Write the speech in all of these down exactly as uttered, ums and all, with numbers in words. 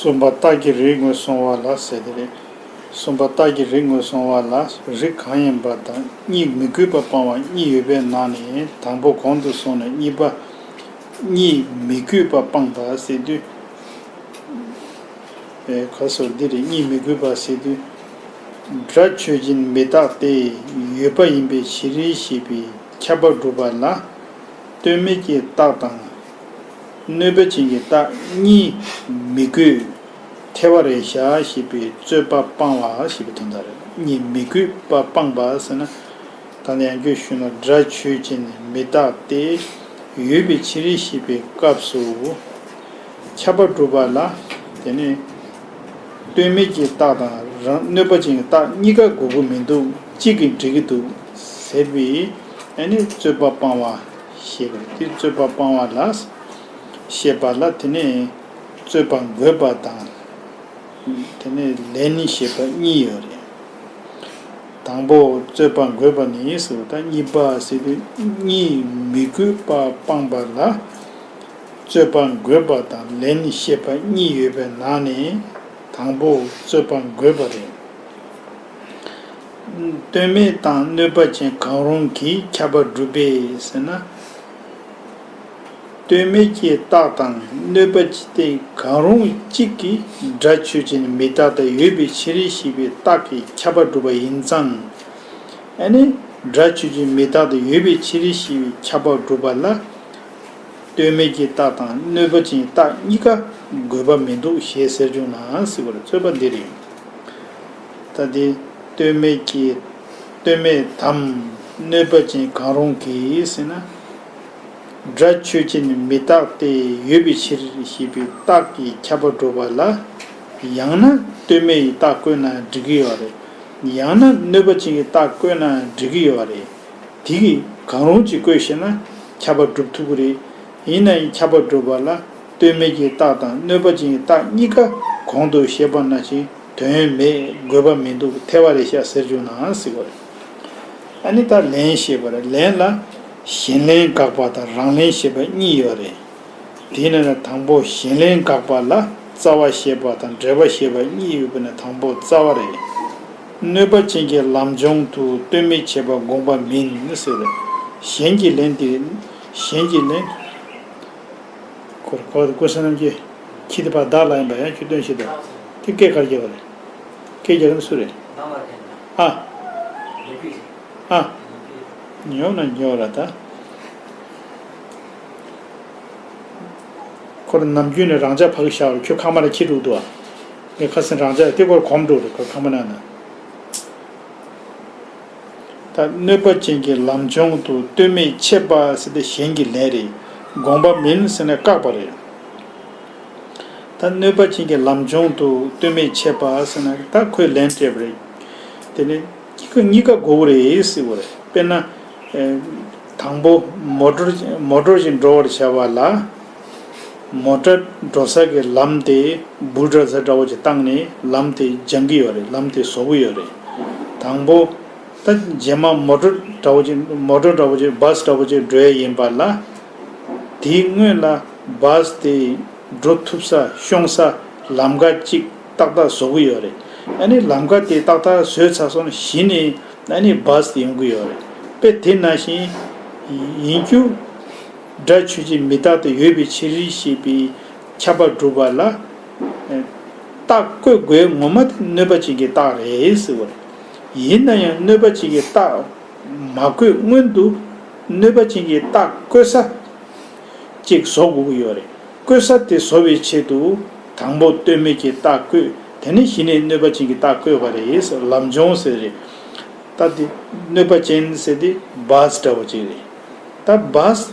གསུམ་པ་རྟགས་ཀྱི་རིགས་ངོས་བཟུང་བ་ལ་ཟེར་དེ་རེད། གསུམ་པ་རྟགས་ཀྱི་རིགས་ངོས་བཟུང་བ་ལ་རིགས་གང་ཡིན་པ་དང་གཉིས་མི་དགོས་པ་སྤང་བ་གཉིས་ཡོད་པའི་ནང་ནས་དང་པོ་གོང་དུ་སོང་ནས་གཉིས་པ། གཉིས་མི་དགོས་པ་སྤངས་པ་ཟེར་དུས། ཨེ་ཁ་སོ་འདི་རེད། གཉིས་མི་དགོས་པ་ཟེར་དུས། སྒྲ་ཆོས་ཅན་མི་རྟག་སྟེ་ཡོད་པ་ཡིན་པའི་ཕྱིར་ཞེས་པའི་ཁྱབ་པ་སྒྲུབ་པ་ལ། ལྟོས་མེད་ཀྱི་རྟགས་དང་། གནོད་པ་ཅན་གྱི་རྟགས་གཉིས་མི་དགོས། ཐལ་བ་རེད་བཞག་ཞེས་པའི་རྩོད་པ་སྤང་བ་ཞེས་པའི་དོན་དག་རེད། གཉིས་མི་དགོས་པ་སྤངས་པ་ཟེར་ན། ད་ནི་ཡང་བསྐྱར་ཞུས་ན་སྒྲ་ཆོས་ཅན་མི་རྟག་སྟེ་ཡོད་པའི་ཕྱིར་ཞེས་པའི་སྐབས་སུ། ཁྱབ་པ་སྒྲུབ་པ་ལ། དེ་ནི། ལྟོས་མེད་ཀྱི་རྟགས་དང་རང་གནོད་པ་ཅན་གྱི་རྟགས་གཉིས་ཀ་དགོས་ཀྱི་མི་འདུག་གཅིག་གིས་འགྲིག་གི་འདུག་ཟེར་བའི་ཨ་ནི་རྩོད་པ་སྤང་བ་ཞེས་པ་དེ་རྩོད་པ་སྤང་བ་ལ་བཤད་པ་ལ། དེ་ནི་རྩོད་པ་འགོད་པ་དང་། དེ་ནས་ལན་ཞེས་པ་གཉིས་ཡོད་རེད། དང་པོ་རྩོད་པ་འགོད་པ་ནི་ཟེར་བ་དང་གཉིས་པ་ཟེར་དུས་གཉིས་མི་དགོས་པ་སྤངས་པ་ལ། རྩོད་པ་འགོད་པ་དང་ལན་ཞེས་པ་གཉིས་ཡོད་པའི་ནང་ནས་དང་པོ་རྩོད་པ་འགོད་པ་རེད། ལྟོས་མེད་དང་གནོད་པ་ཅན་གང་རུང་གིས་ཁྱབ་པ་སྒྲུབ་པས་ཟེར་ན། ལྟོས་མེད་ཀྱི་རྟགས་དང་གནོད་པ་ཅན་དེ་གང་རུང་གཅིག་གིས་སྒྲ་ཆོས་ཅན་མི་རྟག་སྟེ་ཡོད་པའི་ཕྱིར་ཞེས་པའི་རྟགས་ཀྱིས་ཁྱབ་པ་སྒྲུབ་པ་ཡིན་ཙང་། ཨ་ནི་སྒྲ་ཆོས་ཅན་མི་རྟག་སྟེ་ཡོད་པའི་ཕྱིར་ཞེས་པའི་ཁྱབ་པ་སྒྲུབ་པ་ལ། ལྟོས་མེད་ཀྱི་རྟགས་དང་གནོད་པ་ཅན་རྟགས་གཉིས་ཀ་དགོས་པ་མི་འདུག་ཞེས་ཟེར་བྱུང་ན་ཟེར་བར་རྩོད་པ་འདི་རེད། ད་དེ་ལྟོས་མེད་ཀྱི་ལྟོས་མེད་དམ་གནོད་པ་ཅན་གང་རུང་གིས་ཟེར་ན། སྒྲ་ཆོས་ཅན་མི་རྟག་སྟེ་ཡོད་པའི་ཕྱིར་ཞེས་པའི་རྟགས་ཀྱིས་ཁྱབ་པ་སྒྲུབ་པ་ལ། ཡང་ན་ལྟོས་མེད་ཀྱི་རྟགས་བཀོད་ན་འགྲིག་གི་ཡོད་རེད། ཡང་ན་གནོད་པ་ཅན་གྱི་རྟགས་བཀོད་ན་འགྲིག་གི་ཡོད་རེད། དེ་གིས་གང་རུང་ཅིག་བཀོད་ཤེས་ན་ཁྱབ་པ་སྒྲུབ་ཐུབ་ཀྱི་རེད། ཡིན་ན་ཡང་ཁྱབ་པ་སྒྲུབ་པ་ལ་ལྟོས་མེད་ཀྱི་རྟགས་དང་གནོད་པ་ཅན་གྱི་རྟགས་གཉིས་ཀ་གོང་དུ་བཤད་པ་ནང་བཞིན་དོན་མེད་དགོས་པ་མི་འདུག་ཐལ་བ་རེད་ཤག་ཟེར་བྱུང་ན་ཟེར་བ་རེད། ཨ་ནི་ད་ལན་ཞེས་པ་རེད། ལན་ལ་གཞན་ལན་དགག་པ་དང་རང་ལན་ཞེས་པ་གཉིས་ཡོད་རེད། དེས་ན་དང་པོ་གཞན་ལན་དགག་པ་ལ་རྩ་བ་ཞེས་པ་དང་འབྲེལ་བ་ཞེས་པ་གཉིས་ཡོད་པས་ན་དང་པོ་རྩ་བ་རེད། གནོད་པ་ཅན་གྱི་ལམ་བྱུང་དུ་ལྟོས་མེད་བྱེད་པ་དགོངས་པ་མིན་ཟེར། གཞན་གྱི་ལན་དེ། གཞན་གྱི་ལན། ཁོར་ཁོར་ཀུན་བཟང་རྣམ་རྒྱལ། ཁྱི་དེ་ཕར་བདག་ལ་ཡིན་པ་ཡང་ཁྱོད་སྟོན་ཞིག་དང་། དེ་སྐད་ག་རེ་རྒྱག་པ་རེད། སྐད་རྒྱག་ནི་སུ་རེད། ཨ། ཨ། ཉོ་ན་ཉོ་ར་ད། ཁོ་རང་ནམ་རྒྱུན་ནས་རང་ཅག་ཕ་གི་ཤག་རུ་ཁྱོད་ཁ་མ་ར་ཁྱི་འགྲོ་འདུག་ཨ། ངས་ཁ་སང་རང་ཅག་དེ་སྐོར་གོམ་འགྲོ་རེད། ཁོ་ཁ་མ་ན་ན། ད་གནོད་པ་ཅན་གྱི་ལམ་བྱུང་དུ་ལྟོས་མེད་བྱེད་པ་ཟེར་ཏེ་གཞན་གྱི་ལན་རེད། དགོངས་པ་མིན་ཟེར་ནས་བཀག་པ་རེད། ད་གནོད་པ་ཅན་གྱི་ལམ་བྱུང་དུ་ལྟོས་མེད་བྱེད་པ་ཟེར་ན་ད་ཁོས་ལན་སྤྲད་པ་རེད། དེ་ནས་གཉིས་ཀ་གཉིས་ཀ་དགོས་རེད་ཟེར་བ་རེད། དཔེར་ན། ཨེ། དང་པོ་མོ་ཊར་མོ་ཊར་ཞིག་འགྲོ་བར་བྱ་བ་ལ། མོ་ཊར་འགྲོ་ས་གི་ལམ་དེ་བུལ་ཌོ་ཛར་འདྲ་བོ་ཅིག་བཏང་ནས་ལམ་དེ་སྦྱང་གི་ཡོད་རེད། ལམ་དེ་བཟོ་གི་ཡོད་རེད། དང་པོ། ད་རྗེས་མ་མོ་ཊར་འདྲ་བོ་ཅིག་མོ་ཊར་འདྲ་བོ་ཅིག་བྷ་སི་འདྲ་བོ་ཅིག་འགྲོ་ཡ་ཡིན་པ་ལ། དེའི་སྔོན་ལ་བྷ་སི་དེ་འགྲོ་ཐུབ་ས་ཤོང་ས་ལམ་ཁ་གཅིག་ཏག་ཏག་བཟོ་གི་ཡོད་རེད། ཨ་ནི་ལམ་ཁ་དེ་ཏག་ཏག་བཟོས་ཚར་སོང་ན་གཞི་ནས་ཨ་ནི་བྷ་སི་དེ་ཡོང་གི་ཡོད་རེད། དཔེ་དེ་ནང་བཞིན་ཡིན་རྒྱུ། སྒྲ་ཆོས་ཅན་མི་རྟག་སྟེ་ཡོད་པའི་ཕྱིར་ཞེས་པའི་ཁྱབ་པ་སྒྲུབ་པ་ལ། རྟགས་བཀོད་དགོས་ངོ་མ་དེ་གནོད་པ་ཅན་གྱི་རྟགས་རེད་ཟེར་བ་རེད། ཡིན་ན་ཡང་གནོད་པ་ཅན་གྱི་རྟགས་མ་བཀོད་སྔོན་དུ་གནོད་པ་ཅན་གྱི་རྟགས་བཀོད་ས་ཅིག་བཟོ་དགོས་ཀྱི་ཡོད་རེད། བཀོད་ས་དེ་བཟོ་བའི་ཆེད་དུ་དང་པོ་ལྟོས་མེད་ཀྱི་རྟགས་བཀོད། དེ་ནས་གཞི་ནས་གནོད་པ་ཅན་གྱི་རྟགས་བཀོད་པ་རེད། ལམ་བྱུང་ཟེར་རེད། ད་དེ་གནོད་པ་ཅན་ཟེར་དེ་བྷ་སི་འདྲ་བོ་ཅིག་རེད། ད་བྷ་སི་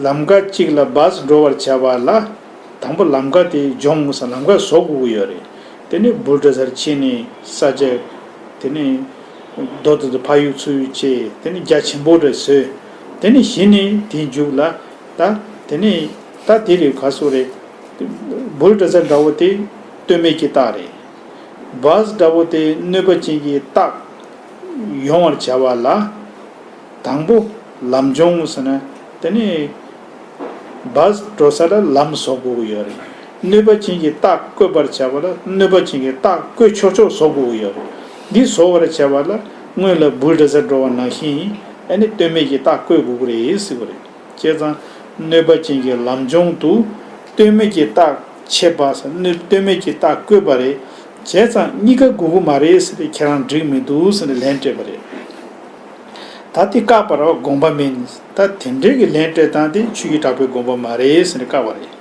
ལམ་ཁ་གཅིག་ལ་བྷ་སི་འགྲོ་བར་བྱ་བ་ལ། དང་པོ་ལམ་ཁ་དེ་སྦྱོང་དགོས་ས། ལམ་ཁ་བཟོ་དགོས་ཀྱི་ཡོད་རེད། དེ་ནས་བུལ་ཌོ་ཛར་ཕྱིན་ནས་ས་ཆ། དེ་ནས་རྡོ་དེ་ཚོ་ཕར་གཡུག་ཚུར་གཡུག་བྱས། དེ་ནས་རྒྱ་ཆེན་པོ་འདྲ་བཟོས། དེ་ནས་གཞི་ནས་དེའི་མཇུག་ལ་ད། དེ་ནས་ད་དེ་རེད། ག་སོ་རེད། བུལ་ཌོ་ཛར་འདྲ་བོ་དེ་ལྟོས་མེད་ཀྱི་རྟགས་རེད། བྷ་སི་འདྲ་བོ་དེ་གནོད་པ་ཅན་གྱི་རྟགས་ཡོང་བར་བྱ་བ་ལ། དང་པོ་ལམ་སྦྱོང་ཟེར་ན། དེ་ནས་བྷ་སི་འགྲོ་ས་ལ་ལམ་བཟོ་དགོས་ཀྱི་ཡོད་རེད། གནོད་པ་ཅན་གྱི་རྟགས་བཀོད་པར་བྱ་བ་ལ་གནོད་པ་ཅན་གྱི་རྟགས་བཀོད་ཆོག་ཆོག་བཟོ་དགོས་ཀྱི་ཡོད་རེད། འདི་བཟོ་བར་བྱ་བ་ལ་སྔོན་ལ་བུལ་ཌོ་ཟར་འགྲོ་བ་ནང་བཞིན་ཨ་ནི་ལྟོས་མེད་ཀྱི་རྟགས་བཀོད་དགོས་ཀྱི་རེད་ཟེར་བ་རེད། བྱས་ཙང་གནོད་པ་ཅན་གྱི་ལམ་སྦྱོང་དུ་ལྟོས་མེད་ཀྱི་རྟགས་འཆད་པ་ཟེར། གནོད་ལྟོས་མེད་ཀྱི་རྟགས་བཀོད་པ་རེད། བྱས་ཙང་གཉིས་ཀ་དགོས་ཀྱི་མ་རེད་ཟེར་ཏེ་ཁྱེད་རང་འགྲིག་མི་འདུག་ཟེར་ནས་ལན་སྤྲད་པ་རེད། ད་དེ་བཀག་པར་དགོངས་པ་མེད། ད་དེ་འདྲའི་གི་ལན་སྤྲད་སྟངས་དེ་ཆོས་ཀྱི་གྲགས་པའི་དགོངས་པ་མ་རེད་ཟེར་ནས་བཀག་པ་རེད།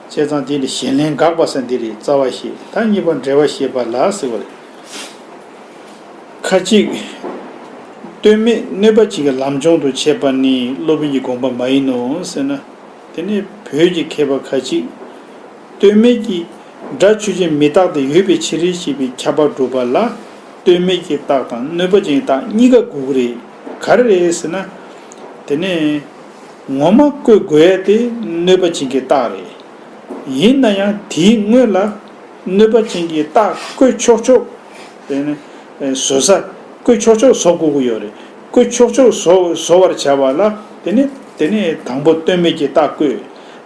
བྱས་ཙང་དེ་ནི་ཞེན་ལེན་དགག་པ་ཟེར་འདི་རེད། རྩ་བ་བཤད། ད་གཉིས་པ་འབྲེལ་བ་བཤད་པ་ལ་ཟེར་བ་རེད། ཁ་ཅིག་ལྟོས་མེད་གནོད་པ་ཅན་གྱི་ལམ་སྦྱོང་དུ་བྱེད་པ་ནི་སློབ་དཔོན་གྱི་དགོངས་པ་མ་ཡིན་ནོ་ཟེར་ན། དེ་ནི་བོད་ཀྱི་མཁས་པ་ཁ་ཅིག་ལྟོས་མེད་ཀྱི་སྒྲ་ཆོས་ཅན་མི་རྟག་སྟེ་ཡོད་པའི་ཕྱིར་ཞེས་པའི་ཁྱབ་པ་སྒྲུབ་པ་ལ་ལྟོས་མེད་ཀྱི་རྟགས་དང་གནོད་པ་ཅན་གྱི་རྟགས་གཉིས་ཀ་དགོས་ཀྱི་རེད། ག་རེ་རེད་ཟེར་ན། དེ་ནི་ངོ་མ་བཀོད་དགོས་ཡ་དེ་གནོད་པ་ཅན་གྱི་རྟགས་རེད། ཡིན་ན་ཡང་དེའི་སྔོན་ལ་གནོད་པ་ཅན་གྱི་རྟགས་བཀོད་ཆོག་ཆོག་དེ་ནི་བཟོ་ས་བཀོད་ཆོག་ཆོག་བཟོ་དགོས་ཀྱི་ཡོད་རེད། བཀོད་ཆོག་ཆོག་བཟོ་བཟོ་བར་བྱ་བ་ལ་དེ་ནི་དེ་ནི་དང་པོ་ལྟོས་མེད་ཀྱི་རྟགས་བཀོད།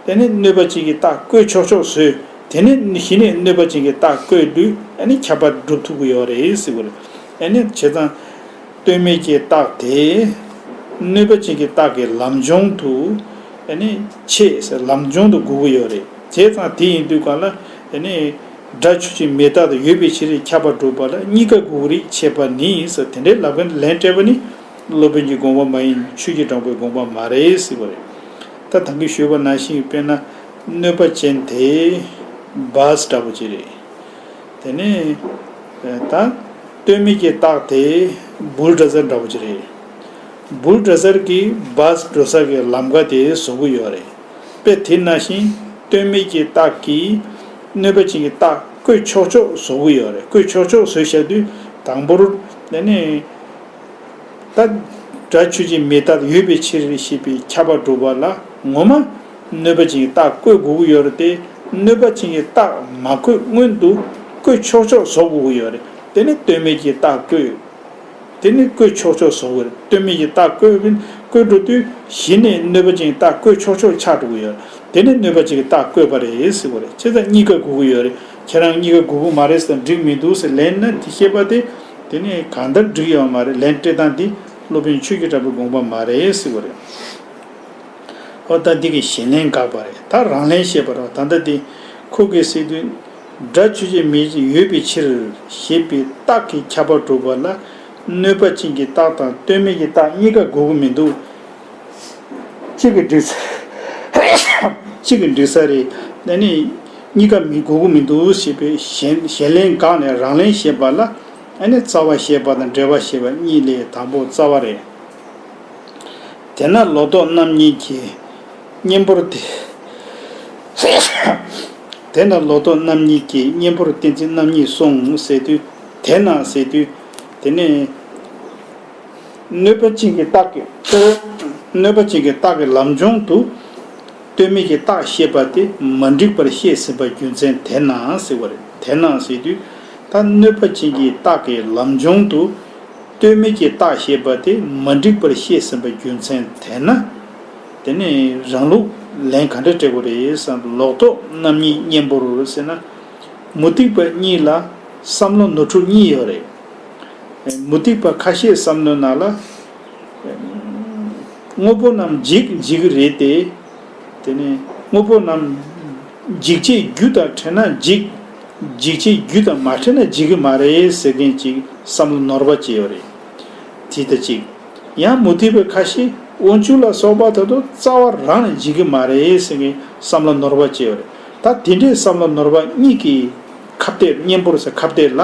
དེ་ནི་གནོད་པ་ཅན་གྱི་རྟགས་བཀོད་ཆོག་ཆོག་བཟོས། དེ་ནི་གཞི་ནས་གནོད་པ་ཅན་གྱི་རྟགས་བཀོད་དུས་ཨ་ནི་ཁྱབ་པ་སྒྲུབ་ཐུབ་ཀྱི་ཡོད་རེད་ཟེར་བ་རེད། ཨ་ནི་བྱས་ཙང་ལྟོས་མེད་ཀྱི་རྟགས་དེ་གནོད་པ་ཅན་གྱི་རྟགས་ཀྱི་ལམ་སྦྱོང་དུ་ཨ་ནི་ཆེད་ཟེར་ལམ་སྦྱོང་དུ་དགོས་ཀྱི་ཡོད་རེད། བྱས་ཙང་དེ་ཡིན་དུས་གང་ལ་ཨ་ནི་སྒྲ་ཆོས་ཅན་མི་རྟག་སྟེ་ཡོད་པའི་ཕྱིར་ཁྱབ་པ་སྒྲུབ་པ་ལ་གཉིས་ཀ་དགོས་ཀྱི་རེད། འཆད་པ་ནི་ཟེར་དེ་འདྲའི་ལབ་མཁན་ལན་སྤྲད་པ་ནི་སློབ་དཔོན་གྱི་དགོངས་པ་མ་ཡིན། ཆོས་ཀྱི་གྲགས་པའི་དགོངས་པ་མ་རེད་ཟེར་བ་རེད། ད་ད་གིན་ཞུས་པ་ནང་བཞིན་དཔེར་ན་གནོད་པ་ཅན་དེ་བཱས་འདྲ་པོ་ཅིག་རེད། དེ་ནས་ད་ལྟོས་མེད་ཀྱི་རྟགས་དེ་བུལ་ཌོ་ཟར་འདྲ་པོ་ཅིག་རེད། བུལ་ཌོ་ཟར་གྱིས་བཱས་འགྲོ་ས་གི་ལམ་ཀ་དེ་བཟོ་གི་ཡོད་རེད། དཔེ་དེ་ནང་བཞིན་ལྟོས་མེད་ཀྱི་རྟགས་ཀྱིས་གནོད་པ་ཅན་གྱི་རྟགས་བཀོད་ཆོག་ཆོག་བཟོ་གི་ཡོད་རེད། བཀོད་ཆོག་ཆོག་བཟོས་བཞག་དུས་དང་པོར་དེ་ནས་ད་སྒྲ་ཆོས་ཅན་མི་རྟག་ཡོད་པའི་ཕྱིར་ཞེས་པའི་ཁྱབ་པ་སྒྲུབ་པ་ལ་ངོ་མ་གནོད་པ་ཅན་གྱི་རྟགས་བཀོད་དགོས་ཀྱི་ཡོད་རེད་དེ། གནོད་པ་ཅན་གྱི་རྟགས་མ་བཀོད་སྔོན་དུ་བཀོད་ཆོག་ཆོག་བཟོ་དགོས་ཀྱི་ཡོད་རེད། དེ་ནི་ལྟོས་མེད་ཀྱི་རྟགས་བཀོད། དེ་ནི་བཀོད་ཆོག་ཆོག་བཟོ་དགོས་རེད། ལྟོས་མེད་ཀྱི་རྟགས་བཀོད་བཀོད་འགྲོ་དུས་གཞི་ནས་གནོད་པ་ཅན་གྱི་རྟགས་བཀོད་ཆོག་ཆོག་ཆགས་འགྲོ་གི་ཡོད་རེད། དེ་ནི་གནོད་པ་ཅན་གྱི་རྟགས་བཀོད་པ་རེད་ཟེར་བ་རེད། བྱས་ཙང་གཉིས་ཀ་དགོས་ཀྱི་ཡོད་རེད། ཁྱེད་རང་གཉིས་ཀ་དགོས་ཀྱི་མ་རེད་ཟེར་འགྲིག་མི་འདུག་ཟེར་ལན་ན་དེ་བཤད་པ་དེ་དེ་ནི་གང་ལྟར་འགྲིག་ཡོད་མ་རེད། ལན་སྤྲད་སྟངས་དེ་སློབ་དཔོན་ཆོས་ཀྱི་གྲགས་པའི་དགོངས་པ་མ་རེད་ཟེར་བ་རེད། ཨོ་ད་འདི་གི་ཞེན་ལེན་དགག་པ་རེད། ད་རང་ལན་བཤད་པ་རེད། ད་ལྟ་འདི་ཁོ་གིས་ཟེར་དུས་སྒྲ་ཆོས་ཅན་མི་ཡོད་པའི་ཕྱིར་ཞེས་པའི་རྟགས་ཀྱི་ཁྱབ་པ་སྒྲུབ་པ་ལ་གནོད་པ་ཅན་གྱི་རྟགས་དང་ལྟོས་མེད་ཀྱི་རྟགས་གཉིས་ཀ་དགོས་ཀྱི་མི་འདུག་གཅིག་གིས་འགྲིག་ས་གཅིག་གིས་འགྲིག་ས་རེད། ཨ་ནི་གཉིས་ཀ་མི་དགོས་ཀྱི་མི་འདུག་ཞེས་པའི་ཞེན་ཞེན་ལེན་དགག་ནས་རང་ལན་བཤད་པ་ལ་ཨ་ནི་རྩ་བ་བཤད་པ་དང་འབྲེལ་བ་བཤད་པ་གཉིས་ལས་དང་པོ་རྩ་བ་རེད། དེས་ན་ལོག་རྟོག་རྣམ་གཉིས་ཀྱི་གཉེན་པོར་དེ། དེས་ན་ལོག་རྟོག་རྣམ་གཉིས་ཀྱི་གཉེན་པོར་གཏན་ཚིགས་རྣམ་གཉིས་གསུངས་ཟེར་དུས། དེས་ན་ཟེར་དུས་དེ་ནས་གནོད་པ་ཅན་གྱི་རྟགས་ཀྱི་གནོད་པ་ཅན་གྱི་རྟགས་ཀྱི་ལམ་སྦྱོང་དུ་ལྟོས་མེད་ཀྱི་རྟགས་བཤད་པ་དེ་མ་འགྲིག་པར་བཤད་ཟིན་པ་རྒྱུ་མཚན་དེས་ན་ཟེར་བ་རེད། དེས་ན་ཟེར་དུས་ད་གནོད་པ་ཅན་གྱི་རྟགས་ཀྱི་ལམ་སྦྱོང་དུ། ལྟོས་མེད་ཀྱི་རྟགས་བཤད་པ་དེ་མ་འགྲིག་པར་བཤད་ཟིན་པའི་རྒྱུ་མཚན་དེས་ན། དེ་ནི་རང་ལུགས་ལན་ག་འདྲ་སྤྲད་དགོས་རེད་བསམ། ལོག་རྟོག་རྣམ་གཉིས་གཉེན་པོར་ཟེར་ན། མུ་སྟེགས་པ་གཉིས་ལ་བསམ་བློ་ནོར་འཁྲུལ་གཉིས་ཡོད་རེད། མུ་སྟེགས་པ་ཁ་ཤས་བསམ་བློའི་ནང་ལ། དངོས་པོ་རྣམས་འཇིག་འཇིག་གི་རེད་དེ། དེ་ནས་དངོས་པོ་རྣམས་འཇིག་བྱེད་རྒྱུ་དང་ཕྲད་ན་འཇིག་འཇིག་བྱེད་རྒྱུ་དང་མ་ཕྲད་ན་འཇིག་གི་མ་རེད་ཟེར་མཁན་ཅིག་བསམ་བློ་ནོར་བ་བྱས་ཡོད་རེད། དེ་ལྟ་ཅིག་ཡང་མུ་སྟེགས་པའི་ཁ་ཤས་དབང་ཕྱུག་ལ་སོགས་པ་དེ་ཚོ་རྩ་བ་རང་ནས་འཇིག་གི་མ་རེད་ཟེར་མཁན་བསམ་བློ་ནོར་བ་བྱས་ཡོད་རེད། ད་དེ་འདྲའི་བསམ་བློ་ནོར་བ་གཉིས་ཀྱི་ཁ་གཏད་གཉེན་པོར་ཟེར་ཁ་གཏད་ལ་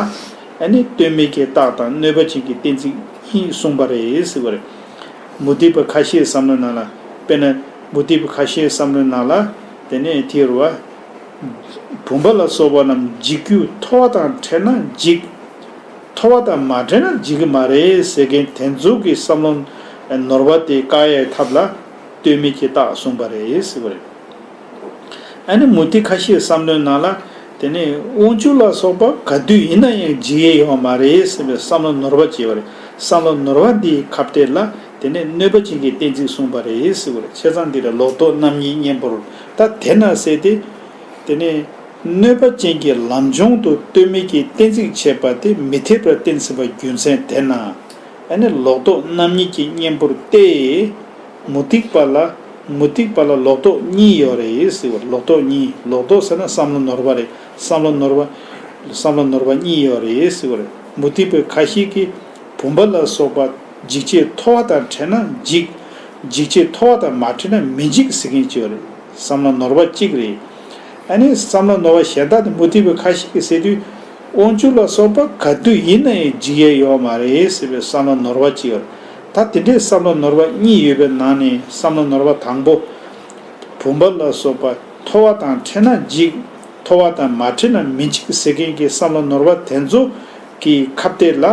ཨ་ནི་ལྟོས་མེད་ཀྱི་རྟགས་དང་གནོད་པ་ཅན་གྱི་གཏན་ཚིགས་གཉིས་གསུངས་པ་རེད་ཟེར་བ་རེད། མུ་སྟེགས་པ་ཁ་ཤས་བསམ་བློའི་ནང་ལ། དཔེར་ན་མུ་སྟེགས་པ་ཁ་ཤས་བསམ་བློའི་ནང་ལ། དེ་ནས་དེ་རུ་བ། བུམ་པ་ལ་སོགས་པ་རྣམས་འཇིག་རྒྱུ་ཐོ་བ་དང་ཕྲད་ན་འཇིག་ཐོ་བ་དང་མ་ཕྲད་ན་འཇིག་གི་མ་རེད་ཟེར་མཁན་དེ་ཚོ་གི་བསམ་བློ་ནོར་བ་དེ་བཀག་ཡའི་ཐབས་ལ་ལྟོས་མེད་ཀྱི་རྟགས་གསུངས་པ་རེད་ཟེར་བ་རེད། ཨ་ནི་མུ་སྟེགས་ཁ་ཤས་བསམ་བློའི་ནང་ལ། དེ་ནས་དབང་ཕྱུག་ལ་སོགས་པ་ག་དུས་ཡིན་ན་ཡང་འཇིག་ཡས་ཡོད་མ་རེད་ཟེར་བའི་བསམ་བློ་ནོར་བ་བྱས་པ་རེད། བསམ་བློ་ནོར་བ་འདིའི་ཁ་གཏད་ལ་དེ་ནས་གནོད་པ་ཅན་གྱི་གཏན་ཚིགས་གསུངས་པ་རེད་ཟེར་བ་རེད། བྱས་ཙང་འདི་ལ་ལོག་རྟོག་རྣམ་གཉིས་གཉེན་པོར། ད་དེས་ན་ཟེར་ཏེ། དེ་ནས་ གནོད་པ་ཅན་གྱི་ལམ་བྱུང་དུ་ལྟོས་མེད་ཀྱི་གཏན་ཚིགས་འཆད་པ་དེ་མི་འཐད་པར་གཏན་ཚིགས་པ་རྒྱུ་མཚན་དེས་ན། ཨ་ནི་ལོག་རྟོག་རྣམ་གཉིས་ཀྱི་གཉེན་པོར་ཏེ། མུ་སྟེགས་པ་ལ། མུ་སྟེགས་པ་ལ་ལོག་རྟོག་གཉིས་ཡོད་རེད་ཟེར་བ་རེད། ལོག་རྟོག་གཉིས། ལོག་རྟོག་ཟེར་ན་བསམ་བློ་ནོར་བ་རེད། བསམ་བློ་ནོར་བ། བསམ་བློ་ནོར་བ་གཉིས་ཡོད་རེད་ཟེར་བ་རེད། མུ་སྟེགས་པའི་ཁ་ཤས་ཀྱིས་བུམ་པ་ལ་སོགས་པ་འཇིགས་བྱེད་མཐོ་བ་དང་ཕྲད་ན་འཇིགས། འཇིགས་བྱེད་མཐོ་བ་དང་མ་ཕྲད་ན་མི་འཇིགས་ཟེར་མཁན་ཅིག་ཡོད་རེད། བསམ་བློ་ནོར་བ་གཅིག་རེད། ཨ་ནི་བསམ་བློ་ནོར་བ་གཞན་དག་དེ་མུ་སྟེགས་པའི་ཁ་ཤས་ཀྱིས་ཟེར་དུས། དབང་ཕྱུག་ལ་སོགས་པ་ག་དུས་ཡིན་ན་ཡང་འཇིགས་ཡས་ཡོད་མ་རེད་ཟེར་བའི་བསམ་བློ་ནོར་བ་གཅིག་ཡོད་རེད། ད་དེ་འདྲའི་བསམ་བློ་ནོར་བ་གཉིས་ཡོད་པའི་ནང་ནས་བསམ་བློ་ནོར་བ་དང་པོ། བུམ་པ་ལ་སོགས་པ་མཐོ་བ་དང་ཕྲད་ན་འཇིགས། མཐོ་བ་དང་མ་ཕྲད་ན་མི་འཇིགས་ཟེར་མཁན་གྱི་བསམ་བློ་ནོར་བ་དེ་ཚོ་གི་ཁ་གཏད་ལ།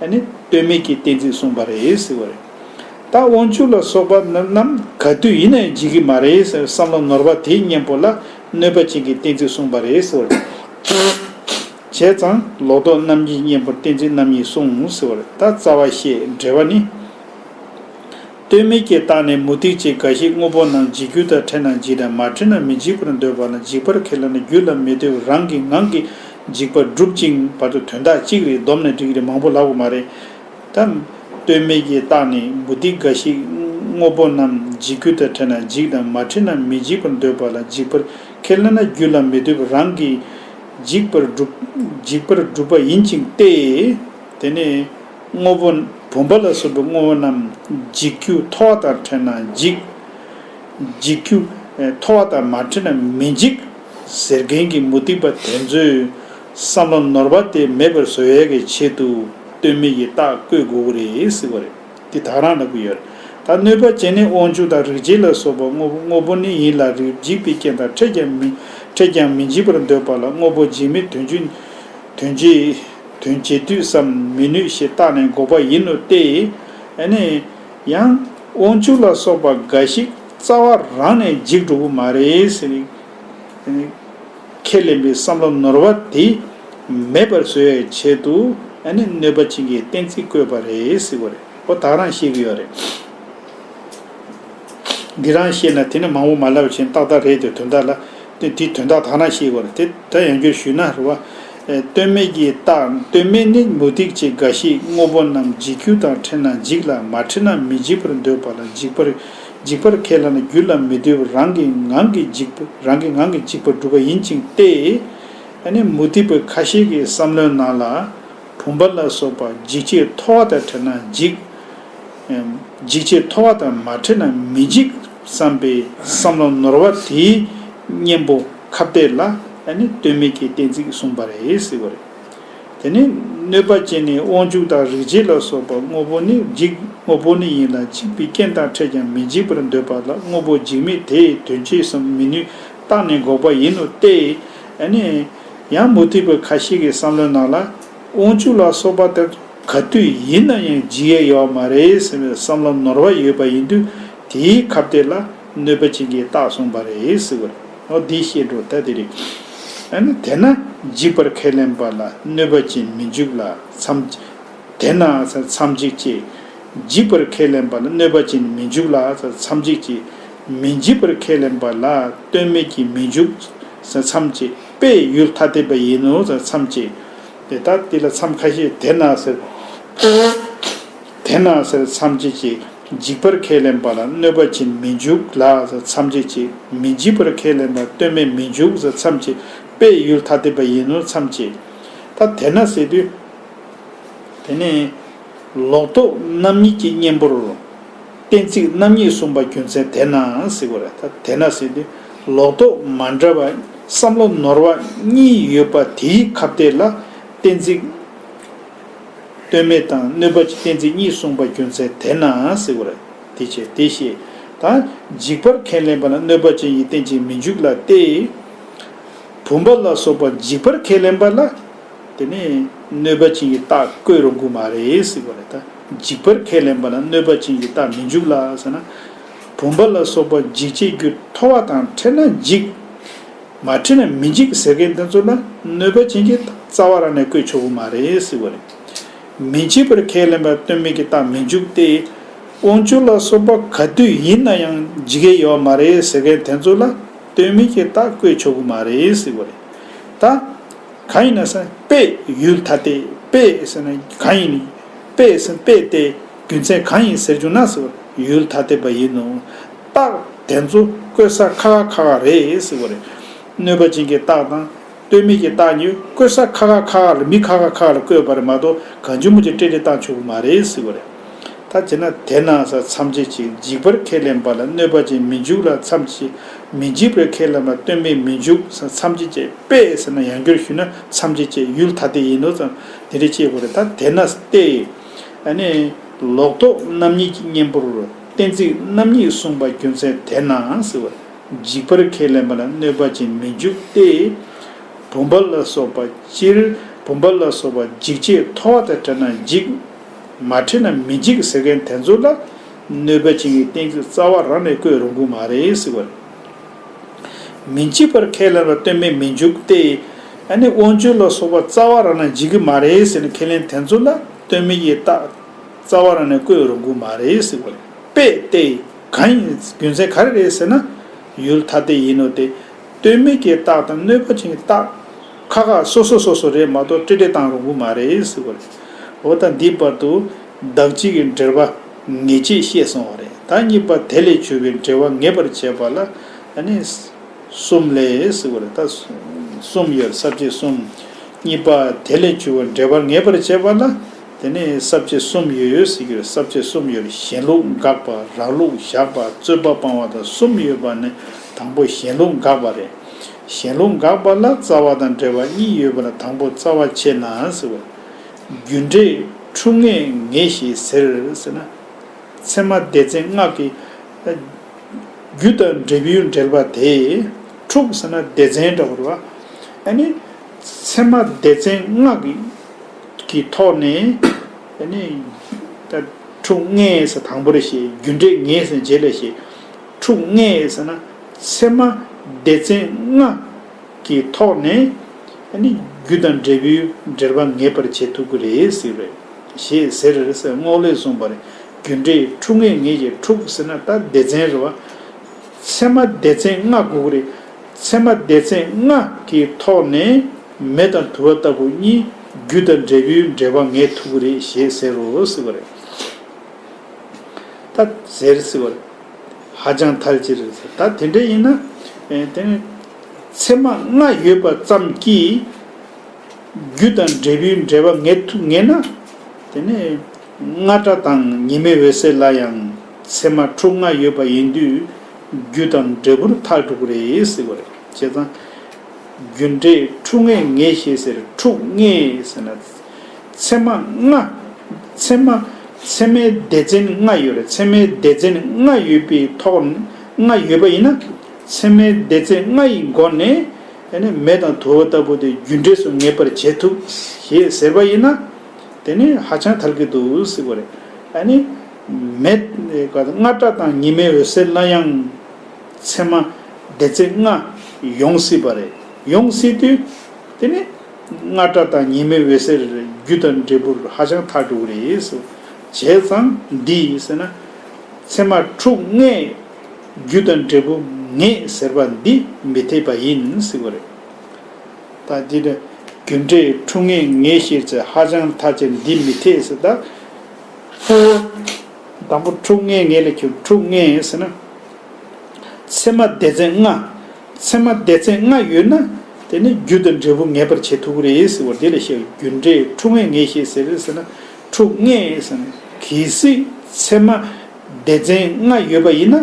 ཨ་ནི་ལྟོས་མེད་ཀྱི་གཏན་ཚིགས་གསུངས་པ་རེད་ཟེར་བ་རེད། ད་དབང་ཕྱུག་ལ་སོགས་པ་རྣམས་ག་དུས་ཡིན་ན་ཡང་འཇིགས་ཀྱི་མ་རེད་ཟེར་བསམ་བློ་ནོར་བ་དེའི་གཉེན་པོ་ལ་གནོད་པ་ཅན་གྱི་གཏན་ཚིགས་གསུངས་པ་རེད་ཟེར་བ་རེད། བྱས་ཙང་ལོག་རྟོག་རྣམ་གཉིས་གཉེན་པོར་གཏན་ཚིགས་རྣམ་གཉིས་གསུངས་ཟེར་བ་རེད། ད་རྩ་བ་བཤད། འགྲེལ་བ་ནི། ལྟོས་མེད་ཀྱི་རྟགས་ནི་མུ་སྟེགས་བྱེད་འགའ་ཞིག་དངོས་པོ་རྣམས་འཇིགས་རྒྱུ་དང་ཕྲད་ན་འཇིགས་དང་མ་ཕྲད་ན་མི་འཇིགས་པར་འདོད་པ་ལ་འཇིགས་པར་ཁས་ལེན་ན་རྒྱུད་ལ་མི་ལྟོས་པར་རང་གི་ངང་གིས་འཇིགས་པར་སྒྲུབ་ཅིང་བར་དུ་དོན་དག་གཅིག་རེད། བསྡོམས་ནས་འགྲིག་གི་རེད། མང་པོ་ལབ་དགོས་མ་རེད། ད། ལྟོས་མེད་ཀྱི་རྟགས་ནི་མུ་སྟེགས་འགའ་ཞིག་དངོས་པོ་རྣམས་འཇིགས་རྒྱུ་དང་ཕྲད་ན་འཇིགས་དང་མ་ཕྲད་ན་མི་འཇིགས་པར་འདོད་པ་ལ་འཇིགས་པར་ཁས་ལེན་ན་རྒྱུད་ལ་མི་ལྟོས་པར་རང་གིས་འཇིགས་པར་སྒྲུབ། འཇིགས་པར་སྒྲུབ་པ་ཡིན་ཅིང་སྟེ། དེ་ནས་དངོས་པོ། བུམ་པ་ལ་སོགས་པའི་དངོས་པོ་རྣམས་འཇིགས་རྒྱུ་མཐོ་བ་དང་ཕྲད་ན་འཇིགས། འཇིགས་རྒྱུ་མཐོ་བ་དང་མ་ཕྲད་ན་མི་འཇིགས་ཟེར་མཁན་གྱི་མུ་སྟེགས་པ་དེ་ཚོས་བསམ་བློ་ནོར་བ་དེ་མེད་པར་བཟོ་ཡས་ཀྱི་ཆེད་དུ་ལྟོས་མེད་ཀྱི་རྟགས་བཀོད་དགོས་ཀྱི་རེད་ཟེར་བ་རེད། འདི་ད་ག་རང་ལབ་ཀྱི་ཡོད་རེད། ད་གནོད་པ་ཅན་ནི་དབང་ཕྱུག་དང་རིགས་བྱེད་ལ་སོགས་པ་དངོས་པོ་དངོས་པོ་ནི་ཡིན་ལ་རིགས་འཇིགས་པའི་རྐྱེན་དང་ཕྲད་ཀྱང་མི་ཕྲད་ཀྱང་མི་འཇིགས་པར་འདོད་པ་ལ་དངོས་པོ་འཇིགས་མེད་དོན་བྱེད་དོན་བྱེད་དོན་བྱེད་དུས་སམ་མི་ནུས་ཞེས་བརྟགས་ནས་འགོག་པ་ཡིན་ནོ་སྟེ། ཨ་ནི། ཡང་། དབང་ཕྱུག་ལ་སོགས་པ་འགའ་ཞིག་རྩ་བ་རང་ནས་འཇིགས་འགྲོ་གི་མ་རེད་ཟེར་ནས། ཁས་ལེན་པའི་བསམ་བློ་ནོར་བ་དེ་མེད་པར་བཟོ་བའི་ཆེད་དུ་ཨ་ནི་གནོད་པ་ཅན་གྱི་གཏན་ཚིགས་བཀོད་པ་རེད་ཟེར་བ་རེད། ཨོ་ད་ག་རང་ཤེས་ཀྱི་ཡོད་རེད། འདི་རང་ཤེས་ན་དེ་ནི་མང་པོ་མ་ལབ་བཞིན་ཏག་ཏག་རེད་དེ་དོན་དག་ལ། དེ་དེའི་དོན་དག་ད་ག་རང་ཤེས་དགོས་རེད་དེ་ད་ཡང་བསྐྱར་ཞུས་ན་རེད་བ། ལྟོས་མེད་ཀྱི་རྟགས། ལྟོས་མེད་ནི་མུ་སྟེགས་བྱེད་འགའ་ཞིག་དངོས་པོ་རྣམས་འཇིགས་རྒྱུ་དང་ཕྲད་ན་འཇིགས་ལ་མ་ཕྲད་ན་མི་འཇིགས་པར་འདོད་པ་ལ་འཇིགས་པར་འཇིགས་པར་ཁས་ལེན་ན་རྒྱུད་ལ་མི་ལྟོས་པར་རང་གི་ངང་གིས་འཇིགས་པ་རང་གི་ངང་གིས་འཇིགས་པར་སྒྲུབ་པ་ཡིན་ཅིང་སྟེ། ཨ་ནི་མུ་སྟེགས་པའི་ཁ་ཤས་ཀྱི་བསམ་བློའི་ནང་ལ། བུམ་པ་ལ་སོགས་པ་འཇིགས་བྱེད་མཐོ་བ་དང་ཕྲད་ན་འཇིགས། འཇིགས་བྱེད་མཐོ་བ་དང་མ་ཕྲད་ན་མི་འཇིགས་བསམ་པའི་བསམ་བློ་ནོར་བ་དེའི་གཉེན་པོ་ཁ་གཏད་ལ་ཨ་ནི་ལྟོས་མེད་ཀྱི་གཏན་ཚིགས་གསུངས་པ་རེད་ཟེར་བ་རེད། དེ་ནི་གནོད་པ་ཅན་ནི་དབང་ཕྱུག་དང་རིགས་བྱེད་ལ་སོགས་པ་དངོས་པོ་ནི་འཇིག་དངོས་པོ་ནི་ཡིན་ལ་འཇིག་པའི་རྐྱེན་དང་ཕྲད་ཀྱང་མི་འཇིགས་པར་འདོད་པ་ལ་དངོས་པོ་འཇིགས་མེད་དེ་དོན་བྱེད་བསམ་མི་ནུས་བརྟགས་ནས་འགོག་པ་ཡིན་ནོ་སྟེ། ཨ་ནི་ཡང་མུ་སྟེགས་པའི་ཁ་ཤས་ཀྱི་བསམ་བློའི་ནང་ལ་དབང་ཕྱུག་ལ་སོགས་པ་དེ་ག་དུས་ཡིན་ན་ཡང་འཇིགས་ཡས་ཡོད་མ་རེད་ཟེར་བའི་བསམ་བློ་ནོར་བ་ཡོད་པ་ཡིན་དུས་དེའི་ཁ་གཏད་ལ་གནོད་པ་ཅན་གྱི་རྟགས་གསུངས་པ་རེད་ཟེར་བ་རེད། འོ་འདི་བཤད་འགྲོ་ད་དེ་རེད། ཨ་ནི་དེས་ན་འཇིགས་པར་ཁས་ལེན་པ་ལ་གནོད་པ་ཅན་མི་འཇུག་ལ་མཚམས། དེས་ན་མཚམས་གཅིག་ཅེས། འཇིགས་པར་ཁས་ལེན་པ་ལ་གནོད་པ་ཅན་མི་འཇུག་ལ་མཚམས་གཅིག་ཅེས། མི་འཇིགས་པར་ཁས་ལེན་པ་ལ་ལྟོས་མེད་ཀྱིས་མི་འཇུག་མཚམས་གཅིག་དཔེ་ཡུལ་ཐ་དད་པ་ཡིན་ནོ་མཚམས་གཅིག་དེ་ལྟར་དེ་ལ་མཚམས་ཁ་ཤས་དེ་ན་ཟེར། དེ་ན་ཟེར་མཚམས་གཅིག་ཅིག་འཇིགས་པར་ཁས་ལེན་པ་ལ་གནོད་པ་ཅན་མི་འཇུག་ལ་ཟེར་མཚམས་གཅིག་ཅིག་མི་འཇིགས་པར་ཁས་ལེན་པ་ལྟོས་མེད་མི་འཇུག་ཟེར་མཚམས་གཅིག་དཔེ་ཡུལ་ཐ་དད་པ་ཡིན་ནོ་མཚམས་གཅིག་ད་དེ་ན་ཟེར་དུས། དེ་ནས་ལོག་རྟོག་རྣམ་གཉིས་ཀྱི་གཉེན་པོར། གཏན་ཚིགས་རྣམ་གཉིས་གསུངས་པ་རྒྱུ་མཚན་དེ་ན་ཟེར་བ་རེད། ད་དེ་ན་ཟེར་དུས་ལོག་རྟོག་མ་འདྲ་བ་བསམ་བློ་ནོར་བ་གཉིས་ཡོད་པ་དེའི་ཁ་གཏད་ལ་གཏན་ཚིགས། ལྟོས་མེད་དང་གནོད་པ་གཏན་ཚིགས་གཉིས་གསུངས་པ་རྒྱུ་མཚན་དེ་ན་ཟེར་བ་རེད། དེ་བྱས་དེ་ཤེས། ད་འཇིགས་པར་ཁས་ལེན་པ་ལ་གནོད་པ་ཅན་གྱི་རྟེན་ཅིང་མི་འཇུག་ལ་སྟེ། བུམ་པ་ལ་སོགས་པ་འཇིགས་པར་ཁས་ལེན་པ་ལ། དེ་ནས་གནོད་པ་ཅན་གྱི་རྟགས་བཀོད་རུང་གི་མ་རེད་ཟེར་བ་རེད་ད། འཇིགས་པར་ཁས་ལེན་པ་ལ་གནོད་པ་ཅན་གྱི་རྟགས་མི་འཇུག་ལ་ཟེར་ན། བུམ་པ་ལ་སོགས་པ་འཇིགས་བྱེད་རྒྱུ་མཐོ་བ་དང་ཕྲད་ན་འཇིགས། མ་ཕྲད་ན་མི་འཇིགས་ཟེར་མཁན་དེ་ཚོ་ལ་གནོད་པ་ཅན་གྱི་རྟགས་རྩ་བ་རང་ནས་བཀོད་ཆོག་གི་མ་རེད་ཟེར་བ་རེད། མི་འཇིགས་པར་ཁས་ལེན་པ་ལྟོས་མེད་ཀྱི་རྟགས་མི་འཇུག་སྟེ། དབང་ཕྱུག་ལ་སོགས་པ་ག་དུས་ཡིན་ན་ཡང་འཇིགས་ཀྱི་ཡོད་མ་རེད་ཟེར་མཁན་དེ་ཚོ་ལ་ལྟོས་མེད་ཀྱི་རྟགས་བཀོད་ཆོག་གི་མ་རེད་ཟེར་བ་རེད། ད་གང་ཡིན་ན་ཟེར་ན་དཔེ་ཡུལ་ཐ་དད། དཔེ་ཟེར་ན་གང་ཡིན། དཔེ་ཟེར་དཔེ་དེ་རྒྱུ་མཚན་གང་ཡིན་ཟེར་བྱུང་ན་ཟེར་བ་ཡུལ་ཐ་དད་པ་ཡིན་ནོ། རྟགས་དེ་ཚོ་བཀོད་ས་ཁ་ཁ་ཁ་ཁ་རེད་ཟེར་བ་རེད། གནོད་པ་ཅན་གྱི་རྟགས་དང་ལྟོས་མེད་ཀྱི་རྟགས་གཉིས་བཀོད་ས་ཁ་ཁ་ཁ་ཁ་ལ་མི་ཁ་ཁ་ཁ་ཁ་ལ་བཀོད་པ་རེད་མ་གཏོགས་གང་བྱུང་མང་བྱུང་སྤྲེལ་སྤྲེལ་བཏང་ཆོག་གི་མ་རེད་ཟེར་བ་རེད། ད་བྱས་ན་དེས་ན་ཟེར་མཚམས་བཅད་ཅིག་འཇིག་པར་ཁས་ལེན་པ་ལ་གནོད་པ་ཅན་མི་འཇུག་ལ་མཚམས་བཅད། མི་འཇིག་པར་ཁས་ལེན་པ་ལྟོས་མེད་མི་འཇུག་ཟེར་མཚམས་བཅད་ཅེས་དཔེ་ཟེར་ན་ཡང་བསྐྱར་ཞུས་ན་མཚམས་བཅད་ཅེས་ཡུལ་ཐ་དད་ཡིན་ནོ་ཙམ་དེ་འདྲ་བྱེད་དགོས་རེད། ད་དེས་ན་སྟེ། ཨ་ནི་ལོག་རྟོག་རྣམ་གཉིས་ཀྱི་གཉེན་པོར་གཏན་ཚིགས་རྣམ་གཉིས་གསུངས་པ་རྒྱུ་མཚན་དེས་ན་ཟེར་བ། འཇིག་པར་ཁས་ལེན་པ་ལ་གནོད་པ་ཅན་མི་འཇུག་སྟེ། བུམ་པ་ལ་སོགས་པ་སྤྱིར་བུམ་པ་ལ་སོགས་པ་འཇིག་བྱེད་ཐོ་བ་དང་བྲལ་ན་འཇིག་མ་བྲལ་ན་མི་འཇིག་ཟེར་མཁན་དེ་ཚོ་ལ་གནོད་པ་ཅན་གྱི་གཏན་ཚིགས་རྩ་བ་རང་ནས་བཀོད་རུང་གི་མ་རེད་ཟེར་བ་རེད། མི་འཇིག་པར་ཁས་ལེན་པ་ལ་ལྟོས་མེད་མི་འཇུག་སྟེ། ཨ་ནི་དབང་ཕྱུག་ལ་སོགས་པ་རྩ་བ་རང་ནས་འཇིག་གི་མ་རེད་ཟེར་ནས་ཁས་ལེན་དེ་ཚོ་ལ་ལྟོས་མེད་ཀྱི་རྟགས་རྩ་བ་རང་ནས་བཀོད་རུང་གི་མ་རེད་ཟེར་བ་རེད། དཔེ་དེ་གང་ཡིན་རྒྱུ་མཚན་ག་རེ་རེད་ཟེར་ན། ཡུལ་ཐ་དད་ཡིན་ནོ་དེ། ལྟོས་མེད་ཀྱི་རྟགས་དང་གནོད་པ་ཅན་གྱི་རྟགས་ཁ་ཁ་སོ་སོ་སོ་སོ་རེད་མ་གཏོགས་སྤྲེལ་སྤྲེལ་བཏང་རུང་གི་མ་རེད་ཟེར་བ་རེད། འོ་ད་འདིའི་བར་དུ་བདག་གཅིག་གི་འབྲེལ་པ་ངེས་བྱེད་བཤད་སོང་བ་རེད། ད་གཉིས་པ་དེ་ལས་གྱུར་པའི་འབྲེལ་བ་ངེས་པར་བྱེད་པ་ལ་ཨ་ནི་གསུམ་ལས་ཟེར་བ་རེད། ད་གསུམ་ཡོད། ས་བཅད་གསུམ། གཉིས་པ་དེ་ལས་གྱུར་པའི་འབྲེལ་པ་ངེས་པར་བྱེད་པ་ལ། དེ་ནས་ས་བཅད་གསུམ་ཡོད་ཟེར་གྱི་རེད། ས་བཅད་གསུམ་ཡོད་རེད། གཞན་ལུགས་དགག་པ། རང་ལུགས་བཞག་པ། རྩོད་པ་སྤང་བ་དང་གསུམ་ཡོད་པ་ནི་དང་པོ་གཞན་ལུགས་དགག་པ་རེད། གཞན་ལུགས་དགག་པ་ལ་རྩ་བ་དང་འབྲེལ་བ་གཉིས་ཡོད་པ་ལ་དང་པོ་རྩ་བ་ཕྱེ་ན་ཟེར་བ། རྒྱུ་འབྲས་འཁྲུལ་ངེས་ངེས་ཞེས་ཟེར་ཟེར་ན། ཚད་མ་སྡེ་ཚན་ལྔ་གི་རྒྱུ་དང་འབྲས་བུའི་འབྲེལ་པ་དེ་འཁྲུལ་ཟེར་ན་སྡེ་ཚན་འདྲ་བོ་རེད་བ། ཨ་ནི་ཚད་མ་སྡེ་ཚན་ལྔ་གི་གི་ཐོག་ནས་ཨ་ནི་ད་འཁྲུལ་ངེས་ཟེར་དང་པོ་རེ་བཤད། རྒྱུ་འབྲས་ངེས་ཟེར་རྗེས་ལ་བཤད། འཁྲུལ་ངེས་ཟེར་ན་ཚད་མ་སྡེ་ཚན་ལྔ་གི་ཐོག་ནས་ཨ་ནི་རྒྱུ་དང་འབྲས་བུའི་འབྲེལ་པ་ངེས་པར་བྱེད་ཐུབ་ཀྱི་རེད་ཟེར་བས། ཞེས་ཟེར་ཟེར་རྔོག་ལས་གསུངས་པ་རེད། རྒྱུ་འབྲས་འཁྲུལ་ངེས་ངེས་ཀྱི་འཁྲུལ་ཟེར་ན་ད་སྡེ་ཚན་རེད་བ། ཚད་མ་སྡེ་ཚན་ལྔ་དགོས་ཀྱི་རེད། ཚད་མ་སྡེ་ཚན་ལྔ་གི་ཐོག་ནས་མེ་དང་དུ་བ་ལྟ་བུ་གཉིས་རྒྱུ་དང་འབྲས་བུའི་འབྲེལ་བ་ངེས་ཐུབ་ཀྱི་རེད་ཞེས་ཟེར་རོ་ཟེར་བ་རེད། ད་ཟེར་ཟེར་བ་རེད། ཧ་ཅང་ཐལ་ཆེ་རེད་ཟེར། ད་དེ་འདྲ་ཡིན་ན། ཨེ་དེ་ནི་ཚད་མ་ལྔ་ཡོད་པ་ཙམ་གྱིས་རྒྱུ་དང་འབྲས་བུའི་འབྲེལ་བ་ངེས་ཐུབ་ངེས་ན། དེ་ནི་རྔ་སྒྲ་དང་ཉི་མའི་འོད་ཟེར་ལ་ཡང་ཚད་མ་འཁྲུལ་ལྔ་ཡོད་པ་ཡིན་དུས་རྒྱུ་དང་འབྲས་བུར་ཐལ་འགྲོ་གི་རེད་ཟེར་བ་རེད། བྱས་ཙང་། རྒྱུ་འབྲས་འཁྲུལ་ངེས་ངེས་ཞེས་ཟེར། འཁྲུལ་ངེས་ཟེར་ན། ཚད་མ་ལྔ། ཚད་མ། ཚད་མའི་སྡེ་ཚན་ལྔ་ཡོད་རེད། ཚད་མའི་སྡེ་ཚན་ལྔ་ཡོད་པའི་ཐོག་ནས་ལྔ་ཡོད་པ་ཡིན་ན། ཚད་མའི་སྡེ་ཚན་ལྔ་ཡི་སྒོ་ནས་ཨ་ནི་མེ་དང་དུ་བ་ལྟ་བུ་དེ་རྒྱུ་འབྲས་སུ་ངེས་པར་བྱེད་ཐུབ་ཞེས་ཟེར་བ་ཡིན་ན། དེ་ནི་ཧ་ཅང་ཐལ་གྱི་འདུག་ཟེར་བ་རེད། ཨ་ནི་མེ། རྔ་སྒྲ་དང་ཉི་མའི་འོད་ཟེར་ལ་ཡང་། ཚད་མ་སྡེ་ཚན་ལྔ་ཡོང་སྲིད་པ་རེད། ཡོང་སྲིད་དུས་དེ་ནི་རྔ་སྒྲ་དང་ཉི་མའི་འོད་ཟེར་རྒྱུ་དང་འབྲས་བུར་ཧ་ཅང་ཐལ་འགྲོ་གི་རེད་ཟེར། བྱས་ཙང་འདི་ཡིན་ཟེར་ན། ཚད་མ་འཁྲུལ་ངེས་རྒྱུ་དང་འབྲས་བུ་ངེས་ཟེར་བ་འདི་མི་འཐད་པ་ཡིན་ཟེར་བ་རེད། ད་འདི་ནི་རྒྱུ་འབྲས་འཁྲུལ་ངེས་ངེས་ཤེས་ཚེ་ཧ་ཅང་ཐལ་ཆེར་འདི་མི་འཐད་ཟེར། ད་དང་པོ་འཁྲུལ་ངེས་ངེས་ལ་ཁྱོད་འཁྲུལ་ངེས་ཟེར་ན། ཚད་མ་སྡེ་ཚན་ལྔ། ཚད་མ་སྡེ་ཚན་ལྔ་ཡོད་ན། དེ་ནི་རྒྱུ་དང་འབྲས་བུ་ངེས་པར་བྱེད་ཐུབ་ཀྱི་རེད་ཟེར་བ་འདི་ལ་བཤད། རྒྱུ་འབྲས་འཁྲུལ་ངེས་ངེས་ཤེས་ཟེར་ཟེར་ན། འཁྲུལ་ངེས་ཟེར་ན། གལ་སྲིད་ཚད་མ་སྡེ་ཚན་ལྔ་ཡོད་པ་ཡིན་ན།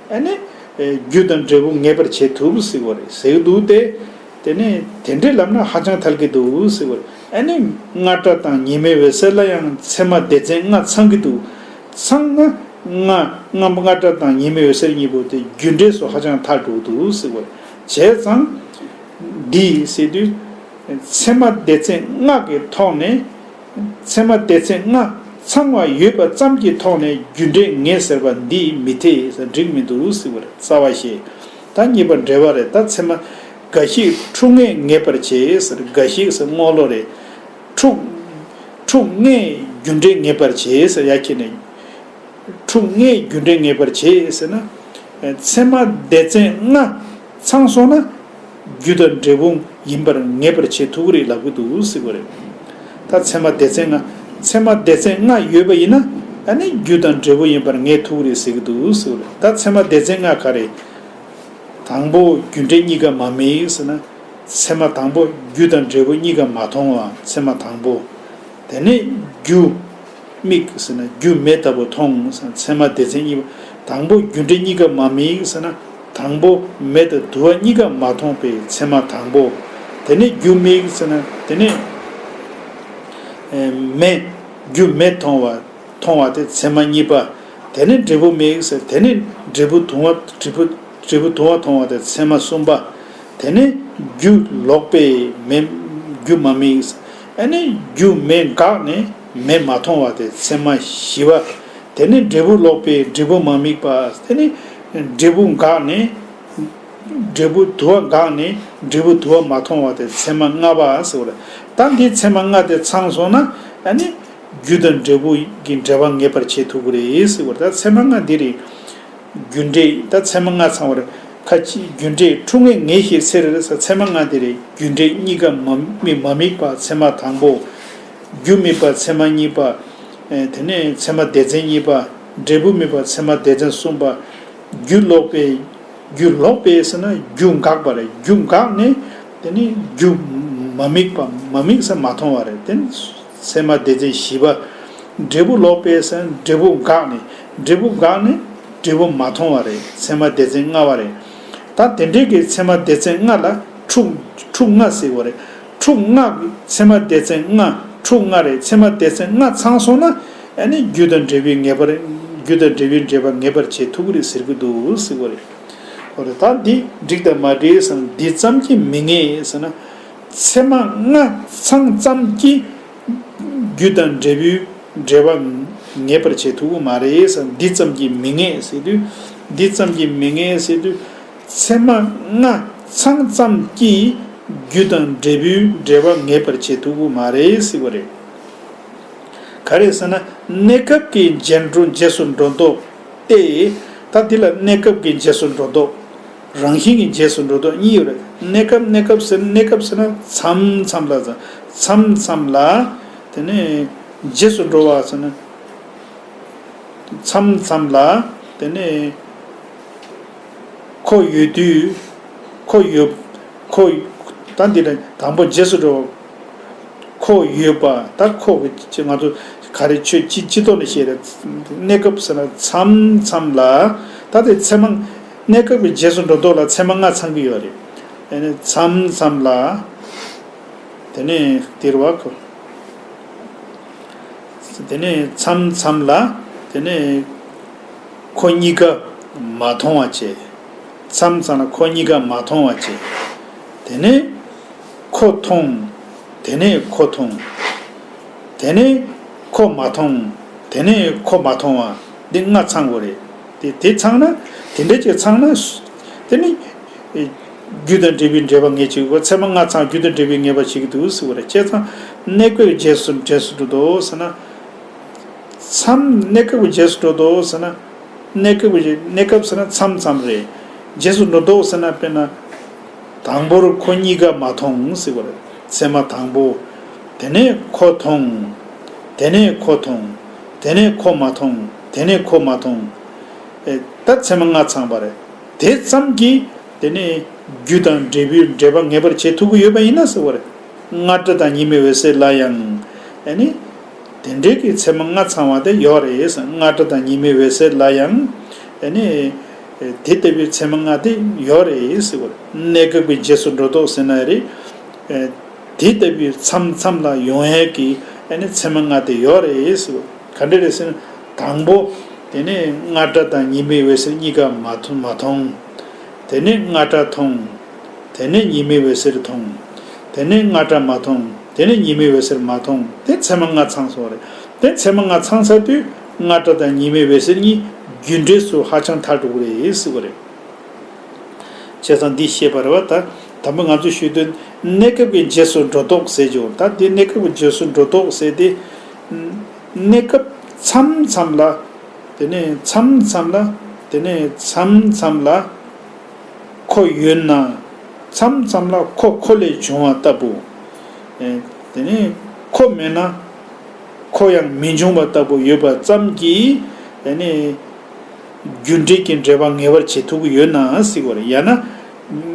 ཨ་ནི། རྒྱུ་དང་འབྲས་བུ་ངེས་པར་བྱེད་ཐུབ་ཟེར་བ་རེད་ཟེར་གྱི་འདུག་སྟེ། དེ་ནས་དེ་འདྲའི་ལབ་ན་ཧ་ཅང་ཐལ་གྱི་འདུག་ཟེར་བ་རེད། ཨ་ནི་རྔ་སྒྲ་དང་ཉི་མའི་འོད་ཟེར་ལ་ཡང་ཚད་མ་སྡེ་ཚན་ལྔ་ཚང་གི་འདུག་ཚང་ན་རྔ་རྔ་རྔ་སྒྲ་དང་ཉི་མའི་འོད་ཟེར་གཉིས་པོ་དེ་རྒྱུ་འབྲས་སུ་ཧ་ཅང་ཐལ་འགྲོ་གི་འདུག་ཟེར་བ་རེད། བྱས་ཙང་། འདི་ཟེར་དུས། ཚད་མ་སྡེ་ཚན་ལྔ་གི་ཐོག་ནས། ཚད་མ་སྡེ་ཚན་ལྔ་ཚང་བ་ཡོད་པ་ཙམ་གྱི་ཐོག་ནས་རྒྱུ་འབྲས་ངེས་ཟེར་བ་འདི་མི་འཐད་ཟེར། འགྲིག་མི་འདུག་ཟེར་བ་རེད། རྩ་བ་ཞེས། ད་གཉིས་པ་འབྲེལ་བ་རེད། ད་ཚད་མ་འགའ་ཞིག་འཁྲུལ་ངེས་ངེས་པར་བྱེད་ཟེར། འགའ་ཞིག་ཟེར་རྔོག་ལོ་རེད། འཁྲུལ། འཁྲུལ་ངེས་རྒྱུ་འབྲས་ངེས་པར་བྱེད་ཟེར་ཡ་ཁྱེད་ནས། འཁྲུལ་ངེས་རྒྱུ་འབྲས་ངེས་པར་བྱེད་ཟེར་ན། ཚད་མ་སྡེ་ཚན་ལྔ་ཚང་སོང་ན། རྒྱུ་དང་འབྲས་བུ་ ཡིན་པར་ངེས་པར་བྱེད་ཐུབ་ཀྱི་རེད་ལབ་ཀྱི་འདུག་ཟེར་གྱི་རེད། ད་ཚད་མ་སྡེ་ཚན་ལྔ། ཚད་མ་སྡེ་ཚན་ལྔ་ཡོད་པ་ཡིན་ན་ཨ་ནི་རྒྱུ་དང་འབྲས་བུ་ཡིན་པར་ངེས་ཐུབ་ཀྱི་རེད་ཟེར་གྱི་འདུག་ཟེར་གྱི་རེད། ད་ཚད་མ་སྡེ་ཚན་ལྔ་ག་རེ། དང་པོ་རྒྱུ་འབྲས་གཉིས་ཀ་མ་དམིགས་ཟེར་ན། ཚད་མ་དང་པོ་རྒྱུ་དང་འབྲས་བུ་གཉིས་ཀ་མ་མཐོང་བ་ཚད་མ་དང་པོ། དེ་ནས་རྒྱུ་དམིགས་ཟེར་ན་རྒྱུ་མེ་ལྟ་བུ་མཐོང་ཟེར་ན་ཚད་མ་སྡེ་ཚན་གཉིས་པ། དང་པོ་རྒྱུ་འབྲས་གཉིས་ཀ་མ་དམིགས་ཟེར་ན། དང་པོ་མེ་དང་དུ་བ་གཉིས་ཀ་མ་མཐོང་བའི་ཚད་མ་དང་པོ། དེ་ནས་རྒྱུ་དམིགས་ཟེར་ན་དེ་ནས་མེ། རྒྱུ་མེ་མཐོང་བ། མཐོང་བ་དེ་ཚད་མ་གཉིས་པ། དེ་ནས་འབྲས་བུ་དམིགས་ཟེར་དེ་ནས་འབྲས་བུ་དུ་བ་འབྲས་བུ་འབྲས་བུ་དུ་བ་མཐོང་བ་དེ་ཚད་མ་གསུམ་པ། དེ་ནས་རྒྱུ་ལོག་པའི་མེ། རྒྱུ་མ་དམིགས། ཨ་ནི་རྒྱུ་མེ་འགགས་ནས་མེ་མ་མཐོང་བ་དེ་ཚད་མ་བཞི་པ། དེ་ནས་འབྲས་བུ་ལོག་པའི་འབྲས་བུ་མ་དམིགས་པ། དེ་ནས་འབྲས་བུ་འགགས་ནས་འབྲས་བུ་དུ་བ་འགགས་ནས་འབྲས་བུ་དུ་བ་མ་མཐོང་བ་དེ་ཚད་མ་ལྔ་པ་ཟེར་བ་རེད། ད་འདི་ཚད་མ་ལྔ་དེ་ཚང་སོང་ན་ཨ་ནི་རྒྱུ་དང་འབྲས་བུ་གི་འབྲེལ་བ་ངེས་པར་བྱེད་ཐུབ་ཀྱི་རེད་ཟེར་བ་རེད། ད་ཚད་མ་ལྔ་འདི་རེད། རྒྱུ་འབྲས་ད་ཚད་མ་ལྔ་ཚང་བ་རེད། ཁ་ཅིག་རྒྱུ་འབྲས་འཁྲུལ་ངེས་ངེས་ཤེས་ཟེར་རེད་ཟེར། ཚད་མ་ལྔ་འདི་རེད། རྒྱུ་འབྲས་གཉིས་ཀ་མ་དམིགས་མ་དམིགས་པ་ཚད་མ་དང་པོ། རྒྱུ་དམིགས་པ་ཚད་མ་གཉིས་པ། ཨེ་དེ་ནས་ཚད་མ་སྡེ་ཚན་གཉིས་པ། འབྲས་བུ་དམིགས་པ་ཚད་མ་སྡེ་ཚན་གསུམ་པ། རྒྱུ་ལོག་པའི། རྒྱུ་ལོག་པའི་ཟེར་ན་རྒྱུ་འགགས་པ་རེད། རྒྱུ་འགགས་ནས་དེ་ནི་རྒྱུ་མ་དམིགས་པ་མ་དམིགས་ས་མ་མཐོང་བ་རེད། དེ་ནི་ཚད་མ་སྡེ་ཚན་བཞི་པ། འབྲས་བུ་ལོག་པའི་ཟེར་ན་འབྲས་བུ་འགགས་ནས་འབྲས་བུ་འགགས་ནས་འབྲས་བུ་མ་མཐོང་བ་རེད། ཚད་མ་སྡེ་ཚན་ལྔ་པ་རེད། ད་དེ་འདྲའི་གི་ཚད་མ་སྡེ་ཚན་ལྔ་ལ་འཁྲུག་འཁྲུག་ལྔ་ཟེར་བ་རེད། འཁྲུག་ལྔ་གི་ཚད་མ་སྡེ་ཚན་ལྔ་འཁྲུག་ལྔ་རེད། ཚད་མ་སྡེ་ཚན་ལྔ་ཚང་སོང་ན་ཨ་ནི་རྒྱུ་དང་འབྲས་བུའི་ངེས་པར་རྒྱུ་དང་འབྲས་བུའི་འབྲེལ་བ་ངེས་པར་བྱེད་ཐུབ་ཀྱི་རེད་ཟེར་གྱི་འདུག་ཟེར་བ་རེད། འོ་རེད། ད་འདི་འགྲིག་དང་མ་འགྲིག་ཟེར་ན་འདི་ཙམ་གྱིས་མི་ངེས་ཟེར་ན། ཚད་མ་ལྔ་ཚང་ཙམ་གྱིས་རྒྱུ་དང་འབྲས་བུའི་འབྲེལ་བ་ངེས་པར་བྱེད་ཐུབ་ཀྱི་མ་རེད་ཟེར་ན། འདི་ཙམ་གྱིས་མི་ངེས་ཟེར་དུས། འདི་ཙམ་གྱིས་མི་ངེས་ཟེར་དུས། ཚད་མ་ལྔ་ཚང་ཙམ་གྱིས་རྒྱུ་དང་འབྲས་བུའི་འབྲེལ་བ་ངེས་པར་བྱེད་ཐུབ་ཀྱི་མ་རེད་ཟེར་བ་རེད། ག་རེ་ཟེར་ན། གནས་སྐབས་ཀྱི་རྗེས་འགྲོ་རྗེས་སུ་འགྲོ་ལྡོག་སྟེ། ད་འདི་ལ་གནས་སྐབས་ཀྱི་རྗེས་སུ་འགྲོ་ལྡོག་རང་བཞིན་གྱི་རྗེས་སུ་འགྲོ་ལྡོག་གཉིས་ཡོད་རེད། གནས་སྐབས་གནས་སྐབས་ཟེར་གནས་སྐབས་ཟེར་ན་མཚམས་མཚམས་ལ་མཚམས་མཚམས་ལ། དེ་ནས་རྗེས་སུ་འགྲོ་བ་ཟེར་ན། མཚམས་མཚམས་ལ། དེ་ནས་ཁོ་ཡོད་དུས། ཁོ་ཡོད། ཁོ། ད་འདི་ལ་དང་པོ་རྗེས་སུ་འགྲོ་བ། ཁོ་ཡོད་པ། ད་ཁོ་གི་ང་ཚོ་ག་རེ་ཆོས་སྤྱི་སྤྱི་ཐོག་ནས་བཤད་རེད། གནས་སྐབས་ཟེར་ན་མཚམས་མཚམས་ལ། ད་དེ་ཚད་མ། གནས་སྐབས་ཀྱི་རྗེས་སུ་འགྲོ་ལྡོག་ལ་ཚད་མ་ལྔ་ཚང་གི་ཡོད་རེད། ཨ་ནི་མཚམས་མཚམས་ལ། དེ་ནས་སྟེར་བ་ཁོ། དེ་ནས་མཚམས་མཚམས་ལ། དེ་ནས་ཁོ་གཉིས་ཀ་མ་མཐོང་བ་བྱས། མཚམས་མཚམས་ལ་ཁོ་གཉིས་ཀ་མ་མཐོང་བ་བྱས། དེ་ནས་ཁོ་མཐོང་། དེ་ནས་ཁོ་མཐོང་། དེ་ནས་ཁོ་མ་མཐོང་། དེ་ནས་ཁོ་མ་མཐོང་བ། འདི་ལྔ་ཚང་དགོས་རེད། དེ་དེ་ཚང་ན། དེ་འདྲ་ཅིག་ཚང་ན། དེ་ནི། རྒྱུ་དང་འབྲས་བུའི་འབྲེལ་བ་ངེས་བྱེད་དགོས། ཚད་མ་ལྔ་ཚང་རྒྱུ་དང་འབྲས་བུའི་ངེས་པ་བྱེད་ཀྱི་འདུག་ཟེར་བ་རེད། བྱས་ཙང་གནས་སྐབས་རྗེས་སུ་རྗེས་སུ་འགྲོ་ལྡོག་ཟེར་ན། མཚམས་གནས་སྐབས་རྗེས་སུ་འགྲོ་ལྡོག་ཟེར་ན། གནས་སྐབས་ཀྱི་གནས་སྐབས་ཟེར་ན་མཚམས་མཚམས་རེད། རྗེས་སུ་འགྲོ་ལྡོག་ཟེར་ན་དཔེར་ན། དང་པོར་ཁོ་གཉིས་ཀ་མ་མཐོང་ཟེར་བ་རེད། ཚད་མ་དང་པོ། དེ་ནས་ཁོ་མཐོང་། དེ་ནས་ཁོ་མཐོང་། དེ་ནས་ཁོ་མ་མཐོང་། དེ་ནས་ཁོ་མ་མཐོང་། ཨེ། ད་ཚད་མ་ལྔ་ཚང་བ་རེད། དེ་ཙམ་གྱིས་དེ་ནས་རྒྱུ་དང་འབྲས་བུའི་འབྲེལ་བ་ངེས་པར་བྱེད་ཐུབ་ཀྱི་ཡོད་པ་ཡིན་ན་ཟེར་བ་རེད། རྔ་སྒྲ་དང་ཉི་མའི་འོད་ཟེར་ལ་ཡང་། ཨ་ནི། དེ་འདྲའི་གི་ཚད་མ་ལྔ་ཚང་བ་དེ་ཡོད་རེད་ཟེར། རྔ་སྒྲ་དང་ཉི་མའི་འོད་ཟེར་ལ་ཡང་། ཨ་ནི། དེ་ལྟ་བུའི་ཚད་མ་ལྔ་དེ་ཡོད་རེད་ཟེར་བ་རེད། གནས་སྐབས་ཀྱི་རྗེས་སུ་འགྲོ་ལྡོག་ཟེར་ན་རེད། དེ་ལྟ་བུའི་མཚམས་མཚམས་ལ་ཡོང་ཡས་ཀྱི་ཨ་ནི་ཚད་མ་ལྔ་དེ་ཡོད་རེད་ཟེར་བ། ག་འདྲ་རེད་ཟེར་ན། དང་པོ། དེ་ནས་རྔ་སྒྲ་དང་ཉི་མའི་འོད་ཟེར་གཉིས་ཀ་མ་མཐོང་མ་མཐོང་། དེ་ནས་རྔ་སྒྲ་མཐོང་། དེ་ནས་ཉི་མའི་འོད་ཟེར་མཐོང་། དེ་ནས་རྔ་སྒྲ་མ་མཐོང་། དེ་ནས་ཉི་མའི་འོད་ཟེར་མ་མཐོང་། དེ་ཚད་མ་ལྔ་ཚང་སོང་བ་རེད། དེ་ཚད་མ་ལྔ་ཚང་ཚར་དུས་རྔ་སྒྲ་དང་ཉི་མའི་འོད་ཟེར་གཉིས་རྒྱུ་འབྲས་སུ་ཧ་ཅང་ཐལ་འགྲོ་གི་རེད་ཟེར་བ་རེད། བྱས་ཙང་འདི་ཤེས་པ་རེད་བ། ད་དང་པོ་ང་ཚོས་ཞུས་དོན་གནས་སྐབས་ཀྱི་རྗེས་སུ་འགྲོ་ལྡོག་ཟེར་གྱི་ཡོད། ད་འདི་གནས་སྐབས་ཀྱི་རྗེས་སུ་འགྲོ་ལྡོག་ཟེར་དེ། གནས་སྐབས་མཚམས་མཚམས་ལ། དེ་ནས་མཚམས་མཚམས་ལ། དེ་ནས་མཚམས་མཚམས་ལ། ཁོ་ཡོད་ན། མཚམས་མཚམས་ལ་ཁོ་ཁོ་ལས་བྱུང་བ་ལྟ་བུ། ཨེ། དེ་ནས་ཁོ་མེད་ན་ཁོ་ཡང་མི་འབྱུང་བ་ལྟ་བུ་ཡོད་པ་ཙམ་གྱིས། དེ་ནས་རྒྱུ་འབྲས་ཀྱི་འབྲེལ་བ་ངེས་པར་བྱེད་ཐུབ་ཀྱི་ཡོད་ན་ཟེར་བ་རེད། ཡང་ན་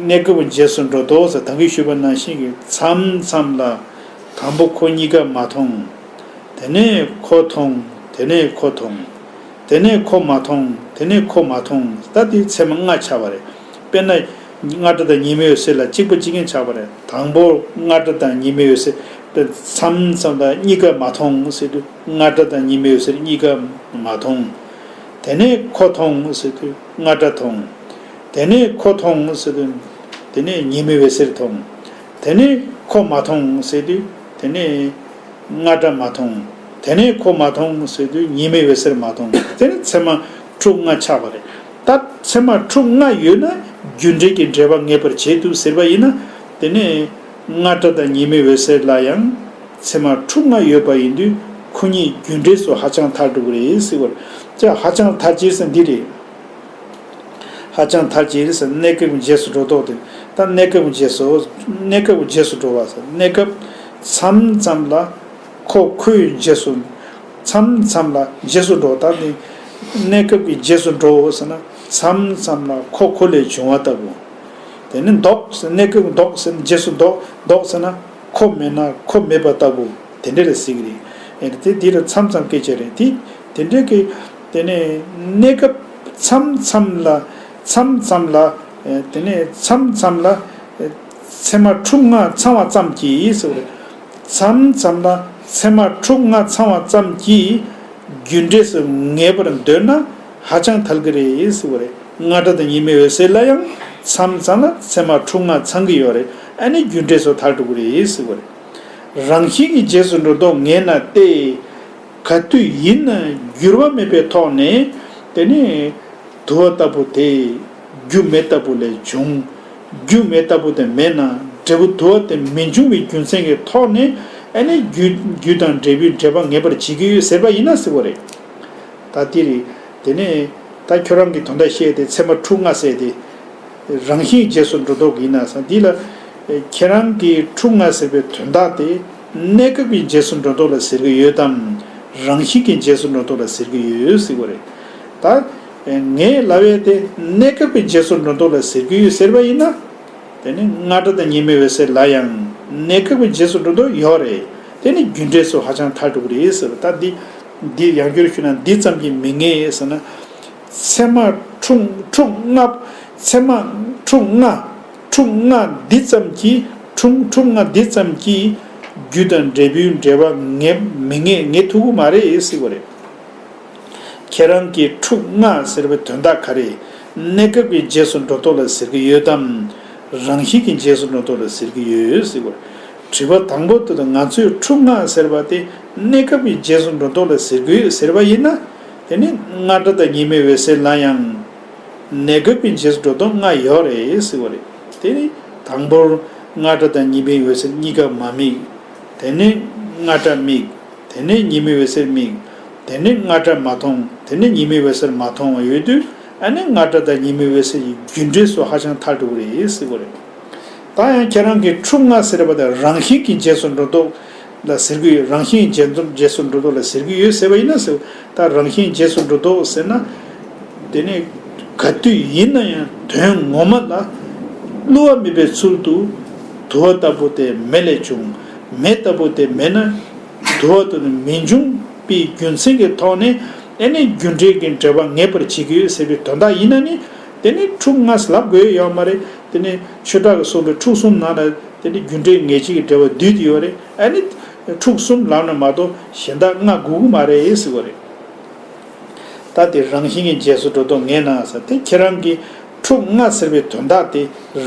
གནས་སྐབས་རྗེས་སུ་འགྲོ་ལྡོག་ཟེར་ད་གིན་ཞུས་པ་ནང་བཞིན་གྱི་མཚམས་མཚམས་ལ་དང་པོ་ཁོ་གཉིས་ཀ་མ་མཐོང་། དེ་ནས་ཁོ་མཐོང་། དེ་ནས་ཁོ་མཐོང་། དེ་ནས་ཁོ་མ་མཐོང་། དེ་ནས་ཁོ་མ་མཐོང་། ད་དེ་ཚད་མ་ལྔ་ཆགས་པ་རེད། དཔེར་ན། སྔ་དགྲ་དང་གཉིས་མེད་འོད་གསལ་ལ་གཅིག་པ་གཅིག་རྐྱང་ཆགས་པ་རེད། དང་པོ་སྔ་དགྲ་དང་གཉིས་མེད་འོད་གསལ། དེ་མཚམས་མཚམས་ལ་གཉིས་ཀ་མ་མཐོང་ཟེར་དུས་སྔ་དགྲ་དང་གཉིས་མེད་འོད་གསལ་གཉིས་ཀ་མ་མཐོང་། དེ་ནས་ཁོ་མཐོང་ཟེར་དུས་སྔ་དགྲ་མཐོང་། དེ་ནས་ཁོ་མཐོང་ཟེར་དུས་དེ་ནས་གཉིས་མེད་འོད་གསལ་མཐོང་། དེ་ནས་ཁོ་མ་མཐོང་ཟེར་དུས་དེ་ནས། སྔ་དགྲ་མ་མཐོང་། དེ་ནས་ཁོ་མ་མཐོང་ཟེར་དུས་གཉིས་མེད་འོད་གསལ་མ་མཐོང་། དེ་ནས་ཚད་མ་དྲུག་ལྔ་ཆགས་པ་རེད། ད་ཚད་མ་དྲུག་ལྔ་ཡོད་ན་རྒྱུ་འབྲས་ཀྱི་འབྲེལ་བ་ངེས་པར་བྱེད་ཐུབ་ཟེར་བ་ཡིན་ན། དེ་ནས་སྔ་དགྲ་དང་གཉིས་མེད་འོད་གསལ་ལ་ཡང་ཚད་མ་དྲུག་ལྔ་ཡོད་པ་ཡིན་དུས་ཁོ་གཉིས་རྒྱུ་འབྲས་སུ་ཧ་ཅང་ཐལ་འགྲོ་གི་རེད་ཟེར་བ་རེད། ཅེས་ཧ་ཅང་ཐལ་ཅེས་ཟེར་འདི་རེད། ཧ་ཅང་ཐལ་ཅེས་ཟེར་གནས་སྐབས་རྗེས་སུ་འགྲོ་ལྡོག་དེ། ད་གནས་སྐབས་རྗེས་སུ། གནས་སྐབས་རྗེས་སུ་འགྲོ་བ་ཟེར་གནས་སྐབས་མཚམས་མཚམས་ལ་ཁོ་ཁོའི་རྗེས་སུ། མཚམས་མཚམས་ལ་རྗེས་སུ་འགྲོ། ད་དེ་གནས་སྐབས་ཀྱི་རྗེས་སུ་འགྲོ་ཟེར་ན་མཚམས་མཚམས་ལ་ཁོ་ཁོ་ལས་བྱུང་བ་ལྟ་བུ། དེ་ནི་ལྡོག་ཟེར་གནས་སྐབས་ལྡོག་ཟེར་རྗེས་སུ་ལྡོག་ལྡོག་ཟེར་ན་ཁོ་མེད་ན་ཁོ་མེད་པ་ལྟ་བུ། དེ་འདྲ་ལ་ཟེར་གི་རེད། ཨེ་དེ་འདི་ལ་མཚམས་མཚམས་སྐད་ཆ་རེད་དེ། དེ་འདྲ་གི་དེ་ནས་གནས་སྐབས་མཚམས་མཚམས་ལ་མཚམས་མཚམས་ལ་ཨེ་དེ་ནས་མཚམས་མཚམས་ལ་ཨེ་ཚད་མ་དྲུག་ལྔ་ཚང་བ་ཙམ་གྱིས་ཟེར་བ་རེད། མཚམས་མཚམས་ལ་ཚད་མ་དྲུག་ལྔ་ཚང་བ་ཙམ་གྱིས་རྒྱུ་འབྲས་སུ་ངེས་པར་འདོད་ན་ཧ་ཅང་ཐལ་གི་རེད་ཟེར་བ་རེད། སྔ་དགྲ་དང་གཉིས་མེད་འོད་གསལ་ལ་ཡང་མཚམས་མཚམས་ལ་ཚད་མ་དྲུག་ལྔ་ཚང་གི་ཡོད་རེད། ཨ་ནི་རྒྱུ་འབྲས་སུ་ཐལ་འགྲོ་གི་རེད་ཟེར་བ་རེད། རང་བཞིན་གྱིས་རྗེས་སུ་འགྲོ་ལྡོག་ངེས་ན་སྟེ། ག་དུས་ཡིན་ན་འགྱུར་བ་མེད་པའི་ཐོག་ནས་དེ་ནི་དུ་བ་ལྟ་བུ་དེ་རྒྱུ་མེ་ལྟ་བུ་ལས་བྱུང་། རྒྱུ་མེ་ལྟ་བུ་དེ་མེད་ན་འབྲས་བུ་དུ་བ་དེ་མི་འབྱུང་བའི་རྒྱུ་མཚན་གྱི་ཐོག་ནས་ཨ་ནི་རྒྱུ་རྒྱུ་དང་འབྲས་བུའི་འབྲེལ་བ་ངེས་པར་བྱེད་ཀྱི་ཡོད་ཟེར་བ་ཡིན་ན་ཟེར་བ་རེད། ད་དེ་རེད། དེ་ནས་ད་ཁྱོད་རང་གི་དོན་དག་བཤད་དེ་ཚད་མ་དྲུག་ལྔ་ཟེར་དེ། རང་བཞིན་རྗེས་སུ་འགྲོ་ལྡོག་ཡིན་ན་ས་འདི་ལ། ཁྱེད་རང་གིས་དྲུག་ལྔ་ཟེར་བའི་དོན་དག་དེ་གནས་སྐབས་ཀྱི་རྗེས་སུ་འགྲོ་ལྡོག་ལ་ཟེར་གྱི་ཡོད་དམ། རང་བཞིན་གྱི་རྗེས་སུ་འགྲོ་ལྡོག་ལ་ཟེར་གྱི་ཡོད་ཟེར་བ་རེད། ད་ངས་ལབ་ཡས་དེ་གནས་སྐབས་ཀྱི་རྗེས་སུ་འགྲོ་ལྡོག་ལ་ཟེར་གྱི་ཡོད་ཟེར་བ་ཡིན་ན། དེ་ནི་སྔ་དགྲ་དང་གཉིས་མེད་འོད་གསལ་ལ་ཡང་གནས་སྐབས་ཀྱི་རྗེས་སུ་འགྲོ་ལྡོག་ཡོད་རེད། དེ་ནི་རྒྱུ་འབྲས་སུ་ཧ་ཅང་ཐལ་འགྲོ་གི་རེད་ཟེར་བ། ད་འདི་འདི་ཡང་བསྐྱར་ཞུས་ན་འདི་ཙམ་གྱིས་མི་ངེས་ཟེར་ན། ཚད་མ་དྲུག་དྲུག་ལྔ། ཚད་མ་དྲུག་ལྔ། དྲུག་ལྔ་འདི་ཙམ་གྱིས་དྲུག་དྲུག་ལྔ་འདི་ཙམ་གྱིས་རྒྱུ་དང་འབྲས་བུའི་འབྲེལ་བ་ངེས་མི་ངེས་ངེས་ཐུབ་ཀྱི་མ་རེད་ཟེར་བ་རེད། ཁྱེད་རང་གིས་དྲུག་ལྔ་ཟེར་བའི་དོན་དག་ག་རེ། གནས་སྐབས་ཀྱི་རྗེས་སུ་འགྲོ་ལྡོག་ལ་ཟེར་གྱི་ཡོད་དམ། རང་བཞིན་གྱི་རྗེས་སུ་འགྲོ་ལྡོག་ལ་ཟེར་གྱི་ཡོད་ཟེར་བ། དྲི་བ་དང་པོ་དེ་དང་ང་ཚོས་དྲུག་ལྔ་ཟེར་བ་དེ་གནས་སྐབས་ཀྱི་རྗེས་སུ་འགྲོ་ལྡོག་ལ་ཟེར་གྱི་ཡོད་ཟེར་བ་ཡིན་ན། དེ་ནི་སྔ་དགྲ་དང་གཉིས་མེད་འོད་གསལ་ལ་ཡང་། གནས་སྐབས་ཀྱི་རྗེས་སུ་འགྲོ་ལྡོག་ལྔ་ཡོད་རེད་ཟེར་བ་རེད། དེ་ནི་དང་པོར་སྔ་དགྲ་དང་གཉིས་མེད་འོད་གསལ་གཉིས་ཀ་མ་དམིགས། དེ་ནི་སྔ་དགྲ་དམིགས། དེ་ནས་གཉིས་མེད་འོད་གསལ་དམིགས། དེ་ནས་སྔ་དགྲ་མ་མཐོང་། དེ་ནས་གཉིས་མེད་འོད་གསལ་མ་མཐོང་བ་ཡོད་དུས། ཨ་ནི་སྔ་དགྲ་དང་གཉིས་མེད་འོད་གསལ་གྱི་རྒྱུ་འབྲས་སུ་ཧ་ཅང་ཐལ་འགྲོ་གི་རེད་ཟེར་བ་རེད། ད་ཡང་ཁྱེད་རང་གིས་དྲུག་ལྔ་ཟེར་བ་དེ་རང་བཞིན་གྱི་རྗེས་སུ་འགྲོ་ལྡོག་ལ་ཟེར་གྱི་ཡོད། རང་བཞིན་རྗེས་སུ་འགྲོ་ལྡོག་ལ་ཟེར་གྱི་ཡོད་ཟེར་བ་ཡིན་ན་ཟེར། ད་རང་བཞིན་རྗེས་སུ་འགྲོ་ལྡོག་ཟེར་ན། དེ་ནས་ག་དུས་ཡིན་ན་ཡང་དོན་ངོ་མ་ལ་བསླུ་བ་མེད་པའི་ཚུལ་དུ་དུ་བ་ལྟ་བུ་དེ་མེ་ལས་བྱུང་། མེ་ལྟ་བུ་དེ་མེད་ན་དུ་བ་དེ་ནི་མི་འབྱུང་བའི་རྒྱུ་མཚན་གྱི་ཐོག་ནས་ཨ་ནི་རྒྱུ་འབྲས་ཀྱི་འབྲེལ་བ་ངེས་པར་བྱེད་ཀྱི་ཡོད་ཟེར་བའི་དོན་དག་ཡིན་ན་ནི། དེ་ནི་དྲུག་ལྔ་ལབ་དགོས་ཡོད་མ་རེད། དེ་ནི་ཆོས་གྲགས་ཀྱིས་གསུངས་པའི་དྲུག་གསུམ་ནང་ལ་དེ་ནི་རྒྱུ་འབྲས་ངེས་བྱེད་ཀྱི་འབྲེལ་བ་བསྡུས་ཏེ་ཡོད་རེད། ཨ་ནི་དྲུག་གསུམ་ལབ་ན་མ་གཏོགས་གཞན་དག་ལྔ་དགོས་ཀྱི་མ་རེད་ཟེར་བ་རེད། ད་དེ་རང་བཞིན་གྱི་རྗེས་སུ་འགྲོ་ལྡོག་ངེས་ན་ཟེར་དེ་ཁྱེད་རང་གིས་དྲུག་ལྔ་ཟེར་བའི་དོན་དག་དེ་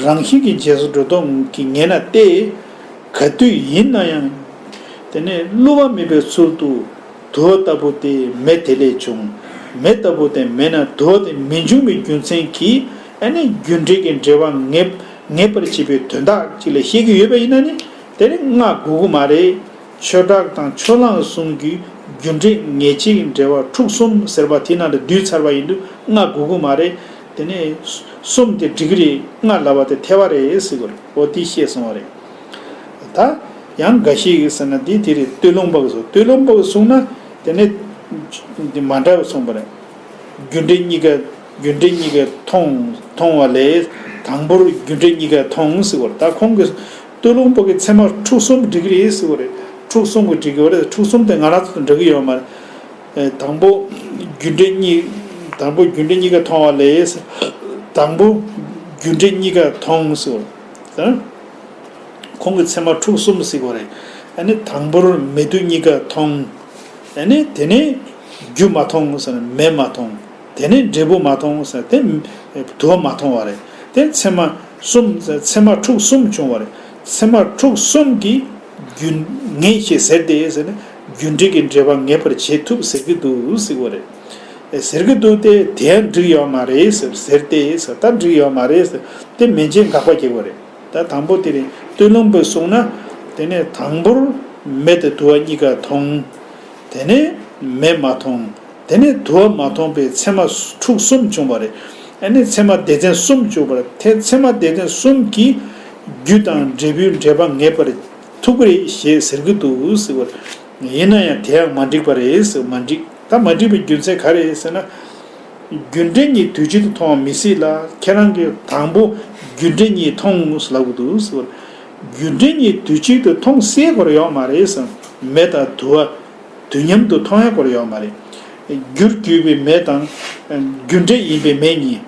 རང་བཞིན་གྱི་རྗེས་སུ་འགྲོ་ལྡོག་གིས་ངེས་ན་སྟེ། ག་དུས་ཡིན་ན་ཡང་། དེ་ནས་བསླུ་བ་མེད་པའི་ཚུལ་དུ་དུ་བ་ལྟ་བུ་དེ་མེ་དེ་ལས་བྱུང་། མེ་ལྟ་བུ་དེ་མེད་ན་དུ་བ་དེ་མི་འབྱུང་བའི་རྒྱུ་མཚན་གྱིས་ཨ་ནི་རྒྱུ་འབྲས་ཀྱི་འབྲེལ་བ་ངེས་ངེས་པར་བྱེད་པའི་དོན་དག་ཅིག་ལ་བཤད་ཀྱི་ཡོད་པ་ཡིན་ན་ནི་དེ་ནི་ལྔ་དགོས་ཀྱི་མ་རེད། ཆོས་གྲགས་དང་ཕྱོགས་གླང་གསུམ་གྱི་རྒྱུ་འབྲས་ངེས་བྱེད་ཀྱི་འབྲེལ་བ་དྲུག་གསུམ་ཟེར་བ་དེ་ནང་ལ་བསྡུས་ཚར་བ་ཡིན་དུས་ལྔ་དགོས་ཀྱི་མ་རེད། དེ་ནས་གསུམ་དེ་འགྲིག་གི་རེད། ལྔ་ལབ་པ་དེ་ཐལ་བ་རེད་ཟེར་གི་རེད། འོ་དེ་བཤད་སོང་བ་རེད། ད་ཡང་འགའ་ཞིག་གིས་ཟེར་ན་དེ་དེ་རེད། སྟོད་ལུང་པ་གིས་གསུངས། སྟོད་ལུང་པ་གིས་གསུངས་ན་དེ་ནས་དེ་མ་འདྲ་བ་གསུངས་པ་རེད། རྒྱུ་འབྲས་གཉིས་ཀ་རྒྱུ་འབྲས་གཉིས་ཀ་མཐོང་མཐོང་བ་ལས་དང་པོར་རྒྱུ་འབྲས་གཉིས་ཀ་མཐོང་ཟེར་གི་རེད། ད་ཁོང་གིས་སྟོད་ལུང་པ་གིས་ཚད་མ་ཕྲུགས་གསུམ་འགྲིག་གི་རེད་ཟེར་གི་རེད། ཕྲུགས་གསུམ་གྱིས་འགྲིག་གི་རེད། ཕྲུགས་གསུམ་དེ་ང་རང་ཚོ་དང་འདྲ་གི་ཡོད་མ་རེད། ཨེ། དང་པོ་རྒྱུ་འབྲས་གཉིས། དང་པོ་རྒྱུ་འབྲས་གཉིས་ཀ་མཐོང་བ་ལས། དང་པོ་རྒྱུ་འབྲས་གཉིས་ཀ་མཐོང་ཟེར། ད་ཁོང་གིས་ཚད་མ་ཕྲུགས་གསུམ་ཟེར་གི་རེད། ཨ་ནི་དང་པོར་མེ་དུ་གཉིས་ཀ་མཐོང་། ཨ་ནི་དེ་ནས་རྒྱུ་མ་མཐོང་ཟེར་ན་མེ་མ་མཐོང་། དེ་ནས་འབྲས་བུ་མ་མཐོང་ཟེར་ན་དེ་དུ་བ་མ་མཐོང་བ་རེད། དེ་ཚད་མ་གསུམ་ཚད་མ་ཕྲུགས་གསུམ་བྱུང་བ་རེད། ཚད་མ་ཕྲུགས་གསུམ་གྱིས་རྒྱུ་ངེས་ཞེས་ཟེར་ཏེ་ཟེར་ན་རྒྱུ་འབྲས་ཀྱི་འབྲེལ་པ་ངེས་པར་བྱེད་ཐུབ་ཟེར་གྱི་འདུག་ཟེར་བ་རེད། ཟེར་གྱི་འདུག་སྟེ་དེ་ཡང་འགྲིག་ཡོད་མ་རེད་ཟེར། ཟེར་ཏེ་ཟེར་ད་འགྲིག་ཡོད་མ་རེད་ཟེར་དེ་མན་ཆད་དགག་པ་བྱེད་དགོས་རེད། ད་དང་པོ་དེ་རེད། སྟོད་ལུང་པས་གསུངས་ན་དེ་ནས་དང་པོར་མེ་དང་དུ་བ་གཉིས་ཀ་མཐོང་། དེ་ནས་མེ་མ་མཐོང་། དེ་ནས་དུ་བ་མ་མཐོང་བའི་ཚད་མ་ཕྲུགས་གསུམ་བྱུང་བ་རེད། ཨ་ནི་ཚད་མ་སྡེ་ཚན་གསུམ་བྱུང་བ་རེད། དེ་ཚད་མ་སྡེ་ཚན་གསུམ་གྱིས་རྒྱུ་དང་འབྲས་བུའི་འབྲེལ་པ་ངེས་པར་ཐུབ་ཀྱི་རེད་ཞེས་ཟེར་གྱི་འདུག་ཟེར་བ་རེད། ཡིན་ན་ཡང་དེ་ཡང་མ་འགྲིག་པ་རེད་ཟེར། མ་འགྲིག་ད་མ་འགྲིག་པའི་རྒྱུ་མཚན་ག་རེ་རེད་ཟེར་ན། རྒྱུ་འབྲས་གཉིས་དུས་གཅིག་ཏུ་མཐོང་བ་མི་སྲིད་ལ། ཁྱེད་རང་གིས་དང་པོ་རྒྱུ་འབྲས་གཉིས་མཐོང་ལབ་དགོས་འདུག་ཟེར་བ་རེད། རྒྱུ་འབྲས་གཉིས་དུས་གཅིག་ཏུ་མཐོང་སྲིད་ཀྱི་ཡོད་མ་རེད་ཟེར། མེ་དང་དུ་བ་དུས་མཉམ་དུ་མཐོང་ཡ་ཀྱི་ཡོད་མ་རེད། རྒྱུར་གྱུར་པའི་མེ་དང་རྒྱུ་འབྲས་ཡིན་པའི་མེ་གཉིས།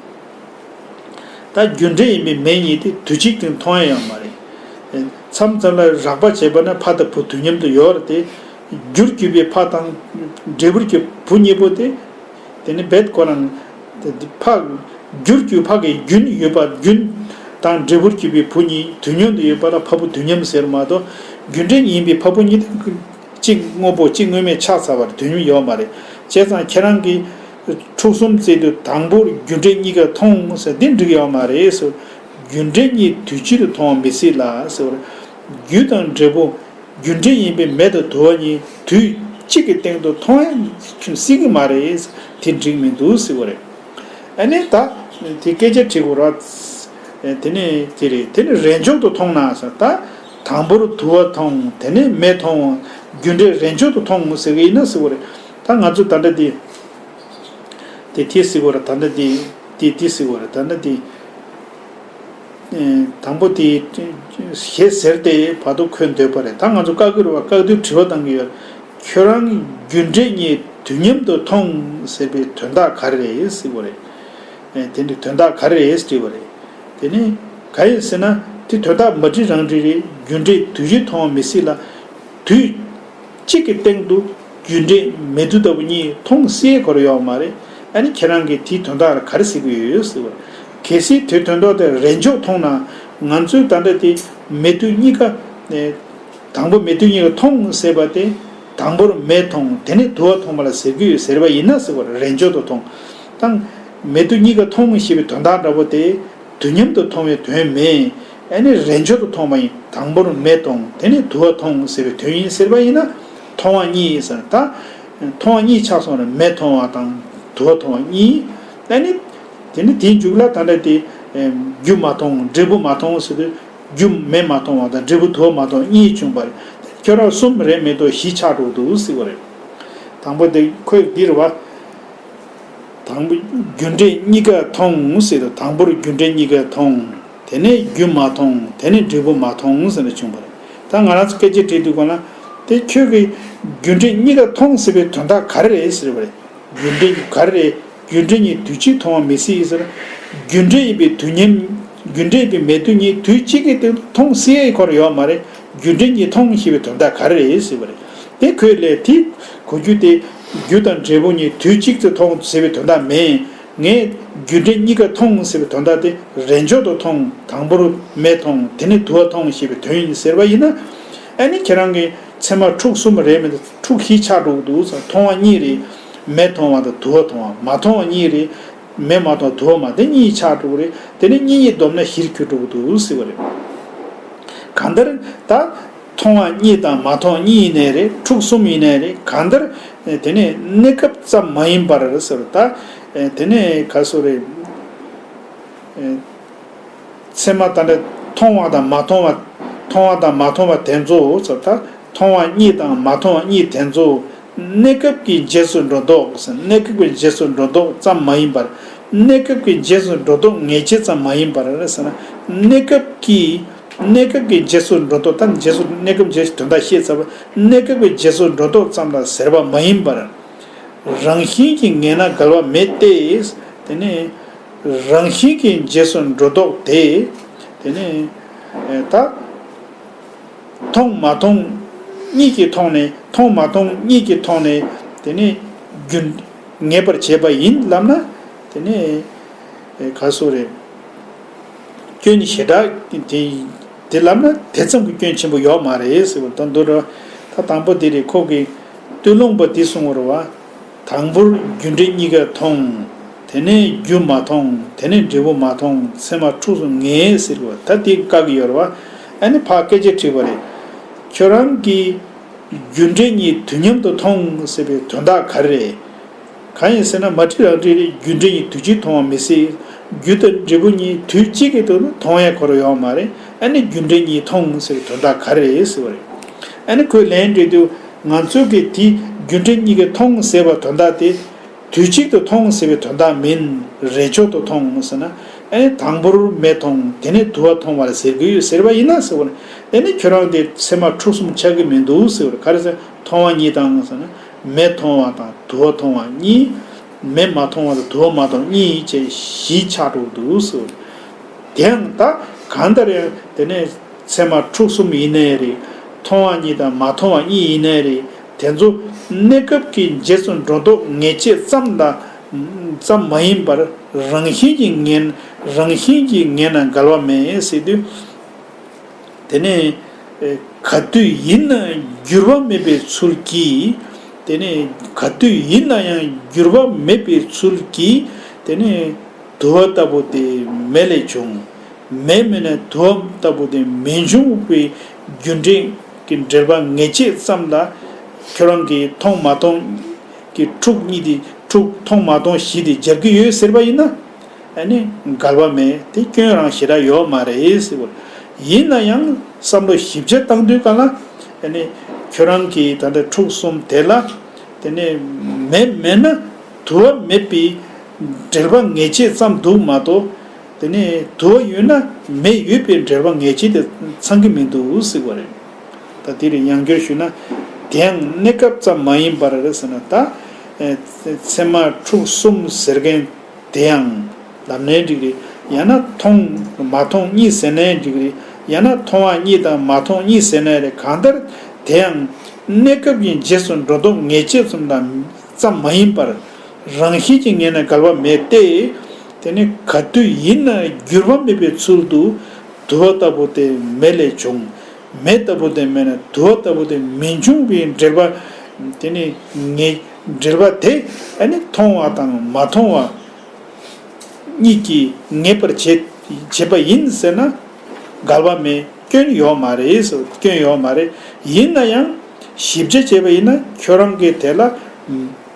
ད་རྒྱུ་འབྲས་ཡིན་པའི་མེ་གཉིས་དེ་དུས་གཅིག་ཏུ་མཐོང་ཡ་ཡོད་མ་རེད། མཚམས་མཚམས་ལ་རགས་པ་བྱས་པ་ན་ཕ་དང་བུ་དུས་མཉམ་དུ་ཡོད་རེད་དེ། རྒྱུར་གྱུར་པའི་ཕ་དང་འབྲས་བུར་གྱུར་བུ་གཉིས་པོ་དེ། དེ་ནི་རྦད་ཁོ་རང་། དེ་ཕ། རྒྱུར་གྱུར་ཕ་གི་རྒྱུན་ཡོད་པ་རྒྱུན་དང་འབྲས་བུར་གྱུར་པའི་བུ་གཉིས་དུས་མཉམ་དུ་ཡོད་པ་ལ་ཕ་བུ་དུས་མཉམ་ཟེར་མ་གཏོགས། རྒྱུ་འབྲས་ཡིན་པའི་ཕ་བུ་གཉིས་དེ་གཅིག་དངོས་པོ་གཅིག་དངོས་མེད་ཆགས་ཚར་བར་དུས་མཉམ་ཡོད་མ་རེད། བྱས་ཙང་ཁྱེད་རང་གིས་ཕྲུགས་གསུམ་བརྩིས་དུས་དང་པོར་རྒྱུ་འབྲས་གཉིས་ཀ་མཐོང་ཟེར་འདི་འགྲིག་ཡོད་མ་རེད་ཟེར། རྒྱུ་འབྲས་གཉིས་དུས་གཅིག་ཏུ་མཐོང་བ་མི་སྲིད་ལ་ཟེར་བ་རེད། རྒྱུ་དང་འབྲས་བུ། རྒྱུ་འབྲས་ཡིན་པའི་མེ་དང་དུ་བ་གཉིས་དུས་གཅིག་གི་སྟེང་དུ་མཐོང་ཡང་ཁྱོད་སྲིད་ཀྱི་མ་རེད། དེ་འགྲིག་མི་འདུག་ཟེར་བ་རེད། ཨ་ནི་ད་དེ་སྐད་ཆ་དྲི་དགོས་ར། དེ་ནས་དེ་རེད། དེ་ནས་རེས་འཇོག་ཏུ་མཐོང་ན་ཟེར། ད་དང་པོར་དུ་བ་མཐོང་། དེ་ནས་མེ་མཐོང་བ། རྒྱུ་འབྲས་རེས་འཇོག་ཏུ་མཐོང་ཟེར་གི་ཡིན་ན་ཟེར་བ་རེད། ད་ང་ཚོ་ད་ལྟ་དེ་དེ་དེ་ཟེར་བ་རེད། ད་ལྟ་དེ་དེ་དེ་ཟེར་བ་རེད། ད་ལྟ་དེ། དང་པོ་དེ་ཞེས་ཟེར་ཏེ་བར་དུ་འཁོད་འདོད་པ་རེད། ད་ང་ཚོ་བཀའ་བསྒྱུར་བ་བཀའ་བསྡུར་དྲི་བ་བཏང་གི་ཡོད། ཁྱོད་རང་རྒྱུ་འབྲས་གཉིས་དུས་མཉམ་དུ་མཐོང་ཟེར་བའི་དོན་དག་ག་རེ་རེད་ཟེར་བ་རེད། དེ་འདྲའི་དོན་དག་ག་རེ་རེད་དྲིས་པ་རེད། དེ་ནི་ག་ཡིན་ཟེར་ན་དེ་དོན་དག་མ་འགྲིག་རང་འགྲིག་རེད། རྒྱུ་འབྲས་དུས་གཅིག་མཐོང་བ་མི་སྲིད་ལ། དུས་གཅིག་གི་སྟེང་དུ་རྒྱུ་འབྲས་མེ་དུ་ལྟ་བུ་གཉིས་མཐོང་སྲིད་ཀྱི་ཡོད་མ་རེད། ཨ་ནི་ཁྱེད་རང་གིས་དེའི་དོན་དག་ལ་ག་རེ་ཟེར་གྱི་ཡོད་ཟེར་བ། གལ་སྲིད་དེའི་དོན་དག་དེ་རེས་འཇོག་མཐོང་ན་ང་ཚོའི་ད་ལྟ་དེ་མེ་དུ་གཉིས་ཀ་དང་པོ་མེ་དུ་གཉིས་ཀ་མཐོང་ཟེར་བ་དེ་དང་པོར་མེ་མཐོང་དེ་ནས་དུ་བ་མཐོང་བ་ལ་ཟེར་གྱི་ཡོད་ཟེར་བ་ཡིན་ན་ཟེར་བ་རེས་འཇོག་ཏུ་མཐོང་དང་། མེ་དུ་གཉིས་ཀ་མཐོང་ཞེས་པའི་དོན་དག་འདྲ་པོ་དེ། དུས་མཉམ་དུ་མཐོང་བའི་དོན་མིན། ཨ་ནི་རེས་འཇོག་ཏུ་མཐོང་བ་ཡིན། དང་པོར་མེ་མཐོང་དེ་ནས་དུ་བ་མཐོང་ཟེར་བའི་དོན་ཡིན་ཟེར་བ་ཡིན་ན། མཐོང་བ་གཉིས་ཟེར་ད། མཐོང་བ་གཉིས་ཆགས་སོང་ན་མེ་མཐོང་བ་དང་དུ་བ་མཐོང་བ་གཉིས། ཨ་ནི། དེ་ནི་དེའི་མཇུག་ལ་ད་ལྟ་དེ། རྒྱུ་མ་མཐོང་འབྲས་བུ་མ་མཐོང་ཟེར་དུས་རྒྱུ་མེ་མ་མཐོང་བ་དང་འབྲས་བུ་དུ་བ་མ་མཐོང་གཉིས་བྱུང་བ་རེད། ཁྱོད་རང་གསུམ་རེད་མི་འདུག་བཞི་ཆགས་འགྲོ་འདུག་ཟེར་བ་རེད། དང་པོ་དེ་ཁོས་འདི་རེད་བ། དང་པོ་རྒྱུ་འབྲས་གཉིས་ཀ་མཐོང་ཟེར་དུས་དང་པོར་རྒྱུ་འབྲས་གཉིས་ཀ་མཐོང་། དེ་ནས་རྒྱུ་མ་མཐོང་དེ་ནས་འབྲས་བུ་མ་མཐོང་ཟེར་ནས་བྱུང་བ་རེད། ད་ང་རང་ཚོ་སྐད་ཆ་དྲིས་དུས་གོང་ལ་དེ་ཁྱོད་ཀྱིས་རྒྱུ་འབྲས་གཉིས་ཀ་མཐོང་ཟེར་བའི་དོན་དག་ག་རེ་རེད་ཟེར་བ་རེད། རྒྱུ་འབྲས་ག་རེ་རེད། རྒྱུ་འབྲས་གཉིས་དུས་གཅིག་མཐོང་བ་མི་སྲིད་ཟེར། རྒྱུ་འབྲས་ཡིན་པའི་དུས་མཉམ། རྒྱུ་འབྲས་ཡིན་པའི་མེ་དུ་གཉིས་དུས་གཅིག་གི་སྟེང་དུ་མཐོང་སྲིད་ཡ་ཁོ་ར་ཡོད་མ་རེད། རྒྱུ་འབྲས་གཉིས་མཐོང་ཞེས་པའི་དོན་དག་ག་རེ་རེད་ཟེར་བ་རེད། དེ་ཁོས་ལས་དེ་གོ་རྒྱུ་དེ་རྒྱུ་དང་འབྲས་བུ་གཉིས་དུས་གཅིག་ཏུ་མཐོང་ཟེར་བའི་དོན་དག་མིན། ངས་རྒྱུ་འབྲས་གཉིས་ཀ་མཐོང་ཟེར་བའི་དོན་དག་དེ་རེས་འཇོག་ཏུ་མཐོང་དང་པོར་མེ་མཐོང་དེ་ནས་དུ་བ་མཐོང་ཞེས་པའི་དོན་ཡིན་ཟེར་བ་ཡིན་ན། ཨ་ནི་ཁྱེད་རང་གི་ཚད་མ་ཕྲུགས་གསུམ་རེད་མི་འདུག་ཕྲུགས་བཞི་ཆགས་འགྲོ་གི་འདུག་ཟེར། མཐོང་བ་གཉིས་རེད། མེ་མཐོང་བ་དང་དུ་བ་མཐོང་བ། མ་མཐོང་བ་གཉིས་རེད། མེ་མ་གཏོགས་དུ་བ་མ་དེ་གཉིས་ཆགས་འགྲོ་གི་རེད། དེ་ནས་གཉིས་གཉིས་བསྡོམས་ན་བཞིར་གྱུར་འགྲོ་གི་འདུག་ཟེར་བ་རེད། གང་ལྟར་ད་མཐོང་བ་གཉིས་དང་མ་མཐོང་བ་གཉིས་ཡིན་ནའི་རེད། ཕྲུགས་གསུམ་ཡིན་ནའི་རེད། གང་ལྟར་དེ་ནས་གནས་སྐབས་ཙམ་མ་ཡིན་པར་ཟེར། ད་དེ་ནས་ག་སོ་རེད། ཚད་མ་ད་ལྟ་མཐོང་བ་དང་མ་མཐོང་བ། མཐོང་བ་དང་མ་མཐོང་བ་དེ་ཚོ་ད་མཐོང་བ་གཉིས་དང་མ་མཐོང་བ་གཉིས་དེ་ཚོ་གནས་སྐབས་ཀྱི་རྗེས་སུ་འགྲོ་ལྡོག་ཟེར། གནས་སྐབས་ཀྱི་རྗེས་སུ་འགྲོ་ལྡོག་ཙམ་མ་ཡིན་པར། གནས་སྐབས་ཀྱི་རྗེས་སུ་འགྲོ་ལྡོག་ངེས་བྱེད་ཙམ་མ་ཡིན་པར་ཟེར་ན། གནས་སྐབས་ཀྱི། གནས་སྐབས་ཀྱི་རྗེས་སུ་འགྲོ་ལྡོག་ད་རྗེས་སུ། གནས་སྐབས་རྗེས་སུ་དོན་དག་ཤེས་ཚར་བ། གནས་སྐབས་ཀྱི་རྗེས་སུ་འགྲོ་ལྡོག་ཙམ་ལ་ཟེར་བ་མ་ཡིན་པར། རང་བཞིན་གྱིས་ངེས་ན་འགལ་བ་མེད་དེ། དེ་ནི་རང་བཞིན་གྱི་རྗེས་སུ་འགྲོ་ལྡོག་དེ། དེ་ནི་ད་མཐོང་མ་མཐོང་གཉིས་ཀྱི་ཐོག་ནས། མཐོང་མ་མཐོང་གཉིས་ཀྱི་ཐོག་ནས། དེ་ནི་རྒྱུན། ངེས་པར་བྱེད་པ་ཡིན་ལབ་ན། དེ་ནི་ག་སོ་རེད། སྐྱོན་ཞེ་དྲག་དེ། དེ་ལབ་ན་དེ་ཙམ་གྱི་སྐྱོན་ཆེན་པོ་ཡོད་མ་རེད་ཟེར་བ་དང་འདུག་ར། ད་དང་པོ་དེ་རེད། ཁོ་གིས་སྟོད་ལུང་པ་འདི་གསུང་བ་རེད་བ། དང་པོར་རྒྱུ་འབྲས་གཉིས་ཀ་མཐོང་། དེ་ནས་རྒྱུ་མ་མཐོང་། དེ་ནས་འབྲས་བུ་མ་མཐོང་། ཚད་མ་འཁྲུགས་གསུམ་ངེས་ཟེར་བ། ད་དེ་བཀག་གི་ཡོད་རེད་བ། ཨ་ནི་ཕར་སྐད་ཆ་དྲིས་པ་རེད། ཁྱོད་རང་གིས་རྒྱུ་འབྲས་གཉིས་དུས་མཉམ་དུ་མཐོང་ཟེར་བའི་དོན་དག་ག་རེ་རེད། གང་ཡིན་ཟེར་ན། མ་བྲིས་རང་བྲིས་རེད། རྒྱུ་འབྲས་གཉིས་དུས་གཅིག་མཐོང་བ་མི་སྲིད། རྒྱུ་དང་འབྲས་བུ་གཉིས་དུས་གཅིག་གི་ཐོག་ཏུ་མཐོང་ཡས་ཁོ་རང་ཡོད་མ་རེད། ཨ་ནི་རྒྱུ་འབྲས་གཉིས་མཐོང་ཟེར་བའི་དོན་དག་ག་རེ་རེད་ཟེར་བ་རེད། ཨ་ནི་ཁོས་ལན་འདྲི་དུས། ང་ཚོ་གིས་དེ་རྒྱུ་འབྲས་གཉིས་ཀྱིས་མཐོང་ཟེར་བ་དོན་དག་དེ། དུས་གཅིག་ཏུ་མཐོང་ཟེར་བའི་དོན་དག་མིན། རེས་འཇོག་ཏུ་མཐོང་ཟེར་ན། ཨ་ནི་དང་པོར་མེ་མཐོང་། དེ་ནས་དུ་བ་མཐོང་བར་ཟེར་གྱི་ཡོད་ཟེར་བ་ཡིན་ན་ཟེར་བ་རེད། ཨ་ནི་ཁྱོད་རང་དེ་ཚད་མ་འཁྲུགས་གསུམ་ཆགས་ཀྱི་མི་འདུག་ཟེར་བ་རེད། ག་རེ་ཟེར། མཐོང་བ་གཉིས་དང་ཟེར་ན། མེ་མཐོང་བ་དང་དུ་བ་མཐོང་བ་གཉིས། མེ་མ་མཐོང་བ་དང་དུ་བ་མ་མཐོང་གཉིས་བཅས་བཞི་ཆགས་འགྲོ་གི་འདུག་ཟེར་བ་རེད། དེའང་ད་གང་ལྟར་ཡང་དེ་ནས་ཚད་མ་འཁྲུགས་གསུམ་ཡིན་ནའི་རེད། མཐོང་བ་གཉིས་དང་མ་མཐོང་བ་གཉིས་ཡིན་ནའི་རེད། དེ་ཚོ་གནས་སྐབས་ཀྱི་རྗེས་སུ་འགྲོ་ལྡོག་ངེས་བྱེད་ཙམ་ལ། ཙམ་མ་ཡིན་པར། རང་བཞིན་གྱིས་ངེས། རང་བཞིན་གྱིས་ངེས་ན་འགལ་བ་མེད་ཟེར་དུས། དེ་ནས་ག་དུས་ཡིན་ན་འགྱུར་བ་མེད་པའི་ཚུལ་གྱིས། དེ་ནས་ག་དུས་ཡིན་ན་ཡང་འགྱུར་བ་མེད་པའི་ཚུལ་གྱིས། དེ་ནས་དུ་བ་ལྟ་བུ་དེ་མེ་ལས་བྱུང་། མེ་མེད་ན་དུ་བ་ལྟ་བུ་དེ་མི་འབྱུང་བའི་རྒྱུ་འབྲས་ཀྱི་འབྲེལ་པ་ངེས་བྱེད་ཙམ་ལ། ཁྱོད་རང་གིས་མཐོང་མ་མཐོང་གི་འཁྲུགས་གཉིས་དེ། འཁྲུགས། མཐོང་མ་མཐོང་བཞི་དེ་སྦྱར་གྱི་ཡོད་ཟེར་བ་ཡིན་ན། ཨ་ནི་འགལ་བ་མེད། དེ་སྐྱོན་རང་ཞེ་དྲག་ཡོད་མ་རེད་ཟེར་བ། ཡིན་ན་ཡང་བསམ་བློ་ཞིབ་ཆ་བཏང་དུས་ག་ལ། ཨ་ནི་ཁྱོད་རང་གིས་ད་ལྟ་འཁྲུགས་གསུམ་དེ་ལ། དེ་ནས་མེ་མེད་ན་དུ་བ་མེད་པའི་འབྲེལ་པ་ངེས་བྱེད་ཙམ་འདུག་མ་གཏོགས། དེ་ནས་དུ་བ་ཡོད་ན་མེ་ཡོད་པའི་འབྲེལ་པ་ངེས་བྱེད་དེ་ཚང་གི་མི་འདུག་ཟེར་བ་རེད། ད་དེ་རིང་ཡང་བསྐྱར་ཞུས་ན། དེའང་གནས་སྐབས་ཙམ་མ་ཡིན་པར་ཟེར་ན། ད་ཚད་མ་འཁྲུགས་གསུམ་ཟེར་མཁན་དེའང་ལབ་ནའི་འགྲིག་རེད། ཡང་ན་མཐོང་མ་མཐོང་གཉིས་ཟེར་ནའི་འགྲིག་རེད། ཡང་ན་མཐོང་བ་གཉིས་དང་མ་མཐོང་གཉིས་ཟེར་ནའི་རེད། གང་ལྟར་དེའང་གནས་སྐབས་ཀྱི་རྗེས་སུ་འགྲོ་ལྡོག་ངེས་བྱེད་ཙམ་དང་ཙམ་མ་ཡིན་པར། རང་བཞིན་གྱིས་ངེས་ན་འགལ་བ་མེད་དེ། དེ་ནི་ག་དུས་ཡིན་ན་འགྱུར་བ་མེད་པའི་ཚུལ་དུ། དུ་བ་ལྟ་བུ་དེ་མེ་ལས་བྱུང་། མེ་ལྟ་བུ་དེ་མེད་ན་དུ་བ་ལྟ་བུ་དེ་མི་འབྱུང་བའི་འབྲེལ་པ། དེ་ནི་ངེས། འབྲེལ་པ་དེ་ཨ་ནི་མཐོང་བ་དང་མ་མཐོང་བ་གཉིས་ཀྱིས་ངེས་པར་བྱེད། བྱེད་པ་ཡིན་ཟེར་ན། འགལ་བ་མེད། སྐྱོན་ཡོད་མ་རེད་ཟེར། སྐྱོན་ཡོད་མ་རེད། ཡིན་ན་ཡང་ཞིབ་ཆ་བྱས་པ་ཡིན་ན། ཁྱོད་རང་གིས་དེ་ལ་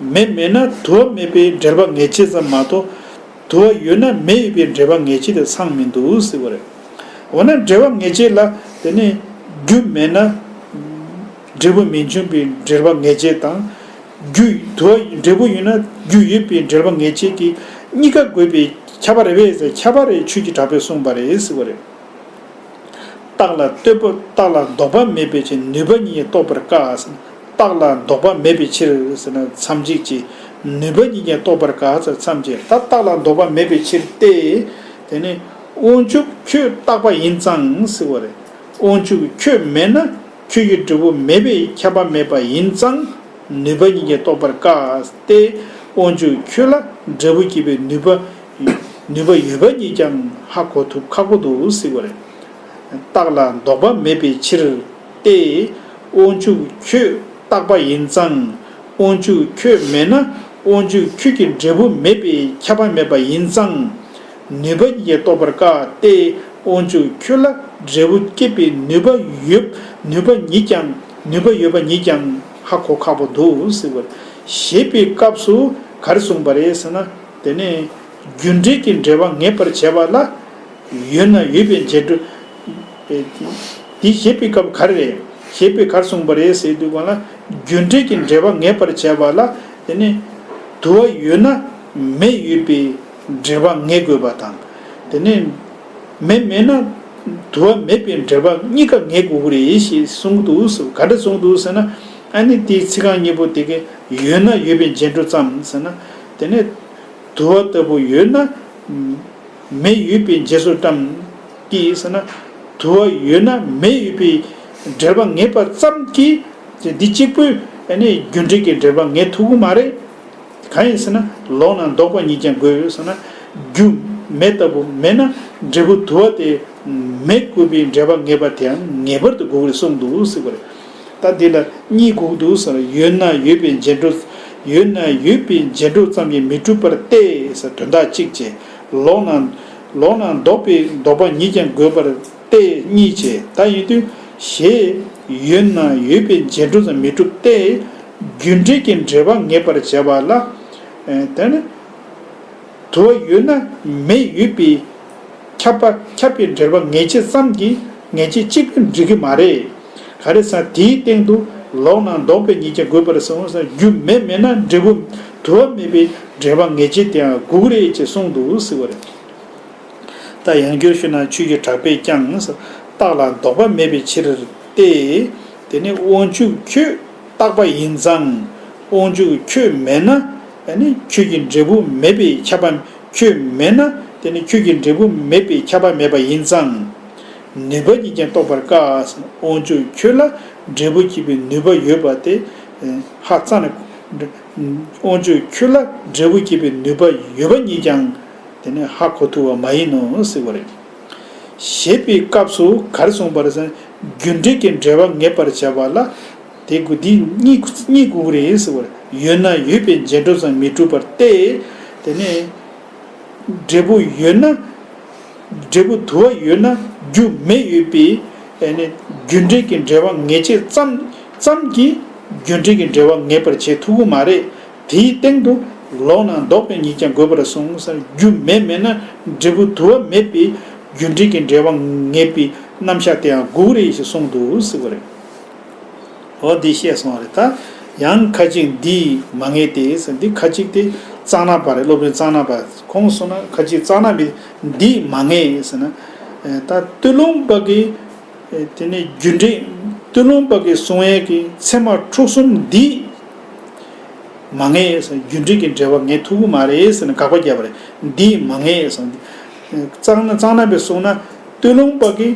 མེ་མེད་ན་དུ་བ་མེད་པའི་འབྲེལ་པ་ངེས་བྱེད་ཙམ་མ་གཏོགས། དུ་བ་ཡོད་ན་མེ་ཡོད་པའི་འབྲེལ་པ་ངེས་བྱེད་དེ་ཚང་མི་འདུག་ཟེར་བ་རེད། འོ་ན་འབྲེལ་པ་ངེས་བྱེད་ལ། དེ་ནི་རྒྱུ་མེད་ན་འབྲས་བུ་མི་འབྱུང་བའི་འབྲེལ་པ་ངེས་བྱེད་དང་། རྒྱུ། དུ་བ། འབྲས་བུ་ཡོད་ན་རྒྱུ་ཡོད་པའི་འབྲེལ་པ་ངེས་བྱེད་ཀྱི་གཉིས་ཀ་དགོས་པའི་ཁྱབ་པ་རེད་པས་ཟེར། ཁྱབ་པ་རེད། ཆོས་ཀྱི་གྲགས་པས་གསུངས་པ་རེད་ཟེར་བ་རེད། རྟགས་ལ་ལྟོས་པ། རྟགས་ལ་ལྡོག་པ་མེད་པའི་ཕྱིར་ནུས་པ་གཉིས་ཀྱིས་རྟོགས་པར་དཀའ་ཟེར། རྟགས་ལ་ལྡོག་པ་མེད་པའི་ཕྱིར་ཟེར་ན་མཚམས་གཅིག་གི། ནུས་པ་གཉིས་ཀྱིས་རྟོགས་པར་དཀའ་ཟེར་མཚམས་གཅིག། ད་རྟགས་ལ་ལྡོག་པ་མེད་པའི་ཕྱིར་ཏེ། དེ་ནི་དབང་ཕྱུག་ཁྱོད་རྟག་པ་ཡིན་ཙང་ཟེར་བ་རེད། དབང་ཕྱུག་ཁྱོད་མེད་ན་ཁྱོད་ཀྱི་འབྲས་བུ་མེད་པས་ཁྱབ་པ་མེད་པ་ཡིན་ཙང་། ནུས་པ་གཉིས་ཀྱིས་རྟོགས་པར་དཀའ་སྟེ། དབང་ཕྱུག་ཁྱོད་ལ་འབྲས་བུ་སྐྱེད་པའི་ནུས་པ། ནུས་པ་ཡོད་པ་ཉིད་ཀྱང་ཧ་གོ་ཐུབ་ཁག་པོ་འདུག་ཟེར་བ་རེད། རྟགས་ལ་ལྡོག་པ་མེད་པའི་ཕྱིར་ཏེ། དབང་ཕྱུག་ཁྱོད་རྟག་པ་ཡིན་ཙང་། དབང་ཕྱུག་ཁྱོད་མེད་ན་དབང་ཕྱུག་ཁྱོད་ཀྱི་འབྲས་བུ་མེད་པས་ཁྱབ་པ་མེད་པ་ཡིན་ཙང་། ནུས་པ་གཉིས་ཀྱིས་རྟོགས་པར་དཀའ་སྟེ། དབང་ཕྱུག་ཁྱོད་ལ་འབྲས་བུ་སྐྱེད་པའི་ནུས་པ་ཡོད། ནུས་པ་ཉིད་ཀྱང་། ནུས་པ་ཡོད་པ་ཉིད་ཀྱང་ཧ་གོ་ཁག་པོ་འདུག་ཟེར་བ་རེད། ཞེས་པའི་སྐབས་སུ་ག་རེ་གསུངས་པ་རེད་ཟེར་ན། དེ་ནས་ རྒྱུ་འབྲས་ཀྱི་འབྲེལ་བ་ངེས་པར་བྱེད་པ་ལ། ཡོད་ན་ཡོད་པའི་རྗེས་འགྲོ། ཨེ། འདི་བཤད་པའི་སྐབས་ག་རེ་རེད། བཤད་པའི་ག་རེ་གསུངས་པ་རེད་ཟེར་དུས་སྒང་ལ། རྒྱུ་འབྲས་ཀྱི་འབྲེལ་བ་ངེས་པར་བྱེད་པ་ལ། དེ་ནི་དུ་བ་ཡོད་ན་མེ་ཡོད་པའི་འབྲེལ་བ་ངེས་དགོས་པ་དང་། དེ་ནི་མེ་མེད་ན་དུ་བ་མེད་པའི་འབྲེལ་བ་གཉིས་ཀ་ངེས་དགོས་ཀྱི་རེད་ཞེས་གསུངས་འདུག་ཟེར། ག་འདྲ་གསུངས་འདུག་ཟེར་ན། ཨ་ནི་དེའི་ཚིག་རྐང་གཉིས་པོ་དེ་ག་ཡོད་ན་ཡོད་པའི་རྗེས་འགྲོ་ཙམ་ཟེར་ན། དེ་ནི་དུ་བ་ལྟ་བུ་ཡོད་ན་མེ་ཡོད་པའི་རྗེས་སུ་འབྲང་གི་ཟེར་ན། དུ་བ་ཡོད་ན་མེ་ཡོད་པའི་འབྲེལ་བ་ངེས་པ་ཙམ་གྱིས་འདི་གཅིག་པུས་ཨ་ནི་རྒྱུ་འབྲས་ཀྱི་འབྲེལ་བ་ངེས་ཐུབ་ཀྱི་མ་རེད། གང་ཡིན་ཟེར་ན། ལོགས་ན་ལྡོག་པ་ཉིད་ཀྱང་དགོས་ཟེར་ན། རྒྱུ་མེ་ལྟ་བུ་མེད་ན་འབྲས་བུ་དུ་བ་དེ་མེ་དགོས་པའི་འབྲེལ་བ་ངེས་པ་དེའང་ངེས་པར་དུ་དགོས་རེད་གསུངས་འདུག་ཟེར་བ་རེད། ད་འདི་ལ་གཉིས་དགོས་འདུག་ཟེར། ཡོད་ན་ཡོད་པའི་རྗེས་འགྲོ། ཡོད་ན་ཡོད་པའི་རྗེས་འགྲོ་ཙམ་གྱིས་མི་འགྲུབ་པར་ཏེ་ཟེར། དོན་དག་གཅིག་བྱས། ལོགས་ན་ལོགས་ན་ལྡོག་པའི་ལྡོག་པ་ཉིད་ཀྱང་དགོས་པར་ཏེ་གཉིས་བྱས། ད་ཡིན་དུས་ཞེས་ཡོད་ན་ཡོད་པའི་རྗེས་འགྲོ་ཙམ་མི་འགྲུབ་སྟེ། རྒྱུ་འབྲས་ཀྱི་འབྲེལ་བ་ངེས་པར་བྱེད་པ་ལ། ཨེ། དེ་ནི་དུ་བ་ཡོད་ན་མེ་ཡོད་པའི་ཁྱབ་པ་ཁྱབ་པའི་འབྲེལ་བ་ངེས་བྱེད་ཙམ་གྱིས་ངེས་བྱེད་གཅིག་པུས་འགྲིག་གི་མ་རེད། ག་རེ་ཟེར་ན། དེའི་སྟེང་དུ་ལོགས་ན་ལྡོག་པའི་ཉིད་ཀྱང་དགོས་པར་གསུངས་ཟེར། རྒྱུ་མེ་མེད་ན་འབྲས་བུ་དུ་བ་མེད་པའི་འབྲེལ་བ་ངེས་བྱེད་དེའང་དགོས་ཀྱི་རེད་ཅེས་གསུངས་འདུག་ཟེར་བ་རེད། ད་ཡང་བསྐྱར་ཞུས་ན། ཆོས་ཀྱི་གྲགས་པས་ཀྱང་རྟགས་ལ་ལྡོག་པ་མེད་པའི་ཕྱིར་ཏེ། དེ་ནི་དབང་ཕྱུག་ཁྱོད་རྟག་པ་ཡིན་ཙང་། དབང་ཕྱུག་ཁྱོད་མེད་ན་ནི་ཁྱོད་ཀྱི་འབྲས་བུ་མེད་པའི་ཁྱབ་པ། ཁྱོད་མེད་ན་དེ་ནི་ཁྱོད་ཀྱི་འབྲས་བུ་མེད་པའི་ཁྱབ་པ་མེད་པ་ཡིན་ཙང་། ནུས་པ་ཉིད་ཀྱང་རྟོགས་པར་དཀའ། དབང་ཕྱུག་ཁྱོད་ལ་འབྲས་བུ་སྐྱེད་པའི་ནུས་པ་ཡོད་པ་དེ་ཧ་ཙང་ནས། དབང་ཕྱུག་ཁྱོད་ལ་འབྲས་བུ་སྐྱེད་པའི་ནུས་པ་ཡོད་པ་ཉིད་ཀྱང་དེ་ནི་ཧ་གོ་ཐུབ་པ་མ་ཡིན་ནོ་ཟེར་བ་རེད། ཞེས་པའི་སྐབས་སུ་ག་རེ་གསུངས་པ་རེད་ཟེར་ན། རྒྱུ་འབྲས་ཀྱི་འབྲེལ་བ་ངེས་པར་བྱ་བ་ལ། དེ་དགོས། འདི་གཉིས་གཉིས་དགོས་ཀྱི་རེད་ཟེར་བ་རེད། ཡོད་ན་ཡོད་པའི་རྗེས་འགྲོ་ཙམ་མི་འགྲུབ་པར་ཏེ། དེ་ནས་འབྲས་བུ་ཡོད་ན། འབྲས་བུ་དུ་བ་ཡོད་ན་རྒྱུ་མེ་ཡོད་པའི་ཨེ་ནི་རྒྱུ་འབྲས་ཀྱི་འབྲེལ་བ་ངེས་བྱེད་ཙམ་ཙམ་གྱིས་རྒྱུ་འབྲས་ཀྱི་འབྲེལ་བ་ངེས་པར་བྱེད་ཐུབ་ཀྱི་མ་རེད། དེའི་སྟེང་དུ་ལོགས་ན་ལྡོག་པའི་ཉིད་ཀྱང་དགོས་པར་གསུངས་ཟེར། རྒྱུ་མེ་མེད་ན་འབྲས་བུ་དུ་བ་མེད་པའི་རྒྱུ་འབྲས་ཀྱི་འབྲེལ་བ་ངེས་པའི་རྣམ་གཞག་དེའང་དགོས་རེད་ཞེས་གསུངས་འདུག་ཟེར་བ་རེད། འོ་འདི་བཤད་སོང་བ་རེད། ད་ཡང་ཁ་ཅིག་འདིས་མ་ངེས་ཏེ་ཟེར། འདི་ཁ་ཅིག་དེ་གཙང་ནག་པ་རེད། སློབ་དཔོན་གཙང་ནག་པ། ཁོང་གསུངས་ན་ཁ་ཅིག་གཙང་ནག་པས་འདིས་མ་ངེས་ཟེར་ན། ད་སྟོད་ལུང་པ་གི་དེ་ནས་རྒྱུ་འབྲས། སྟོད་ལུང་པ་གི་གསུང་ཡས་ཀྱི་ཚད་མ་དྲུག་གསུམ་འདི་མ་ངེས་ཟེར། རྒྱུ་འབྲས་ཀྱི་འབྲེལ་བ་ངེས་ཐུབ་ཀྱི་མ་རེད་ཟེར་ནས་དགག་པ་བརྒྱབ་པ་རེད། འདི་མ་ངེས་ཟེར། གཙང་ན་གཙང་ནག་པས་གསུངས་ན། སྟོད་ལུང་པ་གི་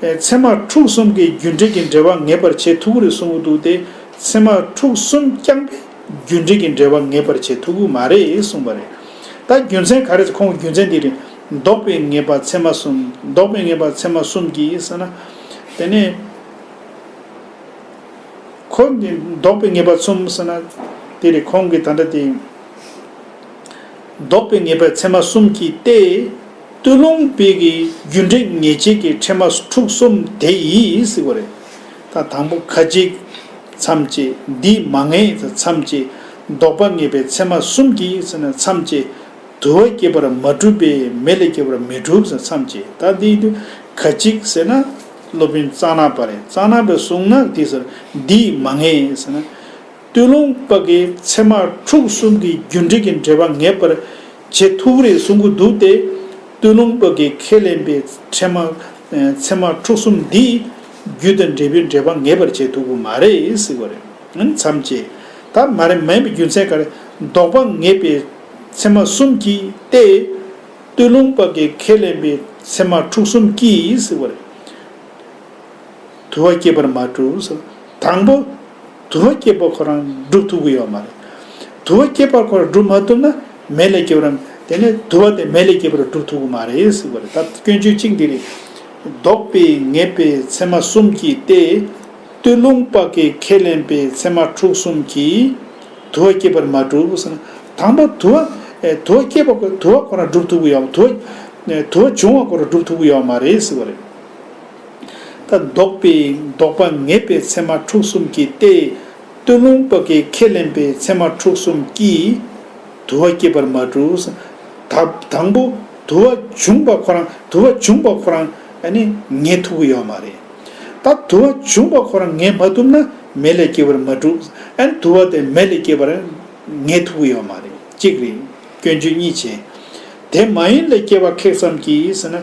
ཚད་མ་དྲུག་གསུམ་གྱི་རྒྱུ་འབྲས་ཀྱི་འབྲེལ་བ་ངེས་པར་བྱེད་ཐུབ་ཀྱི་རེད་གསུང་གི་འདུག་སྟེ། ཚད་མ་དྲུག་གསུམ་རྐྱང་པས་རྒྱུ་འབྲས་ཀྱི་འབྲེལ་བ་ངེས་པར་བྱེད་ཐུབ་ཀྱི་མ་རེད་གསུངས་པ་རེད། ད་རྒྱུ་མཚན་ག་རེ། ཁོང་གི་རྒྱུ་མཚན་འདི་རེད། ལྡོག་པའི་ངེས་པ་ཚད་མ་གསུམ། ལྡོག་པའི་ངེས་པ་ཚད་མ་གསུམ་གྱིས་ཟེར་ན། དེ་ནས་ཁོ་འདི་ལྡོག་པའི་ངེས་པ་གསུམ་ཟེར་ན། དེ་རེད། ཁོང་གིས་ད་ལྟ་དེ་ལྡོག་པའི་ངེས་པ་ཚད་མ་གསུམ་གྱིས་ཏེ། སྟོད་ལུང་པའི་གི་རྒྱུ་འབྲས་ངེས་བྱེད་ཀྱི་ཕྲད་མ་དྲུག་གསུམ་དེ་ཡིས་ཟེར་བ་རེད། ད་དང་པོ་ཁ་ཅིག་མཚམས་བཅད། འདིས་མ་ངེས་ཟེར་མཚམས་བཅད། ལྡོག་པ་ངེས་པའི་ཚད་མ་གསུམ་གྱིས་ཟེར་ན་མཚམས་བཅད། དུ་བ་སྐྱེད་པར་མ་གྲུབ་པས་མེ་ལས་སྐྱེ་བར་མི་འགྲུབ་ཟེར་མཚམས་བཅད། ད་འདིའི་དུས་ཁ་ཅིག་ཟེར་ན་སློབ་དཔོན་གཙང་ནག་པ་རེད། གཙང་ནག་པས་གསུངས་ན་དེ་ཟེར། འདིས་མ་ངེས་ཟེར་ན། སྟོད་ལུང་པ་གི་ཚད་མ་དྲུག་གསུམ་གྱི་རྒྱུ་འབྲས་ཀྱི་འབྲེལ་བ་ངེས་པར་བྱེད་ཐུབ་རེད་གསུང་གི་འདུག་སྟེ། སྟོད་ལུང་པ་གིས་ཁས་ལེན་པའི་ཕྲད་མ། ཚད་མ་དྲུག་གསུམ་འདིས་རྒྱུ་དང་འབྲས་བུའི་འབྲེལ་བ་ངེས་པར་བྱེད་ཐུབ་ཀྱི་མ་རེད་ཟེར་བ་རེད། མཚམས་བཅད། ད་མ་རེད། མ་ཡིན་པའི་རྒྱུ་མཚན་ག་རེ། ལྡོག་པ་ངེས་པའི་ཚད་མ་གསུམ་གྱིས་ཏེ། སྟོད་ལུང་པ་གིས་ཁས་ལེན་པའི་ཚད་མ་དྲུག་གསུམ་གྱིས་ཟེར་བ་རེད། དུ་བ་སྐྱེད་པར་མ་གྲུབ་ཟེར། དང་པོ་དུ་བ་སྐྱེད་པ་ཁོ་རང་སྒྲུབ་ཐུབ་ཀྱི་ཡོད་མ་རེད། དུ་བ་སྐྱེད་པ་ཁོ་རང་སྒྲུབ་མ་ཐུབ་ན་མེ་ལས་སྐྱེ་བ་རང་། དེ་ནས་དུ་བ་དེ་མེ་ལས་སྐྱེ་བར་སྒྲུབ་ཐུབ་ཀྱི་མ་རེད་ཟེར་བ་རེད། ད་སྐྱོན་བརྗོད་གཅིག་འདི་རེད། ལྡོག་པའི་ངེས་པའི་ཚད་མ་གསུམ་གྱིས་ཏེ། སྟོད་ལུང་པ་གིས་ཁས་ལེན་པའི་ཚད་མ་དྲུག་གསུམ་གྱིས་དུ་བ་སྐྱེད་པར་མ་གྲུབ་ཟེར་ན། དང་པོ་དུ་བ། དུ་བ་སྐྱེད་པ་ཁོ་དུ་བ་ཁོ་རང་སྒྲུབ་ཐུབ་ཀྱི་ཡོད། དུ་བ། དུ་བ་བྱུང་བ་ཁོ་རང་སྒྲུབ་ཐུབ་ཀྱི་ཡོད་མ་རེད་ཟེར་བ་རེད། ད་ལྡོག་པའི་ལྡོག་པ་ངེས་པའི་ཚད་མ་དྲུག་གསུམ་གྱིས་ཏེ། སྟོད་ལུང་པ་གིས་ཁས་ལེན་པའི་ཚད་མ་དྲུག་གསུམ་གྱིས་དུ་བ་སྐྱེད་པར་མ་གྲུབ། ད་དང་པོ་དུ་བ་བྱུང་བ་ཁོ་རང་དུ་བ་བྱུང་བ་ཁོ་རང་ཨ་ནི་ངེས་ཐུབ་ཀྱི་ཡོད་མ་རེད། ད་དུ་བ་བྱུང་བ་ཁོ་རང་ངེས་མ་ཐུབ་ན་མེ་ལས་སྐྱེ་བར་མ་གྲུབ། ཨ་ནི་དུ་བ་དེ་མེ་ལས་སྐྱེ་བར་ངེས་ཐུབ་ཀྱི་ཡོད་མ་རེད། གཅིག་རེད། སྐྱོན་བརྗོད་གཉིས་བྱས། དེ་མ་ཡིན་ལས་སྐྱེ་བ་ཁེགས་ཙམ་གྱིས་ཟེར་ན།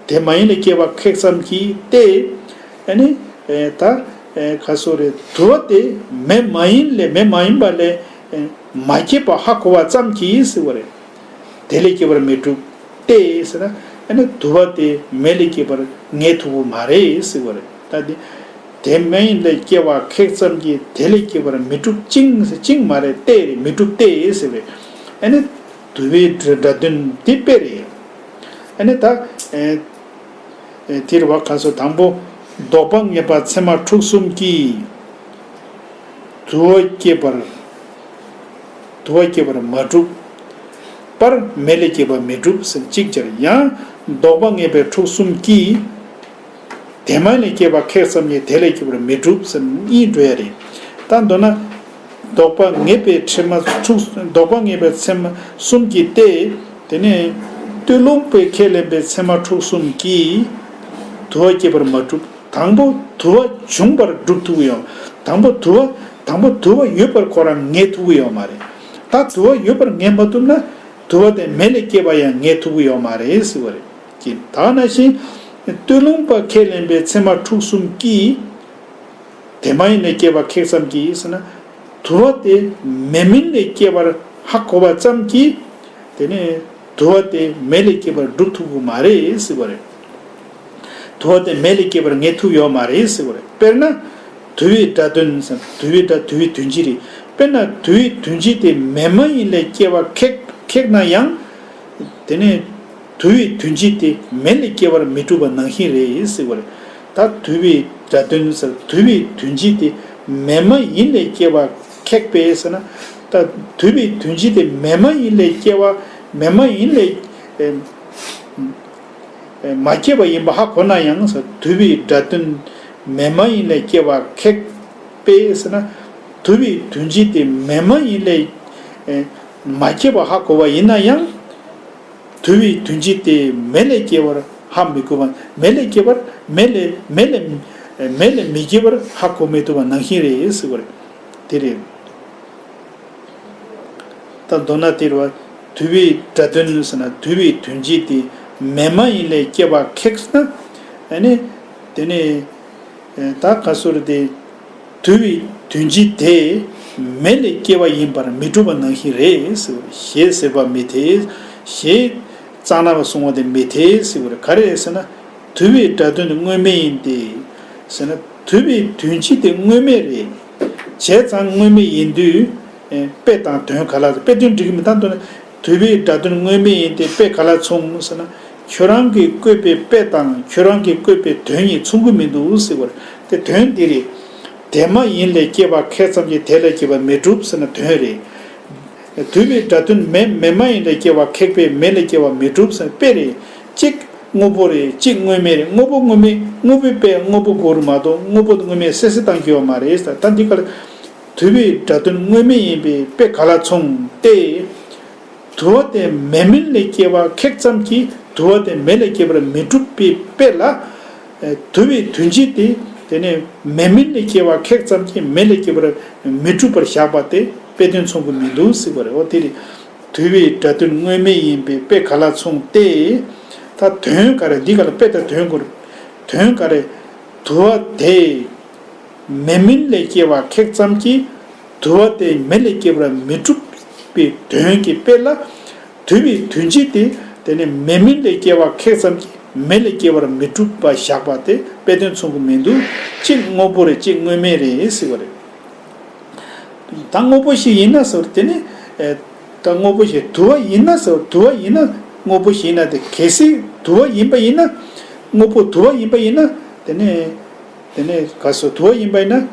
དེ་མ་ཡིན་ལས་སྐྱེ་བ་ཁེགས་ཙམ་གྱིས་ཏེ། ཨ་ནི། ད། ག་སོ་རེད། དུ་བ་དེ་མེ་མ་ཡིན་ལས་མེ་མ་ཡིན་པ་ལས། མ་སྐྱེས་པ་ཧ་གོ་བ་ཙམ་གྱིས་ཟེར་བ་རེད། དེ་ལས་སྐྱེ་བར་མི་འགྲུབ། ཏེ་ཟེར་ན། ཨ་ནི་དུ་བ་དེ་མེ་ལས་སྐྱེ་བར་ངེས་ཐུབ་པོ་མ་རེད་ཟེར་བ་རེད། ད་དེ། དེ་མ་ཡིན་ལས་སྐྱེ་བ་ཁེགས་ཙམ་གྱིས་དེ་ལས་སྐྱེ་བར་མི་འགྲུབ་ཅིང་ཟེར་ཅིང་མ་རེད། ཏེ་རེད། མི་འགྲུབ་སྟེ་ཟེར་བས། ཨ་ནི། དུ་བའི་སྒྲ་དོན་འདི་དཔེ་རེད། ཨ་ནི་ད། དེར་བ་ག་སོ་དང་པོ། ལྡོག་པ་ངེས་པ་ཚད་མ་འཁྲུགས་གསུམ་གྱིས། དུ་བ་སྐྱེད་པར། དུ་བ་སྐྱེད་པར་མ་གྲུབ། པར་མེ་ལས་སྐྱེ་བ་མི་འགྲུབ་ཟེར་གཅིག་སྦྱར། ཡང་ལྡོག་པ་ངེས་པའི་འཁྲུགས་གསུམ་གྱིས། དེ་མ་ལས་སྐྱེ་བ་ཁེགས་ཙམ་ཉིད་དེ་ལས་སྐྱེ་བར་མི་འགྲུབ་ཟེར་གཉིས་འགྲོ་ཡ་རེད། ད་མདོར་ན། ལྡོག་པ་ངེས་པའི་ཚད་མ་འཁྲུགས། ལྡོག་པ་ངེས་པའི་ཚད་མ་གསུམ་གྱིས་ཏེ། དེ་ནས། སྟོད་ལུང་པས་ཁས་ལེན་པའི་ཚད་མ་འཁྲུགས་གསུམ་གྱིས། དུ་བ་སྐྱེད་པར་མ་གྲུབ། དང་པོ་དུ་བ་བྱུང་བར་སྒྲུབ་ཐུབ་ཀྱི་ཡོད། དང་པོ་དུ་བ། དང་པོ་དུ་བ་ཡོད་པར་ཁོ་རང་ངེས་ཐུབ་ཀྱི་ཡོད་མ་རེད། ད་དུ་བ་ཡོད་པར་ངེས་མ་ཐུབ་ན། དུ་བ་དེ་མེ་ལས་སྐྱེ་བ་ཡང་ངེས་ཐུབ་ཀྱི་ཡོད་མ་རེད་ཟེར་བ་རེད། ཀྱི་ད་ནང་བཞིན། སྟོད་ལུང་པ་ཁས་ལེན་པའི་ཚད་མ་འཁྲུགས་གསུམ་གྱིས། དེ་མ་ཡིན་ལས་སྐྱེ་བ་ཁེགས་ཙམ་གྱིས་ཟེར་ན། དུ་བ་དེ་མེ་མིན་ལས་སྐྱེ་བར་ཧ་གོ་བ་ཙམ་གྱིས། དེ་ནས་དུ་བ་དེ་མེ་ལས་སྐྱེ་བར་སྒྲུབ་ཐུབ་ཀྱི་མ་རེད་ཟེར་བ་རེད། དུ་བ་དེ་མེ་ལས་སྐྱེ་བར་ངེས་ཐུབ་ཡོད་མ་རེད་ཟེར་བ་རེད། དཔེར་ན། དུ་བའི་སྒྲ་དོན་ཟེར། དུ་བའི་སྒྲ། དུ་བའི་དོན་སྤྱི་རེད། དཔེར་ན་དུ་བའི་དོན་སྤྱི་དེ་མེ་མ་ཡིན་ལས་སྐྱེ་བ་ཁེགས་ཁེགས་ན་ཡང་། དེ་ནས། དུ་བའི་དོན་སྤྱི་དེ་མེ་ལས་སྐྱེ་བར་མི་འགྲུབ་པ་ནང་བཞིན་རེད་ཟེར་བ་རེད། ད་དུ་བའི་སྒྲ་དོན་ཟེར། དུ་བའི་དོན་སྤྱི་དེ་མེ་མ་ཡིན་ལས་སྐྱེ་བ་ཁེགས་པས་ཟེར་ན། ད་དུ་བའི་དོན་སྤྱི་དེ་མེ་མ་ཡིན་ལས་སྐྱེ་བ། མེ་མ་ཡིན་ལས། ཨེ། མ་སྐྱེས་པ་ཡིན་པ་ཧ་གོ་ན་ཡང་ཟེར། དུ་བའི་སྒྲ་དོན་མེ་མ་ཡིན་ལས་སྐྱེ་བ་ཁེགས་པས་ཟེར་ན། དུ་བའི་དོན་སྤྱི་དེ་མེ་མ་ཡིན་ལས། ཨེ། མ་སྐྱེས་པ་ཧ་གོ་བ་ཡིན་ན་ཡང་། དུ་བའི་དོན་སྤྱི་དེ་མེ་ལས་སྐྱེ་བར་ཧ་མི་གོ་བ། མེ་ལས་སྐྱེ་བར། མེ་ལས། མེ་ལས། མེ་ལས་མི་སྐྱེ་བར་ཧ་གོ་མི་ཐུབ་པ་ནང་བཞིན་རེད་ཟེར་བ་རེད། དེ་རེད། ད་མདོར་ན་དེ་རེད་བ། དུ་བའི་སྒྲ་དོན་ཟེར་ན་དུ་བའི་དོན་སྤྱི་དེ་མེ་མ་ཡིན་ལས་སྐྱེ་བ་ཁེགས་ན། ཨ་ནི། དེ་ནས། ད་ག་སོ་རེད་དེ། དུ་བའི་དོན་སྤྱི་དེ་མེ་ལས་སྐྱེ་བ་ཡིན་པར་མི་འགྲུབ་པ་ནང་བཞིན་རེད་ཟེར་བ་རེད། ཞེས་ཟེར་བ་མི་འཐད། ཞེས་གཙང་ནག་པས་གསུངས་པ་དེ་མི་འཐད་ཟེར་བ་རེད། ག་རེ་རེད་ཟེར་ན། དུ་བའི་སྒྲ་དོན་དངོས་མེད་ཡིན་ཏེ། ཟེར་ན། དུ་བའི་དོན་སྤྱི་དེ་དངོས་མེད་རེད། བྱས་ཙང་དངོས་མེད་ཡིན་དུས། དཔེ་དང་དོན་ག་ལ། དཔེ་དོན་འགྲིག་གི་མི། ད་མདོར་ན། དུ་བའི་སྒྲ་དོན་དངོས་མེད་ཡིན་ཏེ་དཔེ་ག་ལ་མཚུངས་ཟེར་ན། ཁྱོད་རང་གིས་བཀོད་པའི་དཔེ་དང་ཁྱོད་རང་གིས་བཀོད་པའི་དོན་གཉིས་མཚུངས་ཀྱི་མི་འདུག་ཟེར་བ་རེད། དེ་དོན་འདི་རེད། དེ་མ་ཡིན་ལས་སྐྱེ་བ་ཁེགས་ཙམ་གྱིས་དེ་ལས་སྐྱེ་བ་མི་འགྲུབ་ཟེར་ན་དོན་རེད། དུ་བའི་སྒྲ་དོན་མེ་མེ་མ་ཡིན་ལས་སྐྱེ་བ་ཁེགས་པས་མེ་ལས་སྐྱེ་བ་མི་འགྲུབ་ཟེར་ན་དཔེ་རེད། གཅིག་དངོས་པོ་རེད། གཅིག་དངོས་མེད་རེད། དངོས་པོ་དངོས་མེད། དངོས་པོའི་དཔེ་དངོས་པོ་དགོས་རེད་མ་གཏོགས་དངོས་པོ་དངོས་མེད་གསལ་གསལ་བཏང་རྒྱུ་ཡོད་མ་རེད་ཟེར། ད་འདི་ག་ལ། དུ་བའི་སྒྲ་དོན་དངོས་མེད་ཡིན་པས་དཔེ་ག་ལ་མཚུངས་ཏེ། དུ་བ་དེ་མེ་མིན་ལས་སྐྱེ་བ་ཁེགས་ཙམ་གྱིས་དུ་བ་དེ་མེ་ལས་སྐྱེ་བར་མི་འགྲུབ་པའི་དཔེ་ལ། དུ་བའི་དོན་སྤྱི་དེ་དེ་ནས་མེ་མིན་ལས་སྐྱེ་བ་ཁེགས་ཙམ་གྱིས་མེ་ལས་སྐྱེ་བར་མི་འགྲུབ་པར་བཞག་པ་དེ་དཔེ་དོན་མཚུངས་ཀྱི་མི་འདུག་ཟེར་བ་རེད། འོ་དེ་རེད། དུ་བའི་སྒྲ་དོན་དངོས་མེད་ཡིན་པས་དཔེ་ག་ལ་མཚུངས་ཏེ། ད་དོན་ག་རེ། འདི་ག་ལ་དཔེ་དང་དོན་དགོས་རེད། དོན་ག་རེ། དུ་བ་དེ། མེ་མིན་ལས་སྐྱེ་བ་ཁེགས་ཙམ་གྱིས་དུ་བ་དེ་མེ་ལས་སྐྱེ་བར་མི་འགྲུབ་པའི་དོན་གྱི་དཔེ་ལ། དུ་བའི་དོན་སྤྱི་དེ་དེ་ནི་མེ་མིན་ལས་སྐྱེ་བ་ཁེགས་ཙམ་གྱིས་མེ་ལས་སྐྱེ་བར་མི་འགྲུབ་པ་བཞག་པ་དེ་དཔེ་དོན་མཚུངས་ཀྱི་མི་འདུག་གཅིག་དངོས་པོ་རེད། གཅིག་དངོས་མེད་རེད་ཟེར་བ་རེད། ད་དངོས་པོ་ཞིག་ཡིན་ན་ཟེར་བ་དེ་ནི། ད་དངོས་པོ་ཞིག་དུ་བ་ཡིན་ན་ཟེར་བ། དུ་བ་ཡིན་ན་དངོས་པོ་ཞིག་ཡིན་ན་དེ་གལ་སྲིད་དུ་བ་ཡིན་པ་ཡིན་ན། དངོས་པོ་དུ་བ་ཡིན་པ་ཡིན་ན། དེ་ནི། དེ་ནས་ག་སོ་དུ་བ་ཡིན་པ་ཡིན་ན།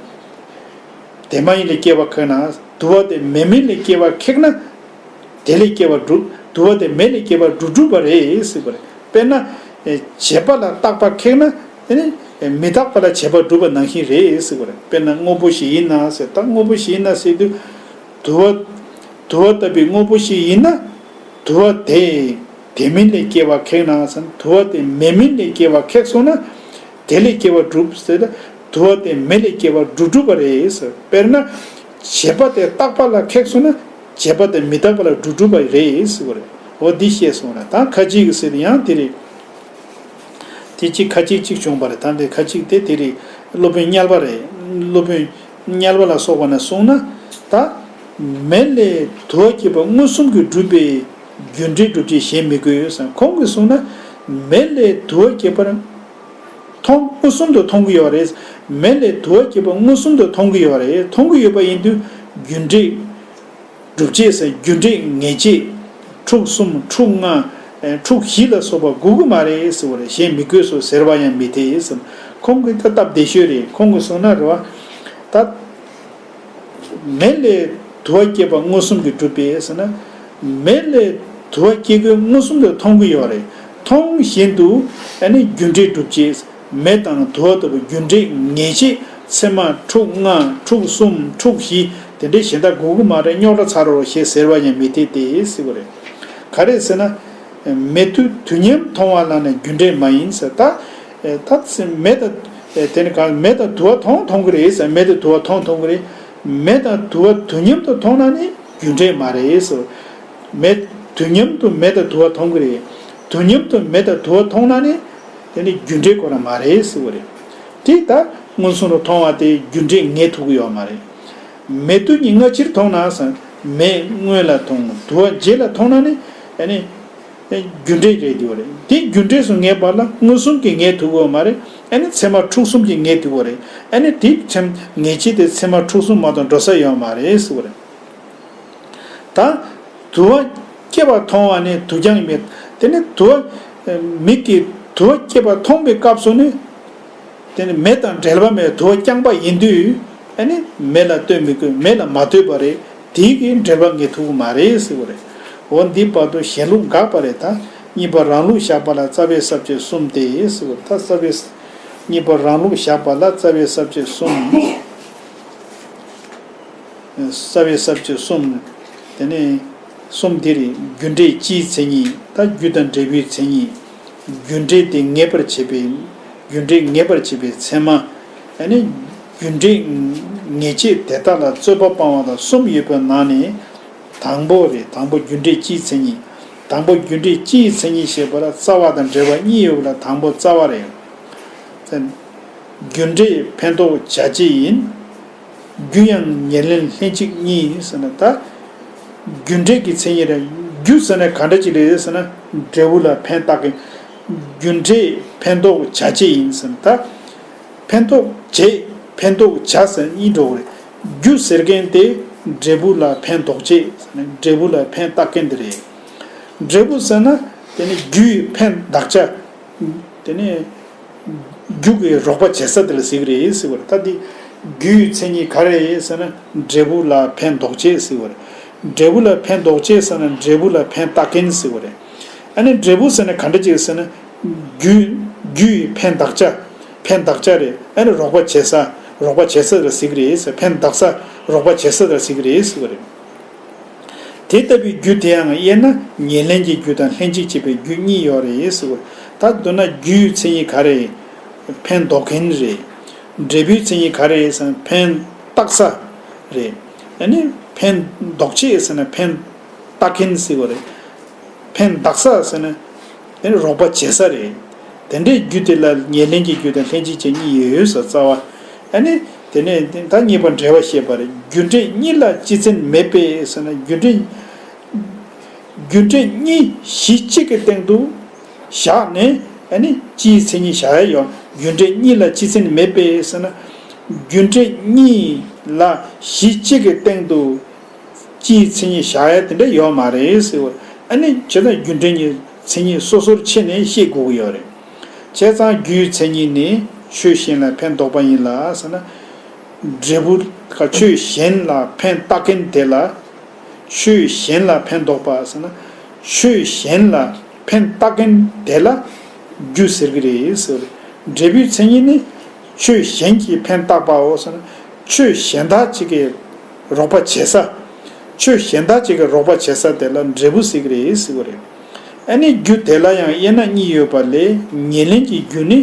དེ་མ་ཡིན་ལས་སྐྱེ་བ་ཁེགས་ན། དུ་བ་དེ་མེ་མིན་ལས་སྐྱེ་བ་ཁེགས་ན། དེ་ལས་སྐྱེ་བ་སྒྲུབ། དུ་བ་དེ་མེ་ལས་སྐྱེ་བ་སྒྲུབ་སྒྲུབ་པ་རེད་ཟེར་བ་རེད། དཔེར་ན། བྱས་པ་ལ་རྟག་པ་ཁེགས་ན། དེ་ནི། མི་རྟག་པ་ལ་བྱས་པ་སྒྲུབ་པ་ནང་བཞིན་རེད་ཟེར་བ་རེད། དཔེར་ན་དངོས་པོ་ཞིག་ཡིན་ན་ཟེར། ད་དངོས་པོ་ཞིག་ཡིན་ན་ཟེར་དུས། དུ་བ། དུ་བ་ལྟ་བུའི་དངོས་པོ་ཞིག་ཡིན་ན། དུ་བ་དེ་དེ་མིན་ལས་སྐྱེ་བ་ཁེགས་ན་ཟེར་ན། དུ་བ་དེ་མེ་མིན་ལས་སྐྱེ་བ་ཁེགས་སོང་ན་དེ་ལས་སྐྱེ་བ་གྲུབ་ཟེར་ན། དུ་བ་དེ་མེ་ལས་སྐྱེ་བ་གྲུབ་གྲུབ་པ་རེད་ཟེར། དཔེར་ན་བྱས་པ་དེ་རྟག་པ་ལ་ཁེགས་སོང་ན་བྱས་པ་དེ་མི་རྟག་པ་ལ་གྲུབ་གྲུབ་པ་རེད་ཟེར་བ་རེད། འོ་འདི་བཤད་སོང་ར། ད་ཁ་ཅིག་གིས་ཟེར་ཡང་དེ་རེད། དེ་གཅིག་ཁ་ཅིག་གཅིག་བྱུང་བ་རེད། ད་འདི་ཁ་ཅིག་དེ་དེ་རེད། སློབ་དཔོན་དམྱལ་བ་རེད། སློབ་དཔོན་དམྱལ་བ་ལ་སོགས་པ་ནས་གསུངས་ན། ད་མེ་ལས་དུ་བ་སྐྱེས་པ་མངོན་སུམ་གྱིས་གྲུབ་པའི་རྒྱུ་འབྲས་གྲུབ་ཅེས་གཞན་མི་དགོས་ཟེར། ཁོང་གིས་གསུངས་ན་མེ་ལས་དུ་བ་སྐྱེས་པར་མཐོང་མངོན་སུམ་དུ་མཐོང་གི་ཡོད་རེད། མེ་ལས་དུ་བ་སྐྱེས་པ་མངོན་སུམ་དུ་མཐོང་གི་ཡོད་རེད། མཐོང་གི་ཡོད་པ་ཡིན་དུས་རྒྱུ་འབྲས་སྒྲུབ་བྱེད་ཟེར། རྒྱུ་འབྲས་ངེས་བྱེད་ཕྲུགས་གསུམ་ཕྲུགས་ལྔ་ཨེ་ཕྲུགས་བཞི་ལ་སོགས་པ་དགོས་ཀྱི་མ་རེད་ཟེར་བ་རེད། གཞན་མི་དགོས་སོ་ཟེར་བ་ཡང་མི་འཐད་ཟེར། ཁོང་གིས་ད་སྟབས་བདེ་ཤོས་རེད། ཁོང་གིས་གསུངས་ན་རེད་བ། ད་མེ་ལས་དུ་བ་སྐྱེས་པ་མངོན་སུམ་གྱིས་གྲུབ་པས་ཟེར་ན། མེ་ལས་དུ་བ་སྐྱེ་དགོས་མངོན་སུམ་དུ་མཐོང་གི་ཡོད་རེད། མཐོང་བཞིན་དུ་ཨ་ནི་རྒྱུ་འབྲས་སྒྲུབ་བྱེད། མེ་དང་དུ་བ་ལྟ་བུ་རྒྱུ་འབྲས་ངེས་བྱེད་ཚད་མ་ཕྲུགས་ལྔ་ཕྲུགས་གསུམ་ཕྲུགས་བཞི་དེ་འདྲའི་གཞན་དག་དགོས་ཀྱི་མ་རེད། རྙོག་དྲ་ཚར་རོ་ཞེས་ཟེར་བ་ཡང་མི་འཐད་དེ་ཟེར་བ་རེད། ག་རེ་ཟེར་ན། མེ་དུ་དུས་མཉམ་མཐོང་བ་ལ་ནི་རྒྱུ་འབྲས་མ་ཡིན་ཟེར། ད་ད་མེ་དང་དེ་ནི་གང་མེ་དང་དུ་བ་མཐོང་མཐོང་གི་རེད་ཟེར། མེ་དང་དུ་བ་མཐོང་མཐོང་གི་རེད། མེ་དང་དུ་བ་དུས་མཉམ་དུ་མཐོང་ན་ནི་རྒྱུ་འབྲས་མ་རེད་ཟེར། མེ་དུས་མཉམ་དུ་མེ་དང་དུ་བ་མཐོང་གི་རེད། དུས་མཉམ་དུ་མེ་དང་དུ་བ་མཐོང་ན་ནི་དེ་ནི་རྒྱུ་འབྲས་ཁོ་རང་མ་རེད་ཟེར་བ་རེད། དེ་ད་མངོན་སུམ་དུ་མཐོང་བ་དེ་རྒྱུ་འབྲས་ངེས་ཐུབ་ཀྱི་ཡོད་མ་རེད། མེ་དུ་གཉིས་སྔ་ཕྱིར་མཐོང་ན་ཟེར། མེ་སྔོན་ལ་མཐོང་དུ་བ་རྗེས་ལ་མཐོང་ན་ནི་ཨ་ནི་རྒྱུ་འབྲས་རེད་དེ་བ་རེད། དེ་རྒྱུ་འབྲས་སུ་ངེས་པ་ལ་མངོན་སུམ་གྱིས་ངེས་ཐུབ་ཀྱི་ཡོད་མ་རེད། ཨ་ནི་ཚད་མ་ཕྲུགས་གསུམ་གྱིས་ངེས་ཐུབ་ཀྱི་རེད། ཨ་ནི་དེ་ཚད་ངེས་བྱེད་དེ་ཚད་མ་ཕྲུགས་གསུམ་མ་གཏོགས་འགྲོ་ས་ཡོད་མ་རེད་ཟེར་བ་རེད། ད་དུ་བ་སྐྱེས་པ་མཐོང་བ་ནི་དུ་རྐྱང་མེད། དེ་ནི་དུ་བ་མིག་གིས་དུ་བ་སྐྱེས་པ་མཐོང་བའི་སྐབས་སུ་ནི་དེ་ནི་མེ་དང་འབྲེལ་བ་མེད་དུ་བ་རྐྱང་པ་ཡིན་དུས། ཨ་ནི་མེ་ལ་ལྟོས་མི་དགོས། མེ་ལ་མ་ལྟོས་པ་རེད། དེའི་གི་འབྲེལ་བ་ངེས་ཐུབ་ཀྱི་མ་རེད་ཟེར་བ་རེད། འོ་འདི་བར་དུ་གཞན་ལུགས་འགགས་པ་རེད། ད་གཉིས་པ་རང་ལུགས་བཞག་པ་ལ་རྩ་བའི་ས་བཅད་གསུམ་སྟེ་ཟེར་བ་རེད། ད་རྩ་བའི་གཉིས་པ་རང་ལུགས་བཞག་པ་ལ་རྩ་བའི་ས་བཅད་གསུམ། རྩ་བའི་ས་བཅད་གསུམ། དེ་ནས་གསུམ་འདི་རེད། རྒྱུ་འབྲས་སྤྱིའི་མཚན་ཉིད་དང་རྒྱུ་དང་འབྲས་བུའི་མཚན་ཉིད། རྒྱུ་འབྲས་དེ་ངེས་པར་བྱེད་པའི་རྒྱུ་འབྲས་ངེས་པར་བྱེད་པའི་ཚད་མ། ཨ་ནི་རྒྱུ་འབྲས་ངེས་བྱེད་དེ་དག་ལ་རྩོད་པ་སྤང་བ་དང་གསུམ་ཡོད་པའི་ནང་ནས། དང་པོ་རེད། དང་པོ་རྒྱུ་འབྲས་སྤྱིའི་མཚན་ཉིད། དང་པོ་རྒྱུ་འབྲས་སྤྱིའི་མཚན་ཉིད་ཞེས་པ་ལ་རྩ་བ་དང་འབྲེལ་བ་གཉིས་ཡོད་པ་ལ་དང་པོ་རྩ་བ་རེད། རྒྱུ་འབྲས་ཕན་འདོགས་བྱ་བྱེད་ཡིན། རྒྱུ་ཡང་ཉེར་ལེན་ལྷན་ཅིག་གཉིས་ཟེར་ན། ད་རྒྱུ་འབྲས་ཀྱི་མཚན་ཉིད་རེད། རྒྱུ་ཟེར་ན་ག་འདྲ་ཅིག་རེད་ཟེར་ན། འབྲས་བུ་ལ་ཕན་བཏགས་མཁན། རྒྱུ་འབྲས་ཕན་འདོགས་བྱ་བྱེད་ཡིན་ཟེར་ན། ད་ཕན་འདོགས་བྱེད་ཕན་འདོགས་བྱ་ཟེར་གཉིས་འགྲོ་གི་རེད། རྒྱུ་ཟེར་མཁན་དེ་འབྲས་བུ་ལ་ཕན་འདོགས་བྱེད་ཟེར་ན། འབྲས་བུ་ལ་ཕན་བཏགས་མཁན་དེ་རེད། འབྲས་བུ་ཟེར་ན་དེ་ནི་རྒྱུའི་ཕན་བཏགས་བྱ། དེ་ནི་རྒྱུ་གི་རོགས་པ་བྱེད་ས་དེ་ལ་ཟེར་གི་རེད་ཟེར་བ་རེད། ད་འདི་རྒྱུའི་མཚན་ཉིད་ག་རེ་ཟེར་ན། འབྲས་བུ་ལ་ཕན་འདོགས་བྱེད་ཟེར་བ་རེད། འབྲས་བུ་ལ་ཕན་འདོགས་བྱེད་ཟེར་ན་འབྲས་བུ་ལ་ཕན་བཏགས་མཁན་ཟེར་བ་རེད། ཨ་ནི་འབྲས་བུ་ཟེར་ན་ག་འདྲ་ཅིག་ཟེར་ན། རྒྱུ་རྒྱུ་ཡི་ཕན་བཏགས་བྱ། ཕན་བཏགས་བྱ་རེད། ཨ་ནི་རོགས་པ་བྱེད་ས་རོགས་པ་བྱེད་ས་ལ་ཟེར་གི་རེད་ཟེར། ཕན་བཏགས་ས་རོགས་པ་བྱེད་ས་ལ་ཟེར་གི་རེད་ཟེར་བ་རེད། དེ་ལྟ་བུའི་རྒྱུ་དེའང་དབྱེ་ན་ཉེར་ལེན་གྱི་རྒྱུ་དང་ལྷན་ཅིག་བྱེད་པའི་རྒྱུ་གཉིས་ཡོད་རེད་ཟེར་བ། ད་མདོར་ན་རྒྱུའི་མཚན་ཉིད་ག་རེ། ཕན་འདོགས་མཁན་རེད། འབྲས་བུའི་མཚན་ཉིད་ག་རེ་ཟེར་ན་ཕན་བཏགས་ས་རེད། ཨ་ནི་ཕན་འདོགས་བྱེད་ཟེར་ན་ཕན་བཏགས་མཁན་ཟེར་བ་རེད། ཕན་བཏགས་ས་ཟེར་ན་དེ་ནི་རོགས་པ་བྱེད་ས་རེད། དེ་འདྲའི་རྒྱུ་དེ་ལ་ཉེར་ལེན་གྱི་རྒྱུ་དང་ལྷན་ཅིག་བྱེད་གཉིས་ཡོད་ཟེར་རྩ་བ། ཨ་ནི་དེ་ནས་ད་གཉིས་པ་འབྲེལ་བ་བཤད་པ་རེད། རྒྱུ་འབྲས་གཉིས་ལ་སྤྱི་མཚན་མེད་པས་ཟེར་ན། རྒྱུ་འབྲས་རྒྱུ་འབྲས་གཉིས་གཞི་གཅིག་གི་སྟེང་དུ་བཞག་ནས་ཨ་ནི་སྤྱིའི་མཚན་ཉིད་བཞག་ཡ་ཡོད། རྒྱུ་འབྲས་གཉིས་ལ་སྤྱི་མཚན་མེད་པས་ཟེར་ན། རྒྱུ་འབྲས་གཉིས་ལ་གཞི་གཅིག་གི་སྟེང་དུ་སྤྱིའི་མཚན་ཉིད་བཞག་ཡ་དེ་འདྲ་ཡོད་མ་རེད་ཟེར་བ། ཨ་ནི་བྱས་ཙང་རྒྱུ་འབྲས་གཉིས་མཚན་ཉིད་སོ་སོར་ཕྱེ་ནས་ཤེས་དགོས་ཀྱི་ཡོད་རེད། བྱས་ཙང་རྒྱུའི་མཚན་ཉིད་ནི་ཆོས་གཞན་ལ་ཕན་འདོགས་པ་ཡིན་ལ་ཟེར་ན། འབྲས་བུ་ཁ་ཆོས་གཞན་ལ་ཕན་བཏགས་མཁན་དེ་ལ་ཆོས་གཞན་ལ་ཕན་འདོགས་པ་ཟེར་ན། ཆོས་གཞན་ལ་ཕན་བཏགས་མཁན་དེ་ལ་རྒྱུ་ཟེར་གྱི་རེད་ཟེར། འབྲས་བུའི་མཚན་ཉིད་ནི་ཆོས་གཞན་གྱིས་ཕན་བཏགས་པའོ་ཟེར་ན། ཆོས་གཞན་དག་ཅིག་གིས་རོགས་པ་བྱེད་ས། ཆོས་གཞན་དག་ཅིག་གི་རོགས་པ་བྱེད་ས་དེ་ལ་འབྲས་བུ་ཟེར་གི་རེད་ཟེར་གི་རེད། ཨ་ནི་རྒྱུ་དེ་ལ་ཡང་དབྱེ་ན་གཉིས་ཡོད་པ་ལས། ཉེར་ལེན་གྱི་རྒྱུ་ནི་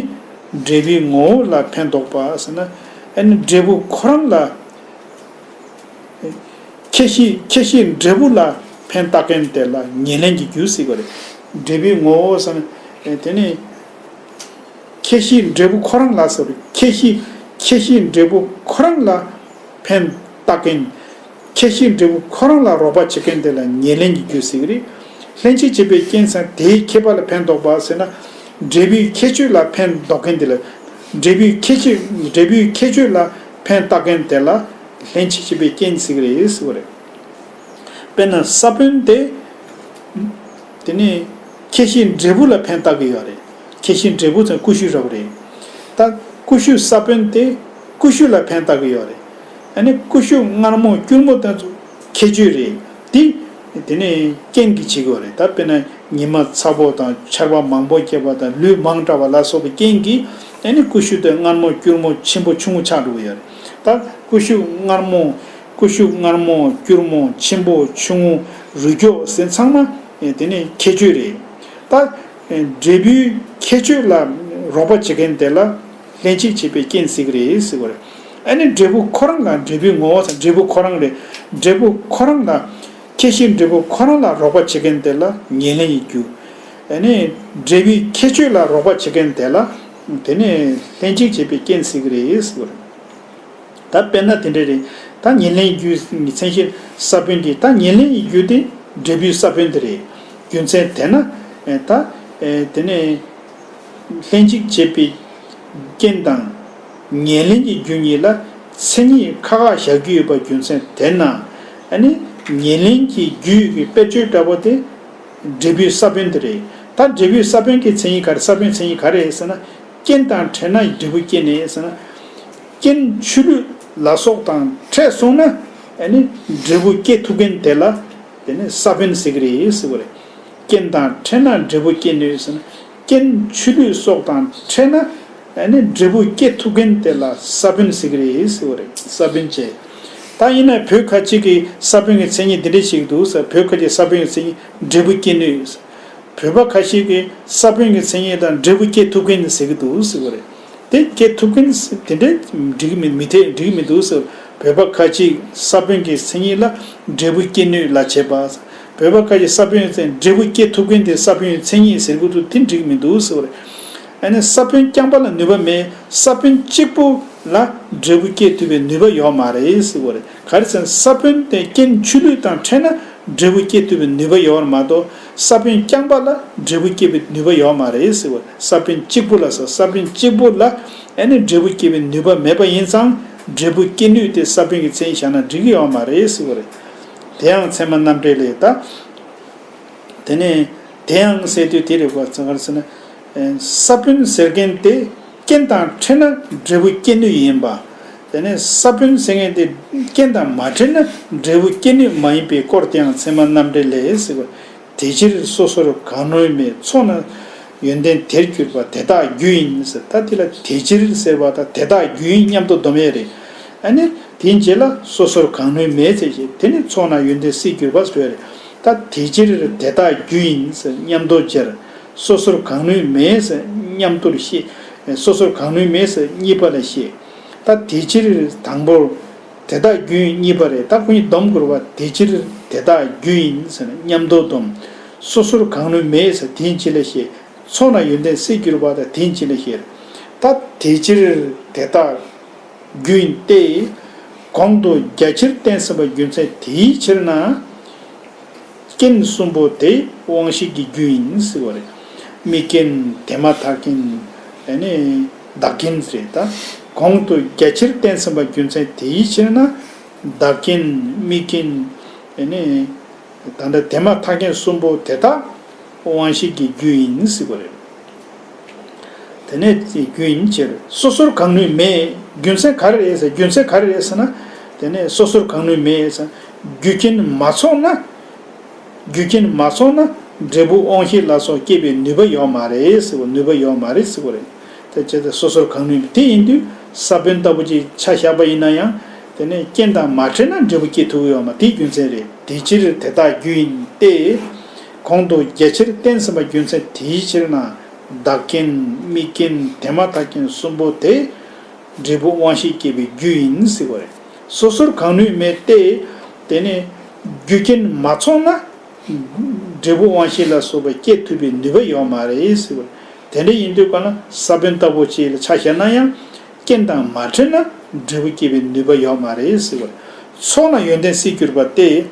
འབྲས་བུའི་ངོ་བོ་ལ་ཕན་འདོགས་པ་ཟེར་ན། ཨ་ནི་འབྲས་བུ་ཁོ་རང་ལ། ཁྱད་གཞི་ཁྱད་གཞི་འབྲས་བུ་ལ་ཕན་བཏགས་མཁན་དེ་ལ་ཉེར་ལེན་གྱི་རྒྱུ་ཟེར་གི་རེད། འབྲས་བུའི་ངོ་བོ་ཟེར་ན། དེ་ནི། ཁྱད་གཞི་འབྲས་བུ་ཁོ་རང་ལ་ཟེར་བ། ཁྱད་གཞི་ཁྱད་གཞི་འབྲས་བུ་ཁོ་རང་ལ་ཕན་བཏགས་མཁན། ཁྱད་གཞི་འབྲས་བུ་ཁོ་རང་ལ་རོགས་པ་བྱེད་མཁན་དེ་ལ་ཉེར་ལེན་གྱི་རྒྱུ་ཟེར་གི་རེད། ལྷན་ཅིག་བྱེད་པའི་རྐྱེན་ཟེར་ན་དེའི་ཁྱད་པར་ལ་ཕན་འདོགས་པ་ཟེར་ན། འབྲས་བུའི་ཁྱད་ཆོས་ལ་ཕན་འདོགས་མཁན་དེ་ལ། འབྲས་བུའི་ཁྱད་ཆོས་འབྲས་བུའི་ཁྱད་ཆོས་ལ་ཕན་བཏགས་མཁན་དེ་ལ་ལྷན་ཅིག་བྱེད་པའི་རྐྱེན་ཟེར་གི་རེད་ཟེར་བ་རེད། དཔེར་ན་ས་བོན་དེ། དེ་ནི་ཁྱད་གཞི་འབྲས་བུ་ལ་ཕན་བཏགས་ཀྱི་ཡོད་རེད། ཁྱད་གཞི་འབྲས་བུ་ཚང་ཀུ་ཤུ་འདྲ་བོ་རེད། ད་ཀུ་ཤུ་ས་བོན་དེ་ཀུ་ཤུ་ལ་ཕན་བཏགས་ཀྱི་ཡོད་རེད། ཨ་ནི་ཀུ་ཤུ་མངར་མོ་སྐྱུར་མོ་དེ་ཚོ་ཁྱད་ཆོས་རེད། དེ་དེ་ནི་རྐྱེན་གྱིས་བྱེད་ཀྱི་ཡོད་རེད། ད་དཔེར་ན་ཉི་མ་ཚ་པོ་དང་ཆར་པ་མང་པོ་བརྒྱབ་པ་དང་ལུད་མང་དྲགས་པ་ལ་སོགས་པའི་རྐྱེན་གྱིས། ཨ་ནི་ཀུ་ཤུ་དེ་མངར་མོ་སྐྱུར་མོ་ཆེན་པོ་ཆུང་ངུ་ཆགས་འགྲོ་གི་ཡོད་རེད། ད་ཀུ་ཤུ་མངར་མོ། ཀུ་ཤུ་མངར་མོ་སྐྱུར་མོ་ཆེན་པོ་ཆུང་ངུ་རུས་སྐྱོགས་ཟེར་ཚང་མ་དེ་ནི་ཁྱད་ཆོས་རེད། ད་འབྲས་བུའི་ཁྱད་ཆོས་ལ་རོགས་པ་བྱེད་མཁན་དེ་ལ་ལྷན་ཅིག་བྱེད་པའི་རྐྱེན་ཟེར་གི་རེད་ཟེར་བ་རེད། ཨ་ནི་འབྲས་བུ་ཁོ་རང་ལ། འབྲས་བུའི་ངོ་བོ་ཟེར་འབྲས་བུ་ཁོ་རང་རེད། འབྲས་བུ་ཁོ་རང་ལ། ཁྱད་གཞི་འབྲས་བུ་ཁོ་རང་ལ་རོགས་པ་བྱེད་མཁན་དེ་ལ་ཉེར་ལེན་གྱི་རྒྱུ། ཨ་ནི་འབྲས་བུའི་ཁྱད་ཆོས་ལ་རོགས་པ་བྱེད་མཁན་དེ་ལ་དེ་ནི་ལྷན་ཅིག་བྱེད་པའི་རྐྱེན་ཟེར་གི་རེད་ཟེར་བ་རེད། ད་དཔེར་ན་དེ་འདྲ་རེད། ད་ཉེར་ལེན་རྒྱུའི་མཚན་གཞི་ས་བོན་གྱི། ད་ཉེར་ལེན་གྱི་རྒྱུ་དེ་འབྲས་བུའི་ས་བོན་དེ་རེད། རྒྱུ་མཚན་དེས་ན། ད་དེ་ནས་ལྷན་ཅིག་བྱེད་པའི་རྐྱེན་དང་ཉེར་ལེན་གྱི་རྒྱུ་གཉིས་ལ་མཚན་ཉིད་ཁ་ཁ་བཞག་རྒྱུ་ཡོད་པ། རྒྱུ་མཚན་དེས་ན། ཨ་ནི་ཉེར་ལེན་གྱི་རྒྱུ་ཡི་དཔེར་བརྗོད་འདྲ་པོ་དེ་འབྲས་བུའི་ས་བོན་དེ་རེད། ད་འབྲས་བུའི་ས་བོན་གྱི་མཚན་ཉིད་ག་རེ། ས་བོན་མཚན་ཉིད་ག་རེ་རེད་ཟེར་ན། རྐྱེན་དང་འཕྲད་ན་འབྲས་བུ་སྐྱེ་ནུས་ཟེར་ན། རྐྱེན་ཆུ་ལུད་ལ་སོགས་དང་འཕྲད་སོང་ན། ཨ་ནི་འབྲས་བུ་སྐྱེ་ཐུབ་མཁན་དེ་ལ་དེ་ནི་ས་བོན་ཟེར་གི་རེད་ཟེར་བ་རེད། རྐྱེན་དང་འཕྲད་ན་འབྲས་བུ་སྐྱེ་ནུས་ཟེར་ན། རྐྱེན་ཆུ་ལུད་སོགས་དང་འཕྲད་ན། ཨ་ནི་འབྲས་བུ་སྐྱེ་ཐུབ་མཁན་དེ་ལ་ས་བོན་ཟེར་གི་རེད་ཟེར་བ་རེད། ས་བོན་བྱས། ད་ཡིན་ན་བོད་ཁ་ཅིག་གིས་ས་བོན་གྱི་མཚན་ཉིད་འདི་འདྲ་ཞིག་འདུག་ཟེར། བོད་ཁ་ཅིག་ས་བོན་གྱི་མཚན་ཉིད་འབྲས་བུ་སྐྱེ་ནུས། བོད་པ་ཁ་ཤས་ཀྱིས་ས་བོན་གྱི་མཚན་ཉིད་དང་འབྲས་བུ་སྐྱེ་ཐུབ་མཁན་ཟེར་གྱི་འདུག་ཟེར་བ་རེད། དེ་སྐྱེ་ཐུབ་མཁན་དེ་འདྲ་འགྲིག་མི་མི་འཐད་འགྲིག་མི་འདུག་ཟེར། བོད་པ་ཁ་ཅིག་ས་བོན་གྱི་མཚན་ཉིད་ལ་འབྲས་བུ་སྐྱེ་ནུས་ལ་བྱེད་པ། བོད་པ་ཁ་ཅིག་ས་བོན་གྱི་མཚན་འབྲས་བུ་སྐྱེ་ཐུབ་མཁན་དེ་ས་བོན་གྱི་མཚན་ཉིད་ཟེར་གྱི་འདུག་དེ་འགྲིག་མི་འདུག་ཟེར་བ་རེད། ཨ་ནི་ས་བོན་རྐྱང་པ་ལ་ནུས་པ་མེད། ས་བོན་གཅིག་པུ་ལ་འབྲས་བུ་སྐྱེ་ཐུབ་པའི་ནུས་པ་ཡོད་མ་རེད་ཟེར་བ་རེད། ག་རེ་ཟེར་ན་ས་བོན་དེ་རྐྱེན་ཆུ་ལུད་དང་འཕྲད་ན་འབྲས་བུ་སྐྱེ་ཐུབ་པའི་ནུས་པ་ཡོད་མ་གཏོགས། ས་བོན་རྐྱང་པ་ལ་འབྲས་བུ་སྐྱེ་བའི་ནུས་པ་ཡོད་མ་རེད་ཟེར་བ། ས་བོན་གཅིག་པུ་ལ་ཟེར། ས་བོན་གཅིག་པུ་ལ་ཨ་ནི་འབྲས་བུ་སྐྱེ་བའི་ནུས་པ་མེད་པ་ཡིན་ཙང་། འབྲས་བུ་སྐྱེ་ནུས་དེ་ས་བོན་གྱི་མཚན་ཉིད་བཞག་ན་འགྲིག་གི་ཡོད་མ་རེད་ཟེར་བ་རེད། དེ་ཡང་ཚད་མ་རྣམ་འགྲེལ་ལས་ད། དེ་ནས་དེ་ཡང་ཟེར་དུས་དེ་རེད་པ། ག་རེ་ཟེར་ན། ས་བོན་ཟེར་མཁན་དེ་རྐྱེན་དང་འཕྲད་ན་འབྲས་བུ་སྐྱེ་ནུས་ཡིན་པ། དེ་ནས་ས་བོན་ཟེར་མཁན་དེ་རྐྱེན་དང་མ་འཕྲད་ན་འབྲས་བུ་སྐྱེ་ནུས་མ་ཡིན་པའི་སྐོར་དེ་ཡང་ཚད་མ་རྣམ་འགྲེལ་ལས་ཟེར་བ། དེ་ཕྱིར་སོ་སོར་གང་ནུས་མེད། མཚོ་ན་ཡོན་ཏན་དེར་གྱུར་པ་དེ་དག་རྒྱུ་ཡིན་ཟེར། ད་དེ་ལ་དེ་ཕྱིར་ཟེར་བ་དང་དེ་དག་རྒྱུ་ཡིན་མཉམ་དུ་སྡོམ་ཡས་རེད། ཨ་ནི་དེའི་རྗེས་ལ་སོ་སོར་གང་ནུས་མེད་ཟེར་བྱས། དེ་ནི་མཚོ་ན་ཡོན་ཏན་སྲིད་གྱུར་པ་ཟེར་བ་རེད། ད་དེ་ཕྱིར་དེ་དག་རྒྱུ་ཡིན་ཟེར་མཉམ་དུ་སྦྱར། སོ་སོར་གང་ནུས་མེད་ཟེར་མཉམ་དུ་བཤད། སོ་སོར་གང་ནུས་མེད་ཟེར་གཉིས་པ་ལ་བཤད། ད་དེ་ཕྱིར་དང་པོར་དེ་དག་རྒྱུ་ཡིན་གཉིས་པ་རེད། ད་ཁོ་གཉིས་སྡོམ་དགོས་པ། དེ་ཕྱིར་དེ་དག་རྒྱུ་ཡིན་ཟེར་ནས་མཉམ་དུ་སྡོམ། སོ་སོར་གང་ནུས་མེད་ཟེར་དེའི་རྗེས་ལ་བཤད། མཚོ་ན་ཡོན་ཏན་སྲིད་གྱུར་པ་དང་དེའི་རྗེས་ལ་བཤད། ད་དེ་ཕྱིར་དེ་དག་རྒྱུ་ཡིན་ཏེ། གོང་དུ་རྒྱ་ཆེར་བསྟན་ཟིན་པ་རྒྱུ་མཚན་དེའི་ཕྱིར་ན། རྐྱེན་གསུམ་པོ་དེ་དབང་ཤེས་ཀྱི་རྒྱུ་ཡིན་ཟེར་བ་རེད། དམིགས་རྐྱེན་དེ་མ་ཐག་རྐྱེན། ཨ་ནི་བདག་རྐྱེན་རེད། ད་གོང་དུ་རྒྱ་ཆེར་བསྟན་ཟིན་པ་རྒྱུ་མཚན་དེའི་ཕྱིར་ན། བདག་རྐྱེན་དམིགས་རྐྱེན། ཨ་ནི་ད་ལྟ་དེ་མ་ཐག་རྐྱེན་གསུམ་པོ་དེ་དག་དབང་ཤེས་ཀྱི་རྒྱུ་ཡིན་ཟེར་བ་རེད། དེ་ནས་རྒྱུ་ཡིན་ཕྱིར། སོ་སོར་གང་ནུས་མེད། རྒྱུ་མཚན་ག་རེ་རེད་ཟེར། རྒྱུ་མཚན་ག་རེ་རེད་ཟེར་ན། དེ་ནས་སོ་སོར་གང་ནུས་མེད་ཟེར། རྒྱུ་རྐྱེན་མ་ཚོགས་ན། རྒྱུ་རྐྱེན་མ་ཚོགས་ན་འབྲས་བུ་དབང་ཤེས་ལ་སོགས་སྐྱེད་པའི་ནུས་པ་ཡོད་མ་རེད་ཟེར་བ། ནུས་པ་ཡོད་མ་རེད་ཟེར་བ་རེད། དེ་བྱས་ཏེ་སོ་སོར་གང་ནུས་དེ་ཡིན་དུས་ས་བོན་ལྟ་བུ་ཅིག་ཆ་བཞག་པ་ཡིན་ན་ཡང་། དེ་ནས་རྐྱེན་དང་མ་འཕྲད་ན་འབྲས་བུ་སྐྱེ་ཐུབ་ཀྱི་ཡོད་མ་རེད། དེའི་རྒྱུ་མཚན་རེད། དེ་ཕྱིར་དེ་དག་རྒྱུ་ཡིན་ཏེ། གོང་དུ་རྒྱ་ཆེར་བསྟན་ཟིན་པ་རྒྱུ་མཚན་དེའི་ཕྱིར་ན། བདག་རྐྱེན་དམིགས་རྐྱེན་དེ་མ་ཐག་རྐྱེན་གསུམ་པོ་དེ། འབྲས་བུ་དབང་ཤེས་སྐྱེད་པའི་རྒྱུ་ཡིན་ཟེར་བ་རེད། སོ་སོར་གང་ནུས་མེད་དེ། དེ་ནས་རྒྱུ་རྐྱེན་མ་ཚོགས་ན། འབྲས་བུ་དབང་ཤེས་ལ་སོགས་པ་སྐྱེད་ཐུབ་པའི་ནུས་པ་ཡོད་མ་རེད་ཟེར་བ། དེ་འདྲ་ཡིན་དུས་གང་ལ་ས་བོན་ལྟ་བུ་ཅིག་ལ་ཆ་བཞག་ན་ཡང་། རྐྱེན་དང་མ་འཕྲད་ན་འབྲས་བུ་སྐྱེད་པའི་ནུས་པ་ཡོད་མ་རེད་ཟེར་བ། ཚོགས་ན་ཡོན་ཏན་སྲིད་གྱུར་པ་སྟེ།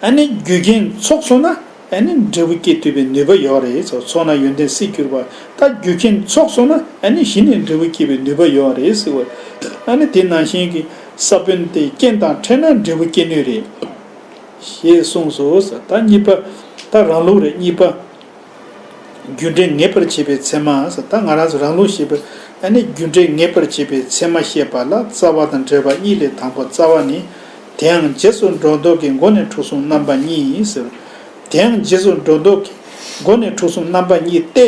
ཨ་ནི་རྒྱུ་རྐྱེན་ཚོགས་སོང་ན་ཨ་ནི་འབྲས་བུ་སྐྱེད་ཐུབ་པའི་ནུས་པ་ཡོད་རེད་ཟེར། ཚོགས་ན་ཡོན་ཏན་སྲིད་གྱུར་པ། ད་རྒྱུ་རྐྱེན་ཚོགས་སོང་ན་ཨ་ནི་གཞི་ནས་འབྲས་བུ་སྐྱེད་པའི་ནུས་པ་ཡོད་རེད་ཟེར་བ། ཨ་ནི་དེ་ནང་བཞིན་གྱི་ས་བོན་དེ་རྐྱེན་དང་འཕྲད་ན་འབྲས་བུ་སྐྱེད་ནུས་རེད། ཞེས་གསུངས་སོ། ད་གཉིས་པ། ད་རང་ལུགས་རེད། གཉིས་པ། རྒྱུ་འབྲས་ངེས་པར་བྱེད་པའི་ཚད་མ། ད་ང་རང་ཚོ་རང་ལུགས་ཤེས་པའི་ཨ་ནི་རྒྱུ་འབྲས་ངེས་པར་བྱེད་པའི་ཚད་མ་བཤད་པ་ལ་རྩ་བ་དང་འབྲེལ་བ་གཉིས་ལས། དང་པོ་རྩ་བ་ནི། དེའང་རྗེས་སུ་འགྲོ་ལྡོག་གི་སྒོ་ནས་འཁྲུལ་གསུམ་རྣམ་པ་གཉིས་ཟེར། དེའང་རྗེས་སུ་འགྲོ་ལྡོག་གི་སྒོ་ནས་འཁྲུལ་གསུམ་རྣམ་པ་གཉིས་ཏེ།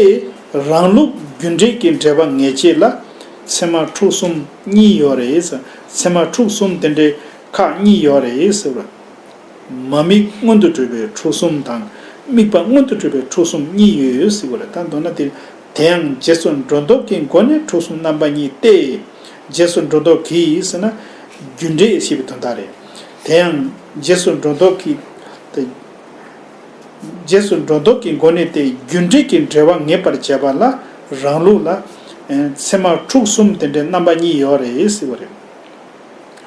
རང་ལུགས་རྒྱུ་འབྲས་ཀྱི་འབྲེལ་བ་ངེས་བྱེད་ལ་ཚད་མ་འཁྲུལ་གསུམ་གཉིས་ཡོད་རེད་ཟེར། ཚད་མ་འཁྲུལ་གསུམ་དེ་འདྲའི་ཁག་གཉིས་ཡོད་རེད་ཟེར་བ། མ་དམིགས་མངོན་དུ་གྲུབ་པའི་འཁྲུལ་གསུམ་དང་། དམིགས་པ་མངོན་དུ་གྲུབ་པའི་འཁྲུལ་གསུམ་གཉིས་ཡོད་ཟེར་བ་རེད། ད་མདོར་ན་དེ། དེའང་རྗེས་སུ་འགྲོ་ལྡོག་གི་སྒོ་ནས་འཁྲུལ་གསུམ་རྣམ་པ་གཉིས་ཏེ། རྗེས་སུ་འགྲོ་ལྡོག་གིས་ཟེར་ན། རྒྱུ་འབྲས་ཞེས་པའི་དོན་དག་རེད། དེའང་རྗེས་སུ་འགྲོ་ལྡོག་གི། རྗེས་སུ་འགྲོ་ལྡོག་གི་སྒོ་ནས་ཏེ་རྒྱུ་འབྲས་ཀྱི་འབྲེལ་བ་ངེས་པར་བྱེད་པ་ལ་རང་ལུགས་ལ། ཚད་མ་འཁྲུལ་གསུམ་དེ་འདྲའི་རྣམ་པ་གཉིས་ཡོད་རེད་ཟེར་བ་རེད།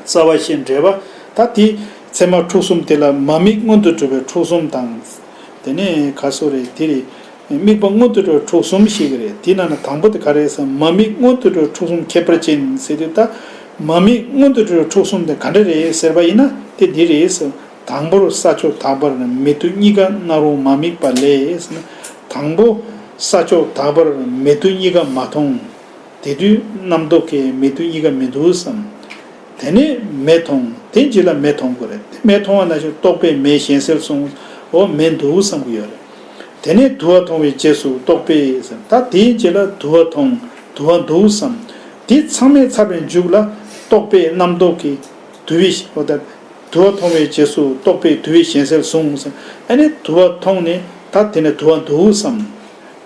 རྩ་བ་ཤེས་འབྲེལ་བ། ད་དེ་ཚད་མ་འཁྲུལ་གསུམ་དེ་ལ་མ་དམིགས་མངོན་དུ་གྲུབ་པའི་འཁྲུལ་གསུམ་དང་། དེ་ནས་ག་སོ་རེད། དེ་རེད། དམིགས་པ་མངོན་དུ་གྲུབ་པའི་འཁྲུལ་གསུམ་ཞིག་རེད། དེ་ནང་ན་དང་པོ་དེ་ག་རེ་ཟེར། མ་དམིགས་མངོན་དུ་གྲུབ་པའི་འཁྲུལ་གསུམ་ཁྱད་པར་ཅན་ཟེར་དུས། ད་མ་དམིགས་མངོན་དུ་གྲུབ་པའི་འཁྲུལ་གསུམ་དེ་ག་འདྲ་རེད་ཟེར་བ་ཡིན་ན་དེ་འདི་རེད་ཟེར། དང་པོར་ས་ཕྱོགས་དག་པར་མེ་དུ་གཉིས་ཀ་སྣང་རུང་མ་དམིགས་པ་ལས་ཟེར་ན། དང་པོ་ས་ཕྱོགས་དག་པར་མེ་དུ་གཉིས་ཀ་མ་མཐོང་། དེ་དུས་རྣམ་རྟོག་གིས་མེ་དུ་གཉིས་ཀ་མི་འདུག་བསམ། དེ་ནས་མེ་མཐོང་། དེ་རྗེས་ལ་མེ་མཐོང་དགོས་རེད། དེ་མེ་མཐོང་བ་ན་ཞིག་རྟོག་པས་མེ་ཞེན་སེལ་གསུངས། འོ་མེ་འདུག་བསམ་གྱི་ཡོད་རེད། དེ་ནས་དུ་བ་མཐོང་བའི་རྗེས་སུ་རྟོག་པས་བསམ། ད་དེའི་རྗེས་ལ་དུ་བ་མཐོང་། དུ་བ་འདུག་བསམ། དེ་ཚང་མས་ཚར་བའི་མཇུག་ལ་རྟོག་པས་རྣམ་རྟོག་གིས་དུ་བའི་ཞེན། འོ་ད་དུ་བ་མཐོང་བའི་རྗེས་སུ་རྟོག་པས་དུ་བའི་ཞེན་སེལ་གསུངས་བསམ། ཨ་ནི་དུ་བ་མཐོང་ནས་ད་དེ་ནས་དུ་བ་འདུག་བསམ།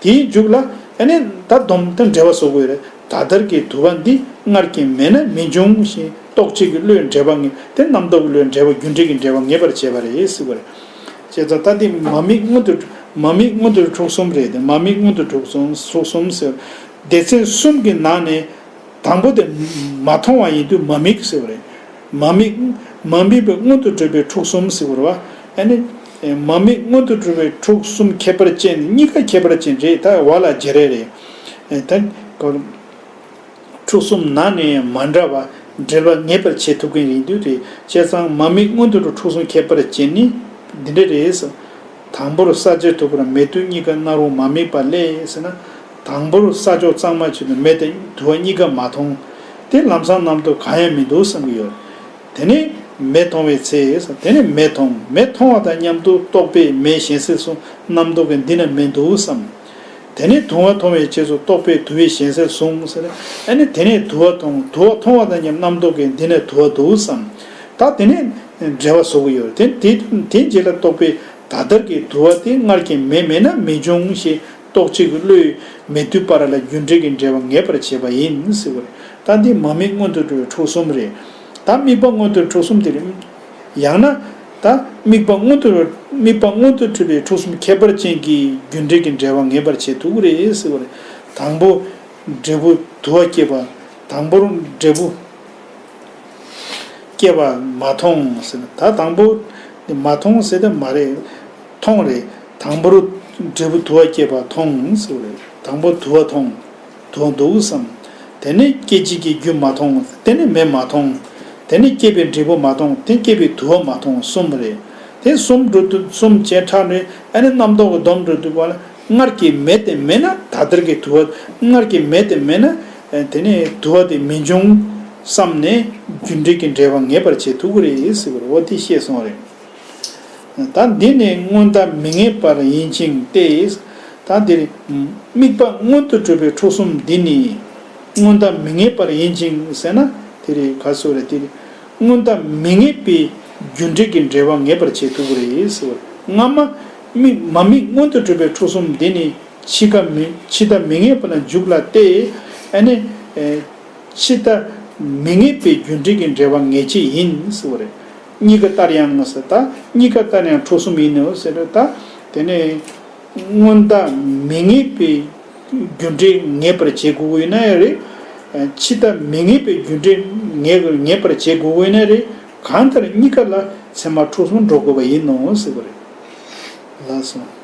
དེའི་མཇུག་ལ་ཨ་ནི་ད་སྡོམ་དང་འབྲེལ་བ་བཟོ་དགོས་རེད། ད་ལྟར་གྱི་དུ་བ་འདི་སྔར་གྱི་མེད་ན་མི་འབྱུང་ཞེས་རྟོག་བཅས་ཀྱི་བློའི་འབྲེལ་བ་ངེས། དེ་རྣམ་རྟོག་གི་བློའི་འབྲེལ་བ་རྒྱུ་འབྲས་ཀྱི་འབྲེལ་བ་ངེས་པར་བྱེད་པ་རེད་ཟེར་བ་རེད། བྱས་ཙང་ད་འདི་མ་དམིགས་མངོན་དུ། མ་དམིགས་མངོན་དུ་འཁྲུལ་གསུམ་རེད་དེ། མ་དམིགས་མངོན་དུ་འཁྲུལ་གསུམ། འཁྲུལ་གསུམ་ཟེར། སྡེ་ཚན་གསུམ་གྱི་ནང་ནས། དང་པོ་དེ་མ་མཐོང་བ་ཡིན་དུས་མ་དམིགས་ཟེར་བ་རེད། མ་དམིགས། མ་དམིགས་པའི་མངོན་དུ་གྲུབ་པའི་འཁྲུལ་གསུམ་ཟེར་བ་རེད་བ། ཨ་ནི། མ་དམིགས་མངོན་དུ་གྲུབ་པའི་འཁྲུལ་གསུམ་ཁྱད་པར་ཅན། གཉིས་ཀ་ཁྱད་པར་ཅན་རེད། ད་བ་ལ་བརྗེ་རེས་རེད། ད་འཁྲུལ་གསུམ་ནང་ནས་མ་འདྲ་བ་འབྲེལ་བ་ངེས་པར་བྱེད་ཐུབ་མཁན་ཡིན་དུས་རེད། བྱས་ཙང་མ་དམིགས་མངོན་དུ་གྲུབ་འཁྲུལ་གསུམ་ཁྱད་པར་ཅན་ནི་འདི་འདྲ་རེད། དང་པོར་ས་བཅད་ཐུབ་པར་མེ་དུ་གཉིས་ཀ་སྣང་རུང་མ་དམིགས་པ་ལས་ཟེར་ན། དང་པོར་ས་ཕྱོགས་གཙང་མ་ཆེད་དུ་མེ་དང་དུ་བ་གཉིས་ཀ་མ་མཐོང་། དེ་ལམ་སང་རྣམ་རྟོག་གང་ཡང་མི་འདུག་བསམ་གྱི་ཡོད། དེ་ནས་མེ་མཐོང་བའི་ཚེ། དེ་ནས་མེ་མཐོང་། མེ་མཐོང་བ་དང་མཉམ་དུ་རྟོག་པས་མེ་ཞེན་སེལ་གསུངས། རྣམ་རྟོག་གིས་འདི་ན་མེ་འདུག་བསམ། དེ་ནས་དུ་བ་མཐོང་བའི་རྗེས་སུ་རྟོག་པས་དུ་བའི་ཞེན་སེལ་གསུངས་ཟེར། ཨ་ནི་དེ་ནས་དུ་བ་མཐོང་། དུ་བ་མཐོང་བ་དང་མཉམ་རྣམ་རྟོག་གིས་འདི་ན་དུ་བ་འདུག་བསམ། ད་དེ་ནས་འབྲེལ་བ་བཟོ་གི་ཡོད་རེད། དེ་དེ་དེའི་རྗེས་ལ་རྟོག་པས་ད་ལྟར་གྱི་དུ་བ་དེ་སྔར་གྱི་མེ་མེད་ན་མི་འབྱུང་ཞེས་རྟོག་བཅས་ཀྱི་བློས་མེ་དུ་བར་ལ་རྒྱུ་འབྲས་ཀྱི་འབྲེལ་བ་ངེས་པར་བྱེད་པ་ཡིན་ཟེར་བ་རེད། ད་འདི་མ་དམིགས་མངོན་དུ་གྲུབ་པའི་འཁྲུལ་གསུམ་རེད། ད་དམིགས་པ་མངོན་དུ་འཁྲུལ་གསུམ་དེ་རེད། ཡང་ན་ད་དམིགས་པ་མངོན་དུ། དམིགས་པ་མངོན་དུ་གྲུབ་པའི་འཁྲུལ་གསུམ་ཁྱད་པར་ཅན་གྱིས་རྒྱུ་འབྲས་ཀྱི་འབྲེལ་བ་ངེས་པར་བྱེད་ཐུབ་ཀྱི་རེད་ཟེར་བ་རེད། དང་པོ་འབྲས་བུ་དུ་བ་སྐྱེས་པ། དང་པོར་འབྲས་བུ་སྐྱེས་པ་མ་མཐོང་ཟེར་ན། ད་དང་པོ་མ་མཐོང་ཟེར་དེ་མ་རེད། མཐོང་རེད། དང་པོར་འབྲས་བུ་དུ་བ་སྐྱེས་པ་མཐོང་ཟེར་བ་རེད། དང་པོ་དུ་བ་མཐོང་། དུ་བ་འདུག་བསམ། དེ་ནས་སྐྱེད་བྱེད་ཀྱི་རྒྱུ་མ་མཐོང་། དེ་ནས་མེ་མ་མཐོང་། དེ་ནས་སྐྱེས་པའི་འབྲས་བུ་མ་མཐོང་། དེ་སྐྱེས་པའི་དུ་བ་མ་མཐོང་། གསུམ་རེད། དེ་གསུམ་འགྲོ་དུས་གསུམ་བྱས་ཁྲག་ནས་ཨ་ནི་རྣམ་རྟོག་གི་སྡོམ་འགྲོ་དུས་པ་ལ་སྔར་གྱི་མེ་དེ་མེད་ན་ད་ལྟར་གྱི་དུ་བ། སྔར་གྱི་མེ་དེ་མེད་ན་དེ་ནས་དུ་བ་དེ་མི་འབྱུང་བསམ་ནས་རྒྱུ་འབྲས་ཀྱི་འབྲེལ་བ་ངེས་པར་བྱེད་ཐུབ་ཀྱི་རེད་ཟེར་བ་རེད། འོ་དེ་བཤད་སོང་རེད། ད་འདི་ནི་སྔོན་བརྡ་མི་ངེས་པར་ཡིན་ཅིང་སྟེ། ད་འདིར་དམིགས་པ་མངོན་དུ་གྲུབ་པའི་འཁྲུལ་གསུམ་འདི་ནི་སྔོན་བརྡ་མི་ངེས་པར་ཡིན་ཅིང་ཟེར་ན། དེ་རེད། ག་ཟེར་རེད། དེ་རེད། སྔོན་བདག་མི་དམིགས་པའི་རྒྱུ་འབྲས་ཀྱི་འབྲེལ་བ་ངེས་པར་བྱེད་ཐུབ་ཀྱི་རེད་ཟེར་བ་རེད། སྔ་མ་མི་མ་དམིགས་སྔོན་དུ་གྲུབ་པའི་འཁྲུལ་གསུམ་འདི་ནི་འཆི་ཁ་མི་འཆི་བདག་མི་དམིགས་པ་ལ་འཇུག་ལ་སྟེ། ཨ་ནི། ཨེ། འཆི་བདག་མི་དམིགས་པའི་རྒྱུ་འབྲས་ཀྱི་འབྲེལ་བ་ངེས་བྱེད་ཡིན་ཟེར་བ་རེད། གཉིས་ཀ་ལྟར་ཡང་ཟེར། ད་གཉིས་ཀ་ལྟར་ཡང་འཁྲུལ་གསུམ་ཡིན་ནོ་ཟེར་རེད། ད་དེ་ནས། སྔོན་བདག་མི་དམིགས་པའི་རྒྱུ་འབྲས་ངེས་པར་བྱེད་དགོས་ཀྱི་ཡོད་ན་ཡང་རེད། འཆི་བདག་མི་དམིགས་པའི་རྒྱུ་འབྲས་ངེས་ངེས་པར་བྱེད་དགོས་ཀྱི་ཡོད་ན་རེད། གང་ལྟར་གཉིས་ཀ་ལ་ཚད་མ་འཁྲུལ་གསུམ་འགྲོ་དགོས་པ་ཡིན་ནོ་ཟེར་བ་རེད། ལགས་སོ།